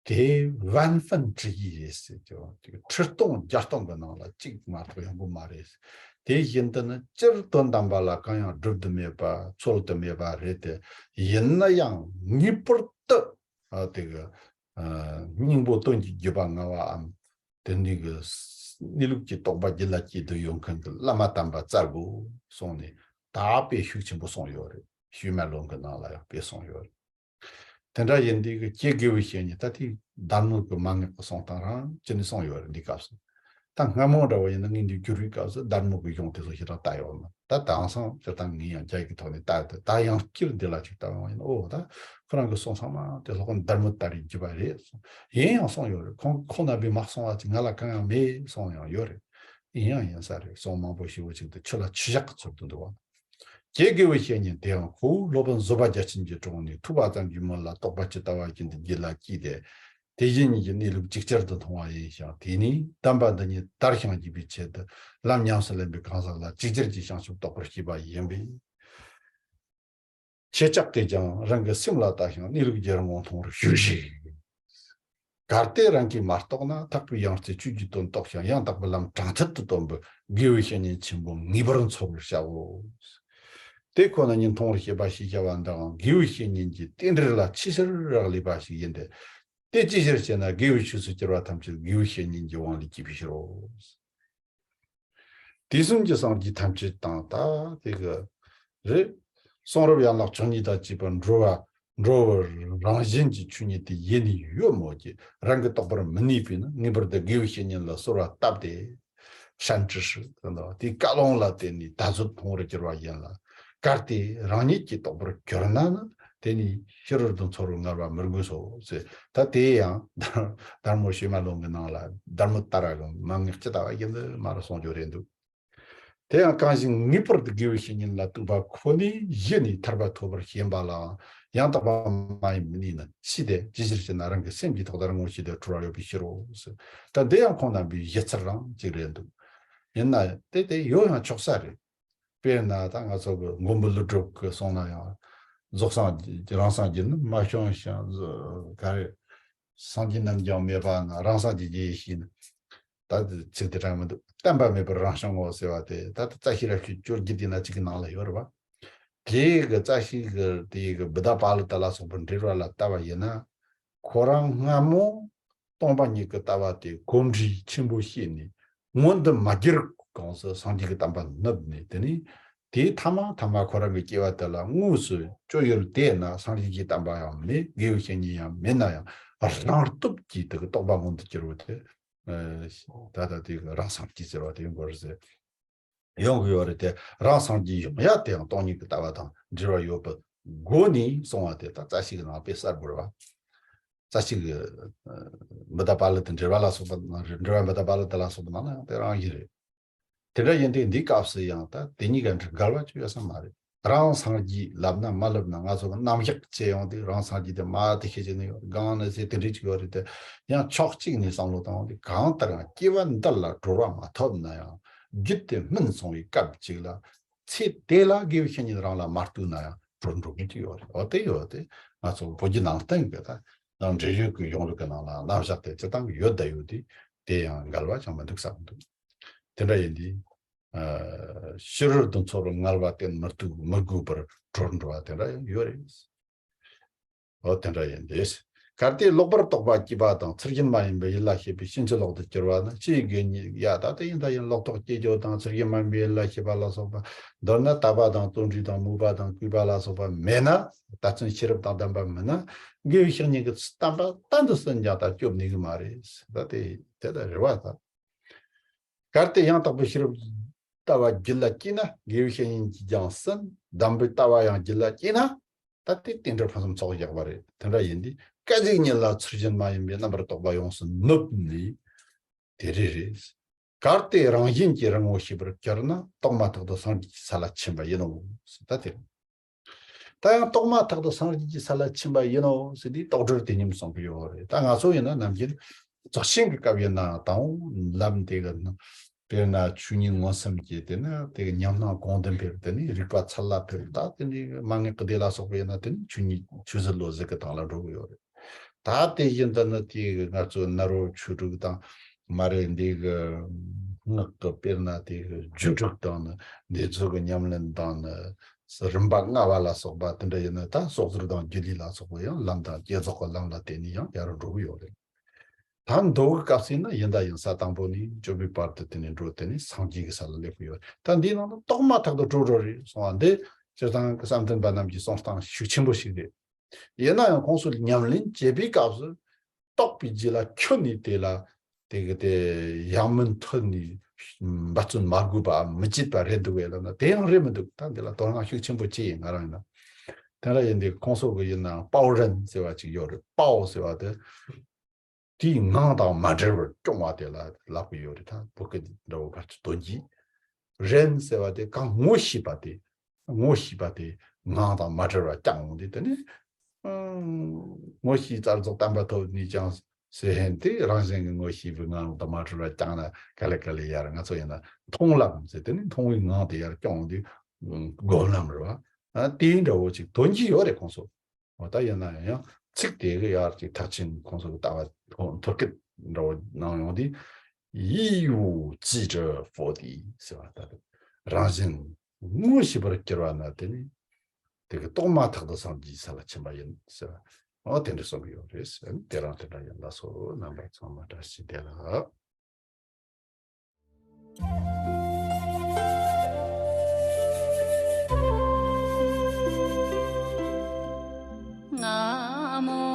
དེ་万分之一རེད་ཟེར་གྱི། ཁྲི་སྟོང་བརྒྱ་སྟོང་གི་ནང་ལ་གཅིག་མ་གཏོགས་ཡོང་གི་མ་རེད། དེ་བཞིན་དུ་ནི་སྤྱིར་དོན་དམ་པ་ལ་གང་ཡང་སྒྲུབ་ཏུ་མེད་པ་འཚོལ་དུ་མེད་པ་རེད་དེ། ཡིན་ན་ཡང་ངེས་པར་དུ་ཨ་དེ་གི་ཨ་སྙིང་པོ་དོན་གྱི་བརྒྱུད་པ་མངའ་བའམ། དེ་འདི་གི་གནས་ལུགས་ཀྱི་རྟོགས་པ་རྒྱུད་ལ་སྐྱེས་དུ་ཡོད་མཁན་གྱི་བླ་མ་དམ་པ་བཙལ་དགོས་གསུངས་ནས། ད་དཔེ་ཤུགས་ཆེན་པོ་གསུངས་ཡོད་རེད། ཞུས་མེད་ལུང་གི་ནང་ལ་ཡང་དཔེ་གསུངས་ཡོད་རེད། དེ་འདྲ་ཡིན་དུས་ཀྱི་ཀྱེ་དགེ་བའི་བཤེས་གཉེན། ད་དེ་དྷརྨ་གི་མན་ངག་གི་གསུང་སྟངས་རང་ཅི་ནས་གསུངས་ཡོད་རེད། འདི་སྐབས་སུ་ད་སྔ་མོ་འདྲ་བོ་ཡིན་ན་ངས་འདི་བསྒྱུར་བའི་སྐབས་སུ་དྷརྨ་གི་གཞུང་དེ་ཚོ་ཞེ་དྲག་བལྟ་ཡོད་མ། ད་དེང་སང་སྤྱིར་བཏང་ངས་ཡང་རྒྱ་ཡིག་གི་ཐོག་ནས་བལྟ་ཡོད་དེ། ད་ཡང་བསྐྱར་འདི་ལ་ཅིག་ལྟ་བ་ཡིན་ན། ཨོ་ད་ཁོ་རང་གི་གསུང་ཚང་མ་དེ་སློབ་དཔོན་དྷརྨ་ཏཱ་རའི་བརྒྱུད་པ་རེད་གསུངས། ཡིན་ཡང་གསུངས་ཡོད་རེད། ཁོང་ཁོང་རྣམ་པས་མ་གསུངས་པ་ཅིག་ང་ལ་གང་ཡང་མེད་གསུངས་ཡང་ཡོད་རེད། ཡིན་ཡང་ཡིན་ས་རེད། གསུང་མང་པོ་ཞེ་པོ་ཅིག་ཏུ་ཆུ་ལ་ཆུ་བཞག་གི་ཚུལ་དུ་འདུག་བ། ཀྱེ་དགེ་བའི་བཤེས་གཉེན། དེའང་ཁོ་བོ་སློབ་དཔོན་བཟོད་པ་རྒྱ་ཆེན་གྱི་དྲུང་ནས་ཐོས་པ་ཙམ་གྱི་མོད་ལ་རྟོགས་པ་ཇི་ལྟ་བ་བཞིན་དུ་རྒྱུད་ལ་སྐྱེས་ཏེ། དེ་བཞིན་ཉིད་ཀྱི་གནས་ལུགས་ཅིག་ཅར་དུ་མཐོང་བ་ཡིན་ཞིང་། དེས་ནི་གདམས་པ་འདི་ཉིད་དར་ཞིང་རྒྱས་པའི་ཆེད་དུ་ལམ་ཉམས་སུ་ལེན་པའི་གང་ཟག་ལ་ཅིག་ཅར་གྱི་བྱང་ཆུབ་རྟོགས་པར་བྱེད་པ་ཡིན་པས། ཁྱེད་ཅག་གིས་ཀྱང་རང་གི་སེམས་ལ་བལྟ་ཞིང་གནས་ལུགས་རྒྱལ་ངོ་མཐོང་བར་ཞུ་ཞིག། གལ་ཏེ་རང་གིས་མ་རྟོགས་ན། ཐེག་པའི་ཡང་རྩེ་ཆོས་ཀྱི་དོན་རྟོགས་ཤིང་། ཡང་དག་པའི་ལམ་དྲང་ཐད་དུ་སྟོན་པའི་དགེ་བའི་བཤེས་གཉེན་ཆེན་པོ་ངེས་པར་འཚོལ་བར་བྱའོ། དེ་ཁོ་ན་ཉིད་མཐོང་བར་བྱེད་པ་ཞེས་བྱ་བ་འདིའང་དགེ་བའི་བཤེས་གཉེན་གྱི་རྟེན་འབྲེལ་ལ་ཆེས་ཆེར་རག་ལས་པ་ཞིག་ཡིན་ཏེ། དེ་ཅིའི་ཕྱིར་ཞེ་ན། དགེ་བའི་ཆོས་སུ་གྱུར་པ་ཐམས་ཅད་དགེ་བའི་བཤེས་གཉེན་གྱི་དབང་ལས་སྐྱེས་པའི་ཕྱིར་རོ། དུས་གསུམ་གྱི་སངས་རྒྱས་ཐམས་ཅད་དང་། ད་དེ་གི་རེད། གསུང་རབ་ཡན་ལག་བཅུ་གཉིས་དང་བཅས་པར་འགྲོ་བ་འགྲོ་བ་རང་བཞིན་གྱི་ཆོས་ཉིད་དེ་ཡེ་ནས་ཡོད་མོད་ཀྱི་རང་གི་རྟོགས་པར་མི་ནུས་པས་ན། ངེས་པར་དུ་དགེ་བའི་བཤེས་གཉེན་ལ་གསོལ་བ་བཏབ་སྟེ། སྤྱན་འབྲས་ཧྲིལ་དུ་འདུག་དེའི་བཀའ་ལུང་ལ་བརྟེན་ནས་ད་གཟོད་མཐོང་བར་འགྱུར་བ་ཡིན་ལ། གལ་ཏེ་རང་ཉིད་ཀྱིས་རྟོགས་པར་གྱུར་ན་ནི། དེ་ནི་ཕྱི་རོལ་དུ་འཚོལ་བར་ངལ་བ་མི་དགོས་སོ་ཟེར། ད་དེ་ཡང་དར་མོ་བྱེ་མ་ལུང་གི་ནང་ལ་དར་མོ་ཏཱ་ར་གི་མན་ངག་ཇི་ལྟ་བ་ཡིན་དུ་མ་རུ་གསུང་རྒྱུ་རེད་འདུག་དེ་ཡང་གང་ཞིག་ངེས་པར་དུ་དགེ་བའི་བཤེས་གཉེན་ལ་གཏུགས་པ་ཁོ་ནས་གཞི་ནས་ཐར་པ་ཐོབ་པར་ཞེན་པ་ལའང་ཡང་དག་པ་མ་ཡིན་མི་ནུས་ན། ཅི་སྟེ་ཅི་ཕྱིར་ཞེ་ན། རང་གི་སེམས་ཀྱི་ཐོག་ལྟར་ངོ་ཤེས་ཏེ་གྲོལ་བ་ཡོད་པའི་ཕྱིར་རོ་ཟེར། ད་འདི་ཡང་ཁོང་རྣམ་པའི་བཞེད་ཚུལ་རང་གཅིག་རེད་འདུག་ཡིན་ན་དེ་དེ་ཡོད་ཡང་ཆོག་ས་རེད། དཔེར་ན་ད་ང་ཚོ་གི་མགོན་པོ་ཀླུ་སྒྲུབ་ཀྱི་གསུང་ན་ཡང་རྫོགས་སངས་རྒྱས་རང་སངས་རྒྱས་ནི་མ་བྱུང་ཞིང་ག་རེ། སངས་རྒྱས་རྣམས་ཀྱང་མེད་པ་ན། རང་སངས་རྒྱས་ཀྱི་ཡེ་ཤེས་ནི། ད་ཚིག་དེ་དྲན་མི་འདུག་བསྟན་པ་མེད་པར་རང་བྱུང་ངོ་ཟེར་བ་དེ་ད་ལྟ་རྩ་ཤེས་རབ་ཤེས་བཅོ་བརྒྱད་དེ་ན་གཅིག་གི་ནང་ལ་ཡོད་རེད་བ། དེ་གི་རྩ་ཤེས་གི་དེ་གི་བུདྡྷ་པཱ་ལི་ཏ་ལ་སོགས་པའི་འགྲེལ་བ་ལ་ལྟ་བ་ཡིན་ན། ཁོ་རང་སྔ་མོ་སྟོང་པ་ཉིད་ཀྱི་ལྟ་བ་དེ་གོམས་འདྲིས་ཆེན་པོ་བྱས་ནས་མངོན་དུ་མ་གྱུར་གོང་སུ་སངས་རྒྱས་ཀྱི་བསྟན་པ་བསྣུབས་ནས། དེ་ནས་དེའི་ཐ་མ་ཐ་མ་ཁོ་རང་གི་སྐྱེ་བ་དེ་ལ་དངོས་སུ་སྤྱོད་ཡུལ་དེ་ན་སངས་རྒྱས་ཀྱི་བསྟན་པ་ཡང་མེད། དགེ་བའི་བཤེས་གཉེན་ཡང་མེད་ན་ཡང་རང་སྟོབས་ཀྱིས་དེ་གི་རྟོགས་པ་མངོན་དུ་གྱུར་བ་དེ། ད་ལྟ་དེ་གི་རང་སངས་རྒྱས་ཟེར་བ་དེ་ཡིན་དགོས་རེད་ཟེར། ཡོང་གི་ཡོད་རེད་དེ། རང་སངས་རྒྱས་ཡོང་ཡ་དེ་ཡང་སྟོང་ཉིད་ཀྱི་ལྟ་བ་དང་འབྲེལ་བ་ཡོད་པའི་སྒོ་ནས་གསུང་བ་དེ་ད་རྩ་ཤེས་ཀྱི་ནང་དཔེ་གསལ་པོ་རེད་བ། རྩ་ཤེས་ཀྱི་ཨ་བུདྡྷ་པཱ་ལི་ཏ་འགྲེལ་པ་ལ་སོགས་པ་ནང་འགྲེལ་པ་བུདྡྷ་པཱ་ལི་ཏ་ལ་སོགས་པ་ནང་ལ་ཡང་དེ་རང་བཞིན་རེད། དེ་འདྲ་ཡིན་དུས་འདིའི་སྐབས་སུ་ཡང་ད་དེ་གཉིས་ཀ་འདྲ་འགལ་བ་ཅིག་ཡོད་ས་མ་རེད། རང་སངས་རྒྱས་ལབ་ན་མ་ལབ་ན་ང་ཚོ་གི་རྣམ་གཞག་བྱས་ཡོང་དུས་རང་སངས་རྒྱས་དེ་མ་དེ་ཤེས་ཀྱི་ནི་ཡོད་གང་ནི་ཟེར་དེ་འདྲའི་ཅིག་ཡོད་རེད་དེ། ཡང་ཕྱོགས་གཅིག་ནས་བསམ་བློ་བཏང་ཡོང་དུས་གང་ལྟར་ཡང་སྐྱེ་བ་འདི་ལ་གྲོལ་བ་མ་ཐོབ་ན་ཡང་རྒྱུད་དེ་སྨིན་སོང་བའི་སྐབས་གཅིག་ལ། ཚེ་དེ་ལ་དགེ་བའི་བཤེས་གཉེན་རང་ལ་མ་གཏུགས་ན་ཡང་གྲོལ་འགྲོ་མཁན་ཅིག་ཡོད་རེད། འོ་དེ་ཡོད་དེ་ང་ཚོ་བོད་བརྒྱུད་ནང་བསྟན་གྱི་ད་ནང་འབྲེལ་ཡོད་ཀྱི་གཞུང་ལུགས་ཀྱི་ནང་ལ་རྣམ་གཞག་དེ་སྤྱིར་བཏང་གི་ཡོད་བསྡད་ཡོད་དེ། དེ་ཡང་འགལ་བ་ཅང་མི་འདུག་བསམ་འདུག་དེ་འདྲ་ཡིན་དུས། ཨ་ཕྱི་རོལ་དུ་འཚོལ་བར་ངལ་བ་བརྟེན་མི་ཐུབ་མི་དགོས་པར་གྲོལ་འགྲོ་བ་དེ་འདྲ་ཡང་ཡོད་རེད། འོ་དེ་འདྲ་ཡིན་དུས། གལ་ཏེ་ལོག་པར་རྟོག་པ་སྐྱེས་པ་དང་ཚུལ་བཞིན་མ་ཡིན་པའི་ཡུལ་ལ་སྐྱེས་པའི་ཕྱིན་ཅི་ལོག་ཏུ་གྱུར་པ་ན་ཅི་ཡི་དགོས་ཉིད་ཡ། ད་ལྟ་ཡིན་ད་ཡིན་ལོག་རྟོག་སྐྱེ་རྒྱུ་དང་ཚུལ་བཞིན་མ་ཡིན་པའི་ཡུལ་ལ་སྐྱེས་པ་ལ་སོགས་པ། མདོར་ན་དད་པ་དང་བརྩོན་འགྲུས་དང་མོས་པ་དང་གུས་པ་ལ་སོགས་པ་མེད་ན། ད་བརྩོན་ཤེས་རབ་དང་ལྡན་པ་མིན་ན་དགེ་བའི་བཤེས་གཉེན་གྱི་བསྟན་པ་གཏན་དུ་སུན་ཀྱང་ད་སྐྱོབ་ནུས་ཀྱི་མ་རེད། ད་དེ་དེ་ལ་རེ་བ་ད། གལ་ཏེ་ཡང་དག་པའི་ཤེས་རབ་ལྟ་བ་རྒྱུད་ལ་སྐྱེས་ན་དགེ་བའི་བཤེས་གཉེན་གྱིས་ཀྱང་ཟིན། དམ་པའི་ལྟ་བ་ཡང་རྒྱུད་ལ་སྐྱེས་ན་ད་དེ་རྟེན་འབྲེལ་ཕུན་སུམ་ཚོགས་བཞག་པ་རེད། དེ་འདྲ་ཡིན་དུས་སྐད་ཅིག་ཉིད་ལ་ཚུལ་བཞིན་མ་ཡིན་པའི་རྣམ་པར་རྟོག་པ་ཡོངས་སུ་ནུབ་ནས་དེ་རེ་རེ། གལ་ཏེ་རང་བཞིན་གྱིས་རང་ངོ་ཤེས་པར་གྱུར་ན་རྟོགས་མ་ཐག་ཏུ་སངས་རྒྱས་ཀྱི་ས་ལ་ཕྱིན་པ་ཡིན་ནོ། ད་དེ་རེད། ད་ཡང་རྟོགས་མ་ཐག་ཏུ་སངས་རྒྱས་ཀྱི་ས་ལ་ཕྱིན་པ་ཡིན་ནོ་ཟེར་དུས་རྟོགས་གྲོལ་དེ་ཉིད་གསུང་གི་ཡོད་རེད། ད་ང་ཚོ་ཡིན་ན་ནམ་རྒྱུན་རྫོགས་ཆེན་གྱི་སྐབས་ཡིན་ན་དང་ལམ་དེ་གི་དཔེར་ན་ཆོས་ཉིད་མངོན་སུམ་གྱི་དེ་ནི་དེ་གི་ཉམས་སྣང་གོང་དུ་འཕེལ། དེ་ནི་རིག་པ་ཚད་ལ་འཕེལ། ད་དེ་ནི་མ་ངེས་ཀྱི་དེ་ལ་སོགས་པ་ཡིན་ན་དེ་ནི་ཆོས་ཉིད་ཆོས་ཟིལ་གློ་ཟིལ་གྱི་སྟེང་ལ་འགྲོ་གི་ཡོད་རེད། ད་དེ་བཞིན་དུ་ནི་དེ་གི་ང་ཚོ་ནཱ་རོ་ཆོས་དྲུག་དང་མ་རེད་འདི་གི་སྔགས་ཀྱི་དཔེར་ན་དེ་གི་རྒྱུད་དྲུག་དང་ནི་འདི་ཚོ་གི་ཉམས་ལེན་དང་ནི་རིམ་པ་ལྔ་བ་ལ་སོགས་པ་དེ་འདྲ་ཡིན་ན། ད་ཕྱོགས་བཅུར་དང་སྒྱུ་ལུས་ལ་སོགས་པ་ཡང་ལམ་དང་བསྐྱེད་རྫོགས་ཀྱི་ལམ་ལ་བརྟེན་ནས་ཡང་ཡར་འགྲོ་གི་ཡོད་རེད། ད་མདོ་གི་སྐབས་སུ་ཡིན་ན་ཡིན་ད་ཡིན་ས་དང་པོ་ནས་སྤྱོད་པའི་བར་དུ་དེ་ནས་འགྲོ་དེ་ནས་སངས་རྒྱས་ཀྱི་ས་ལ་སླེབས་ཀྱི་ཡོད་རེད། ད་འདིའི་ནང་དུ་རྟོགས་མ་ཐག་ཏུ་གྲོལ་འགྲོ་རེད་གསུང་བ་འདི་སྤྱིར་བཏང་གི་བསམ་གཏན་པ་རྣམས་ཀྱི་གསུང་སྟངས་ཤུགས་ཆེན་པོ་ཞིག་རེད། ཡིན་ན་ཡང་ཁོང་ཚོས་ཉམས་ལེན་བྱེད་པའི་སྐབས་སུ་རྟོགས་པའི་རྗེས་ལ་ཁྱོན་ནས་དེ་ལ་དེ་གི་དེ་ཡང་མུ་མཐུད་ནས་འབད་བརྩོན་མ་དགོས་པའམ་མི་བྱེད་པ་རེད་འདུག་བས་ལབ་ན་དེ་ཡང་རེད་མི་འདུག་ད་འདི་ལ་དོ་སྣང་ཤུགས་ཆེན་པོ་བྱེད་ཡིན་ང་རང་ཡིན་ན། དེ་འདྲ་ཡིན་དུས་ཁོང་ཚོ་གི་ཡིན་ན་པའོ་རན་ཟེར་བ་ཅིག་ཡོད་རེད། པའོ་ཟེར་བ་དེ་དེའི་ངང་དང་མ་བྲལ་བར་སྐྱོང་བ་དེ་ལ་ལབ་ཀྱི་ཡོད་རེད། ད་བོད་སྐད་འདྲ་བོ་ཕར་ཚུར་དོན་གྱིས། རན་ཟེར་བ་དེ་གང་ངོ་ཤེས་པ་དེ། ངོ་ཤེས་པ་དེ་ངང་དང་མ་བྲལ་བར་བསྐྱངས་འོང་དུས་དེ་ནི། ཨང་། ངོ་ཤེས་རྩལ་རྫོགས་བརྟན་པ་ཐོབ་ནས་ཀྱང་ཟེར་ཧན་དེ་རང་བཞིན་གྱི་ངོ་ཤེས་པའི་ངང་དང་མ་བྲལ་བར་བསྐྱངས་ན་ག་ལེ་ག་ལེ་ཡར་ང་ཚོ་ཡིན་ན་མཐོང་ལམ་ཟེར་དེ་ནི་མཐོང་བའི་ངང་དེ་ཡར་སྐྱོང་འོང་དུས་སྒོམ་ལམ་རེད་བ། ཨ་དེའི་འདྲ་བོ་ཅིག་དོན་གྱིས་ཡོད་རེད་ཁོང་ཚོ། འོ་ད་ཡིན་ན་ཡང་ཚིག་དེ་གི་ཡར་གྱི་མཐར་ཕྱིན་ཁོང་ཚོ་གི་ལྟ་བ་ཐོ་ཐོར་སྐད་འདྲ་བོ་གནང་ཡོང་དུས། 亦无记者佛地 ཟེར་བ་ལྟ་བུ། རང་བཞིན་ངོ་ཤེས་པར་གྱུར་བ་ན་དེ་ནི་དེ་གི་རྟོགས་མ་ཐག་ཏུ་སངས་རྒྱས་ས་ལ་ཕྱིན་པ་ཡིན་ཟེར་བ། འོ་དེ་འདྲ་གསུང་གི་ཡོད་རེད་ཟེར། དེ་རང་དེ་འདྲ་ཡིན་ལགས་སོ། རྣམ་པ་ཚང་མ་བཀྲ་ཤིས་བདེ་ལེགས། ན་མོ།